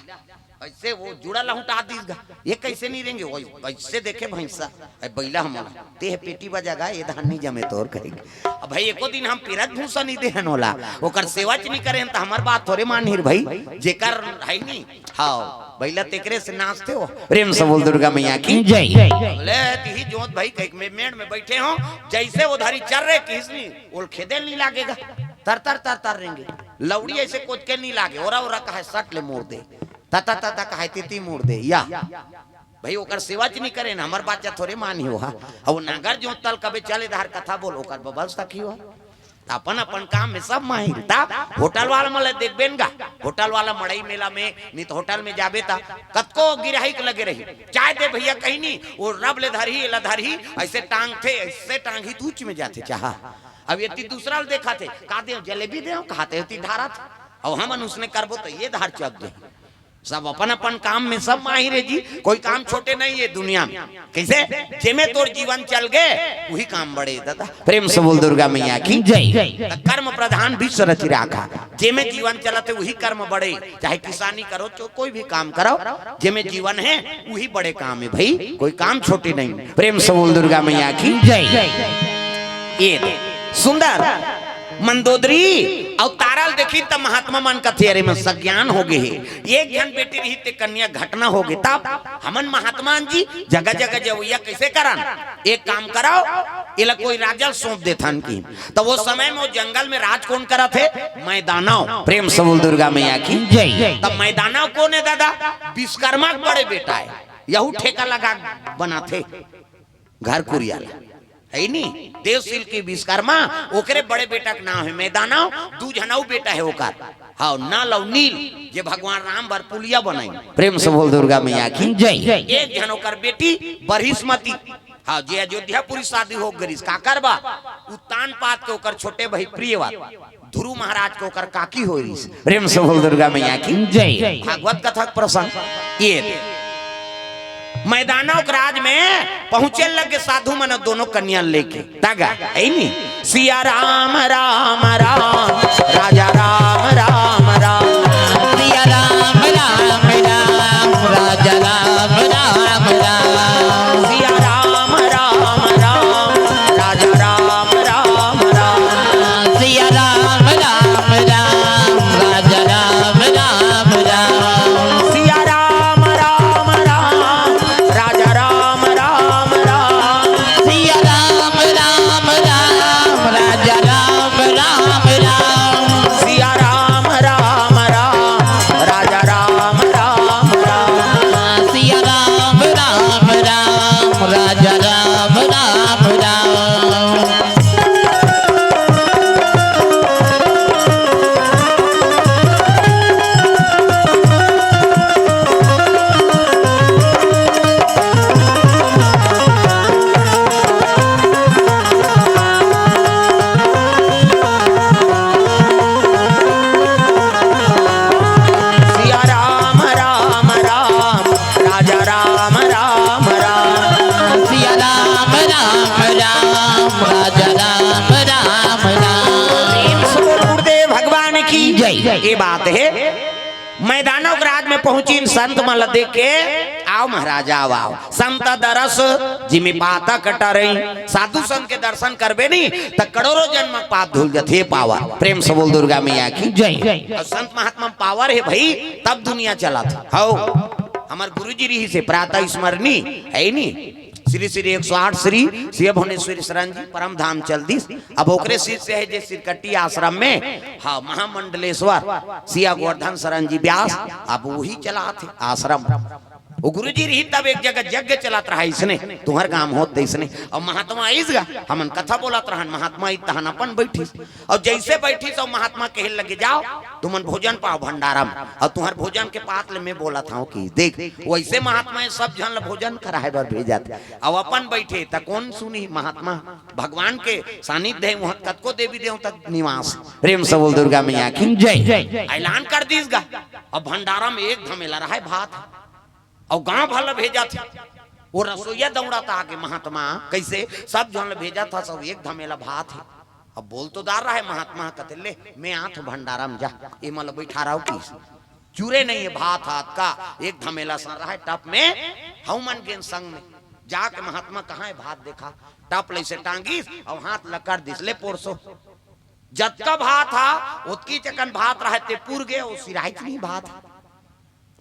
ऐसे वो जुड़ा लहुटा दीस गा। ये कैसे नहीं रेंगे? वो ऐसे देखे भैंसा, "ए बइला हमला, ते हे पेटी बजा गा, ये धान नहीं जमे तोर," कहेगी। अब भाई, एको दिन हम पिरत भूसा नहीं देहन होला, ओकर सेवा च नहीं करेन, त हमर बात थोरे मानही रे भाई, जेकर है नहीं। हाँ, बइला तेकरे से नाचते हो। प्रेम से बोल दुर्गा मैया की जय। बोले, "तिही जोत भाई, कहीं में मेड़ में बैठे हो, जैसे वो धारी चर रहे किसनी, ओल खेदे नहीं लागेगा, तर तर तर तर रेंगे, लौड़ी ऐसे कोच के नहीं लागे, ओरा ओरा कहे सट ले मोड़ दे, ता ता ता ता कहे तीती मोड़ दे या।" भाई, ओकर सेवा च नहीं करे ना, हमर बात थोरे मानी हो, हा। अब वो नांगर जोत तल कबे चले धार कथा बोल, ओकर बबल सखी हो। त अपन अपन काम में सब माहिर। त होटल वाला मन ल देखबे न गा, होटल वाला मड़ई मेला में, नहीं तो होटल में जाबे त कतको गिराही के लगे रही, "चाय दे भैया," कहीं नहीं, वो रब ले धरही, एला धरही, ऐसे टांगथे, ऐसे टांगही, दूच में जाथे चाहा। अब ये ती दूसरा ल देखा थे, "का देव, जलेबी देव?" कहाते होती धारा था। अब हमन उसने करबो तो ये धार चौक जाही। सब अपन अपन काम में सब माहिर हे जी, कोई काम छोटे नहीं हे दुनिया में। कइसे? जेमे तोर जीवन चल गे, उही काम बड़े दादा। प्रेम से बोल दुर्गा मैया की जय। त कर्म प्रधान विश्व रचि राखा, जेमे जीवन चलत हे उही कर्म बड़े। चाहे किसानी करो, चो कोई भी काम करो, जेमे जीवन हे उही बड़े काम हे भाई, कोई काम छोटे नहीं। प्रेम से बोल दुर्गा मैया की जय। ये सुंदर मंदोदरी अउ तारा ल देखिन त महात्मा मन कथे, "अरे, मैं सज्ञान हो गे हे।" एक झन बेटी रही ते कन्या घटना हो गे, तब हमन महात्मा जी जगह जगह जवैया कइसे करन? एक काम करव, एला कोई राजा ल सौंप देथन कि। त वो समय में वो जंगल में राज कोन करत हे? मैदानव। प्रेम से बोल दुर्गा मैया की जय। त मैदानव कोन हे दादा? विश्वकर्मा के बड़े बेटा हे, यहू ठेका लगा बनाथे घर कुरिया ला, हे नी? देवशील के विश्वकर्मा, ओकरे बड़े बेटा के नाम हे मैदानव, दू झन अउ बेटा हे ओकर, हव, नल अउ नील, जे भगवान राम बर पुलिया बनाइन। प्रेम से बोल दुर्गा मैया की जय। एक झन ओकर बेटी बरहिसमती, हव, जे अयोध्यापुरी शादी हो गरिस, काकर बा? उत्तानपाद के ओकर छोटे भाई प्रियव्रत, ध्रुव महाराज के ओकर काकी होय रिहिस। प्रेम से बोल दुर्गा मैया की जय। भागवत कथा के प्रसंग ये। मैदानव के राज में पहुंचे लगे साधु मन दोनों कन्या लेके। तागा, हे नी? सिया राम राम राम, राजा राम राम राम। सिया राम राम राम, राजा राम राम राम। सिया राम राम राम, राजा राम राम राम। सिया राम राम राम, राजा राम राम राम। सिया राम राम राम, राजा राम राम राम। सिया राम राम राम, राजा राम राम राम। सिया राम राम राम, राजा राम राम राम। सिया राम राम राम, राजा राम राम राम। सिया राम राम राम, राजा राम राम राम। सिया राम राम राम, राजा राम राम राम। प्रेम से बोल गुरुदेव भगवान की जय। ये बात हे, मैदानव के राज में पहुंचिन संत मन ल देख के, "आओ महाराज, आओ, आओ।" संत दरस जिमि पातक टरई। साधु संत के दर्शन करबे नी त करोड़ों जन्म के पाप धुल जथे। पावर, प्रेम से बोल दुर्गा मैया की जय। अउ संत महात्मा पावर हे भाई, तब दुनिया चलत हे। हव, हमर गुरुजी रिहिसे प्रातः स्मरणी, हे नी? श्री श्री एक सौ आठ श्री शिव भुवनेश्वरी शरण जी परम धाम चल दिस। अब ओकरे शिष्य हे जे सिरकट्टी आश्रम में, हाँ, महामंडलेश्वर सिया गोवर्धन शरण जी व्यास, अब उही चलात हे आश्रम। वो गुरुजी रही तब एक जगह यज्ञ चलत रहा इसने, तुंहर गांव होत तइसने। अउ महात्मा आइस गा, हमन कथा बोलत रहन, महात्मा आइस तहन अपन बइठिस। अउ जइसे बइठिस अउ महात्मा कहे लगे, "जाव, तुमन भोजन पाव भंडारा म, अउ तुंहर भोजन के पात ले मैं बोलत हंव कि देख।" वइसे महात्मा ए सब झन ल भोजन कराए बर भेजत हे। अउ अपन बइठे त कोन सुनही महात्मा? भगवान के सानिध्य हे, उहां कतको देवी देवता निवास। प्रेम से बोल दुर्गा मैया की जय। ऐलान कर दिस गा, अब भंडारा म एक धमेला रहय भात। अउ गांव भर ल भेजत हे। वो रसोइया दौड़त आगे, महात्मा, कइसे सब झन ल भेजत हस, सब एक धमेला भात हे। अब बोल तो दार रहय महात्मा, कथे, "ले, मैं आत हंव भंडारा म, जा, एमन ल बइठारव" कहिस। चूरे नइ हे, भात हात का एक धमेला सन रहय टप में, हउ मन गेन संग में। जाके महात्मा कहां हे भात देखा, टप ल अइसे टांगिस अउ हाथ ल कर दिस, "ले पोरसो।" जतका भात हा, ओतकी चकन भात रहय, ते पुर गे, वो सिराइच नइ भात।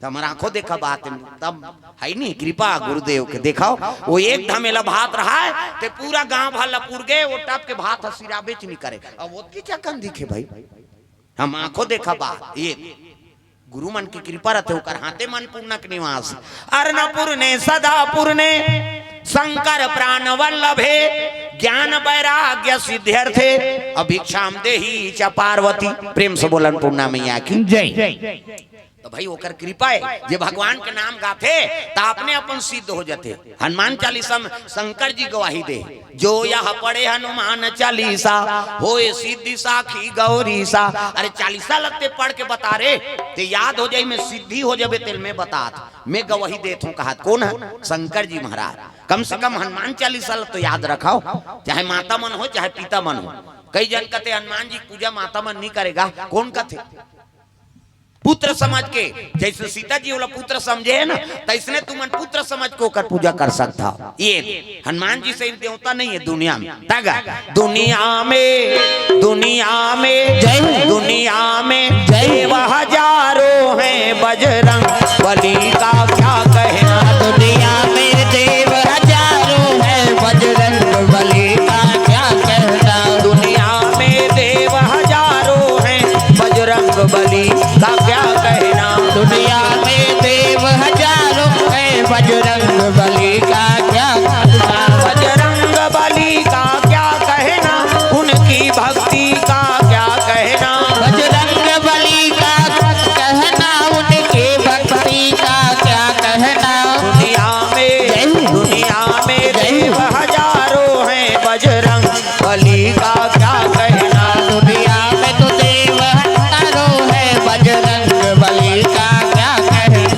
त हमर आंखों देखा बात हे, तब हे नी कृपा गुरुदेव के। देखव, वो एक धमेला भात रहय, ते पूरा गांव भर ल पुर गे, वो टप के भात ह सिराबेच नइ करे। अब ओतकी चकन दिखे भाई, हम आंखों देखा बात। ये गुरु मन के कृपा रथे, ओकर हाथे म अन्नपूर्णा के निवास। अन्नपूर्णे सदा पूर्णे शंकर प्राण वल्लभे, ज्ञान वैराग्य सिद्ध्यर्थे अभिक्षाम देहि च पार्वती। प्रेम से बोल अन्नपूर्णा मैया की जय। तो भाई, ओकर कृपा हे, जे भगवान के नाम गाथे, त अपने अपन सिद्ध हो जाथे। हनुमान चालीसा में शंकर जी गवाही दे, "जो यह पढ़े हनुमान चालीसा, होए सिद्धि साखी गौरीसा।" अरे, चालीसा लगते पढ़ के बता रे, ते याद हो जाई, मैं सिद्धि हो जाबे, तेल मैं बतात, मैं गवाही देत हूँ, कहत कोन हे? शंकर जी महाराज। कम से कम हनुमान चालीसा ल तो याद रखव, चाहे माता मन हो, चाहे पिता मन हो। कई जन कथे, "हनुमान जी के पूजा माता मन नहीं करेगा।" कोन कथे? पुत्र समझ के, जैसे सीता जी वाला पुत्र समझे है ना, तैसने तुमन पुत्र समझ के ओकर पूजा कर सकता हो। ये हनुमान जी से देवता नहीं है दुनिया में। तगा दुनिया में, दुनिया में, जय हो। दुनिया में जय हो। देव हजारों हैं, बजरंग बली का क्या कहना। दुनिया में देव हजारों हैं, बजरंग बली का क्या कहना। दुनिया में देव हजारों हैं, बजरंग बली का क्या कहना। दुनिया में देव हजारों हैं, बजरंग बली का क्या कहना। बजरंग बली का क्या कहना, उनकी भक्ति का क्या कहना। बजरंग बली का कहना, उनकी भक्ति का क्या कहना। दुनिया में, जय। दुनिया में, जय। देव हजारों हैं, बजरंग बली का क्या कहना। दुनिया में तो देव हजारों हैं, बजरंग बली का क्या कहना।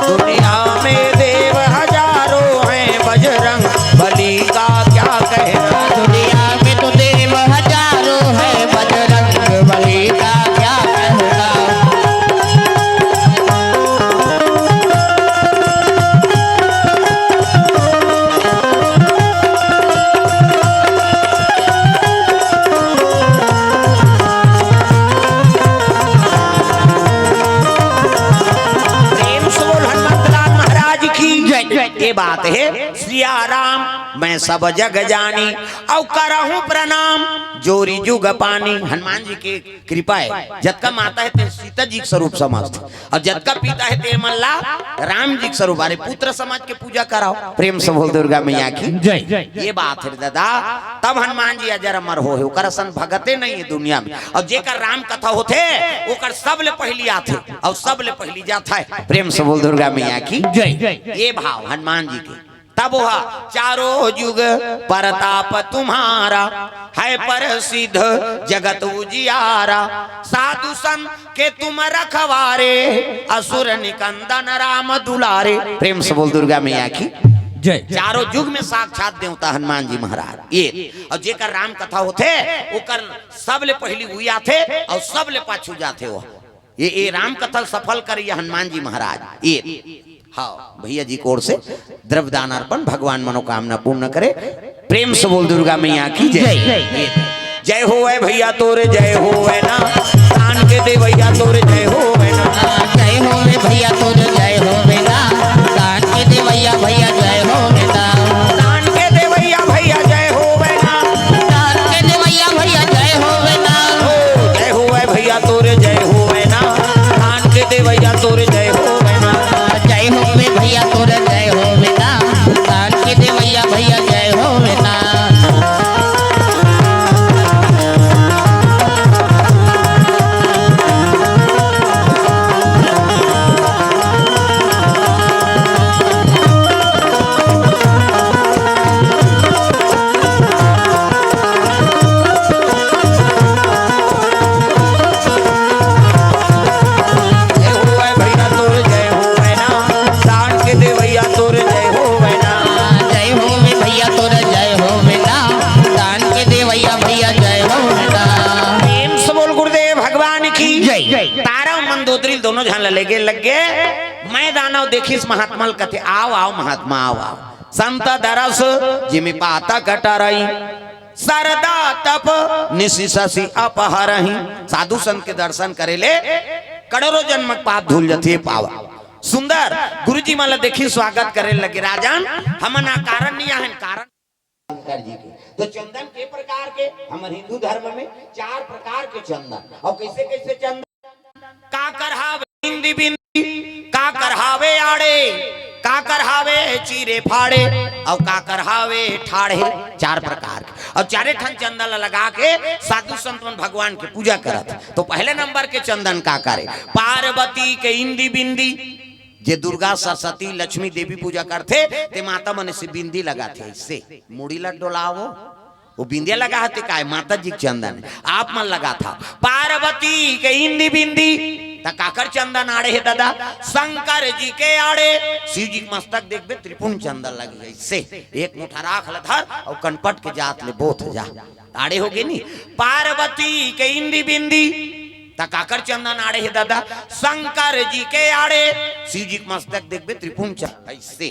दुनिया में देव हजारों हैं, बजरंग बली का क्या कहना। दुनिया में तो देव हजारों हैं, बजरंग बली का क्या कहना। प्रेम से बोल हनुमंत लाल महाराज की जय। ये बात है, सिया राम मैं सब जग जानी, अउ करहूं प्रणाम जोरी जुग पानी। हनुमान जी के कृपा हे, जतका माता हे ते सीता जी के स्वरूप समझथे, अउ जतका पिता हे ते मन ला राम जी के स्वरूप। अरे, पुत्र समझ के पूजा कराओ। प्रेम से बोल दुर्गा मैया की जय। ये बात हे दादा, तब हनुमान जी अजर अमर हो हे, ओकर असन भगते नहीं हे दुनिया में। अउ जेकर राम कथा होथे, ओकर सबले पहिली आथे अउ सबले पहिली जाथे। प्रेम से बोल दुर्गा मैया की जय। ये भाव हनुमान जी के। तब वह चारों जुग परताप तुम्हारा, है प्रसिद्ध जगत उजियारा। साधु संत के तुम रखवारे, असुर निकंदन राम दुलारे। प्रेम से बोल दुर्गा मैया की जय। चारों जुग में साक्षात देवता हनुमान जी महाराज। ये अउ जेकर राम कथा होथे, ओकर सबले पहिली उई आथे अउ सबले पाछू जाथे वो। ये, ये राम कथा सफल करे ये हनुमान जी महाराज। ये, हाँ, भैया जी की ओर से द्रव्य दान अर्पण, भगवान मनोकामना पूर्ण करे। प्रेम से बोल दुर्गा मैया की जय। जय। ये, जय होवे भैया तोरे, जय होवे ना, दान के देवैया तोरे, जय होवे ना। जय होवे भैया तोरे, जय होवे ना, दान के देवैया भैया, जय होवे ना। दान के देवैया भैया, जय होवे ना। दान के देवैया भैया, जय होवे ना। ओ, जय होवे भैया तोरे, जय होवे ना। दान के देवैया तोरे, जय होवे ना। जय होवे भैया तोरे, जय होवे ना। दान के देवैया भैया, जय होवे ना। जय होवे भैया तोर जय होवे ना, दान के देवैया तोर जय होवे ना। जय होवे भैया तोर जय होवे ना, दान के देवैया भैया जय होवे ना। प्रेम से बोल गुरुदेव भगवान की जय। तारा मंदोदरी दोनों झन ल लेगे लग गे। मैं दानव देखिस महात्मा ल कथे, "आव, आव महात्मा, आव, आव।" संत दरस जिमि पातक टरई, सरदा तप निसि ससि अपहरही। साधु संत के दर्शन करे ले करोड़ों जन्म के पाप धुल जथे पावा। सुंदर गुरुजी मन ल देखिस स्वागत करे लगे, "राजन, हमन अकारण नहीं आहन, कारण।" जी के। तो चंदन के प्रकार के, हमर हिंदू धर्म में चार प्रकार के चंदन। अउ कइसे कइसे चंदन? काकर हावे इंदी बिंदी, काकर हावे आड़े, काकर हावे चीरे फाड़े, अउ काकर हावे ठाढ़े। चार प्रकार के। अउ चारे ठन चंदन ल लगा के साधु संत मन भगवान के पूजा करत। तो पहले नंबर के चंदन काकर हे? पार्वती के इंदी बिंदी। जे दुर्गा, सरस्वती, लक्ष्मी, देवी पूजा करथे, ते माता मन से बिंदी लगाथे, अइसे मुड़ी ला डोलावो। वो बिंदिया लगा हते काय? माता जी के चंदन। आप मन लगाथा पार्वती के इंदी बिंदी, त काकर चंदन आड़े हे ददा? शंकर जी के आड़े। शिव जी के मस्तक देखबे, त्रिपुंड चंदन लगे हे, अइसे एक मुठा राख ल धर अउ कनपट के जात ले बोथ जा। आड़े होगे नी? पार्वती के इंदी बिंदी, त काकर चंदन आड़े हे ददा? शंकर जी के आड़े। शिव जी के मस्तक देखबे, त्रिपुंड चंदन, अइसे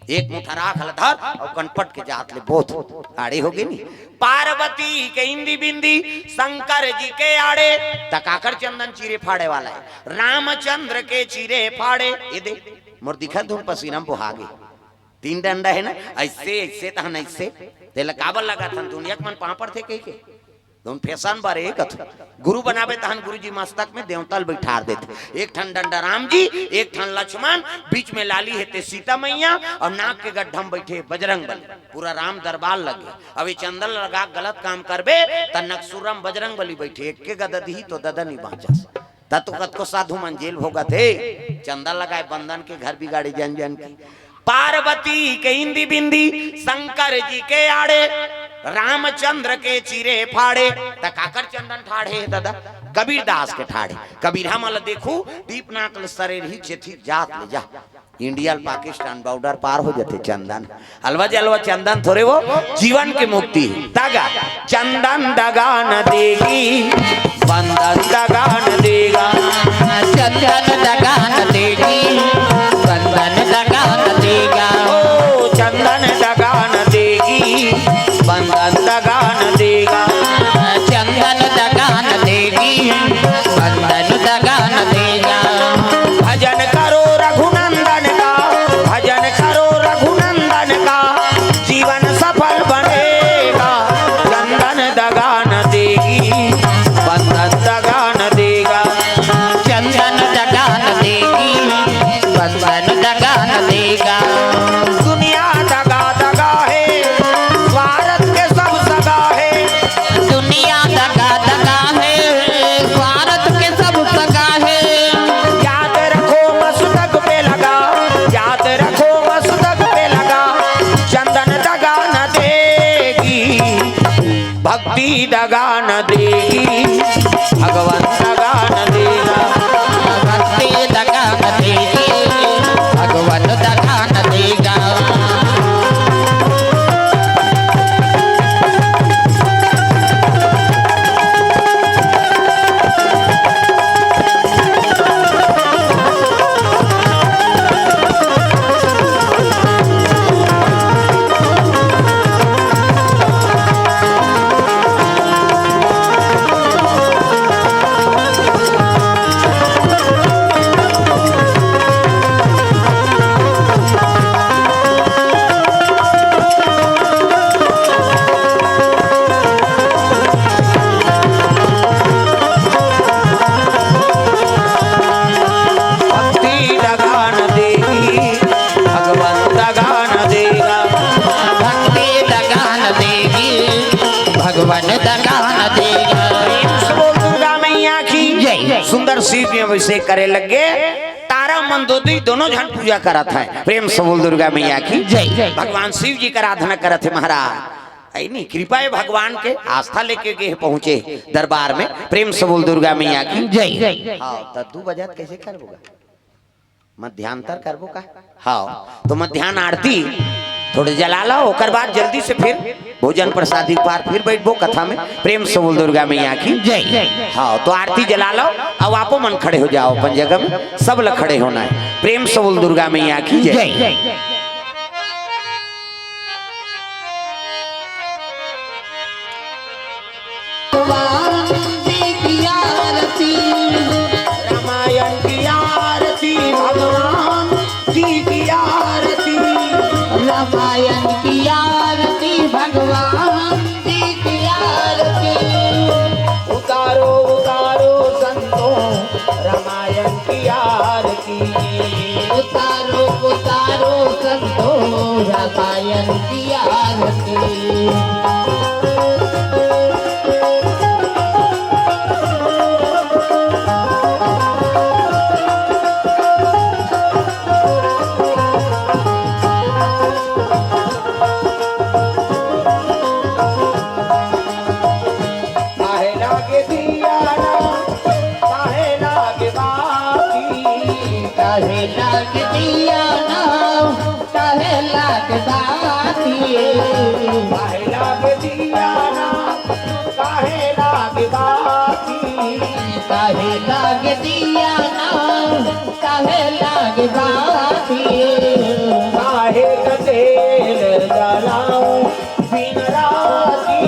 एक मुठा राख ल धर अउ कनपट के जात ले बोथ। आड़े होगे नी? पार्वती के इंदी बिंदी, शंकर जी के आड़े। त काकर चंदन चीरे फाड़े वाला हे? रामचंद्र के चीरे फाड़े। ए दे, मोर दिखत धुन पसीना म बोहा गे। तीन डंडा हे ना, अइसे, अइसे, तहन अइसे। तेला काबर लगाथन? दुनिया के मन पांव पड़थे कहिके। धुन फैशन बर ए कथू। गुरु बनाबे तहन गुरु जी मस्तक में देवता ल बइठार देथे। एक ठन डंडा राम जी, एक ठन लक्ष्मण, बीच में लाली हे ते सीता मैया, अउ नाक के गड्ढा म बइठे बजरंग बली। पूरा राम दरबार लगे। अब ये चंदन लगा के गलत काम करबे, त नकसुरम बजरंग बली बइठे, एक के गदा दिही तो ददा नी बांचस। त तो कतको साधु मन जेल भोगत हे, चंदन लगाए बंदन के घर बिगाड़े जन जन के। पार्वती के इंदी बिंदी, शंकर जी के आड़े, रामचंद्र के चीरे फाड़े। त काकर चंदन ठाढ़े हे ददा? कबीरदास के ठाढ़े। कबीरहा मन ल देखू, दीप नाक ले सरेरही चेथी जात ले जा। इंडिया ल पाकिस्तान बॉर्डर पार हो जथे चंदन। अलवा जलवा चंदन थोरे वो, जीवन के मुक्ति। तागा, चंदन दगा न देगी, बंदन दगा न देगा। चंदन दगा न देगी, बंदन दगा न देगा। ओ, चंदन दगा न देगी, बंदन दगा न देगा। चंदन दगा न देगी, बंदन दगा न देगा। भजन करो रघुनंदन का, भजन करो रघुनंदन का, जीवन सफल बनेगा। चंदन दगा न देगी, बंदन दगा न देगा। चंदन दगा न देगी, बंदन दगा न देगा। दुनिया दगा दगा हे, स्वार्थ के सब सगा हे। दुनिया दगा दगा हे, स्वार्थ के सब सगा हे। याद रखो मस्तक पे लगा, याद रखो मस्तक पे लगा, चंदन दगा न देगी। भक्ति दगा न देगी, भगवान दगा न देगा। भक्ति दगा न देगी, भगवान दगा न देगा। भक्ति दगा न देगी, भगवान दगा न देगा। भक्ति दगा न देगी, भगवान दगा न देगा। प्रेम से बोल दुर्गा मैया की जय। सुंदर शिव जी अभिषेक करे लगे, तारा मंदोदरी दोनों झन पूजा करत हे। प्रेम से बोल दुर्गा मैया की जय। भगवान शिव जी का आराधना करत हे महाराज। ऐ नी, कृपा हे भगवान के, आस्था लेके गे पहुंचे दरबार में। प्रेम से बोल दुर्गा मैया की जय। हाँ, त दू बजत कइसे करबो गा? मध्यांतर करबो का? हाँ, तो मध्यान्ह आरती थोड़े जला लो, ओकर बाद जल्दी से फिर भोजन प्रसादी के पार फिर बइठबो कथा में। प्रेम से बोल दुर्गा मैया की जय। हाँ, तो आरती जला लो, अब आपो मन खड़े हो जाओ अपन जगह में, सब ल खड़े होना हे। प्रेम से बोल दुर्गा मैया की जय। जय। भगवान जी की आरती। रामायण की आरती, भगवान जी की आरती। रामायण की आरती, भगवान काहे लागे दिया ना, काहे लागे बाती? काहे लागे दिया ना, काहे लागे बाती? काहे लागे दिया ना, काहे लागे बाती? काहे का तेल जलाऊं दिन राती?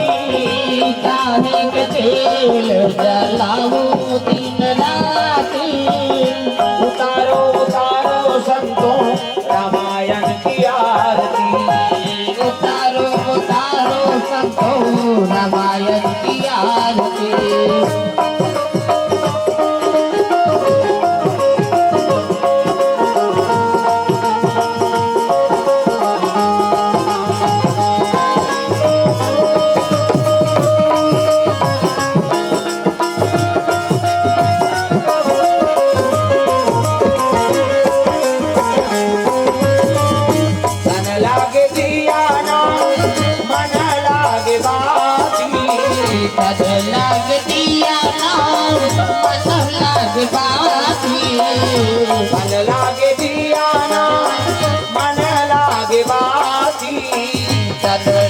काहे के तेल जलाऊं दिन राती? उतारो, उतारो संतों रामायण की आरती। उतारो, उतारो संतों रामायण की आरती। तन लागे दिया ना, मन लागे बाती। तन लागे दिया ना, मन लागे बाती। तन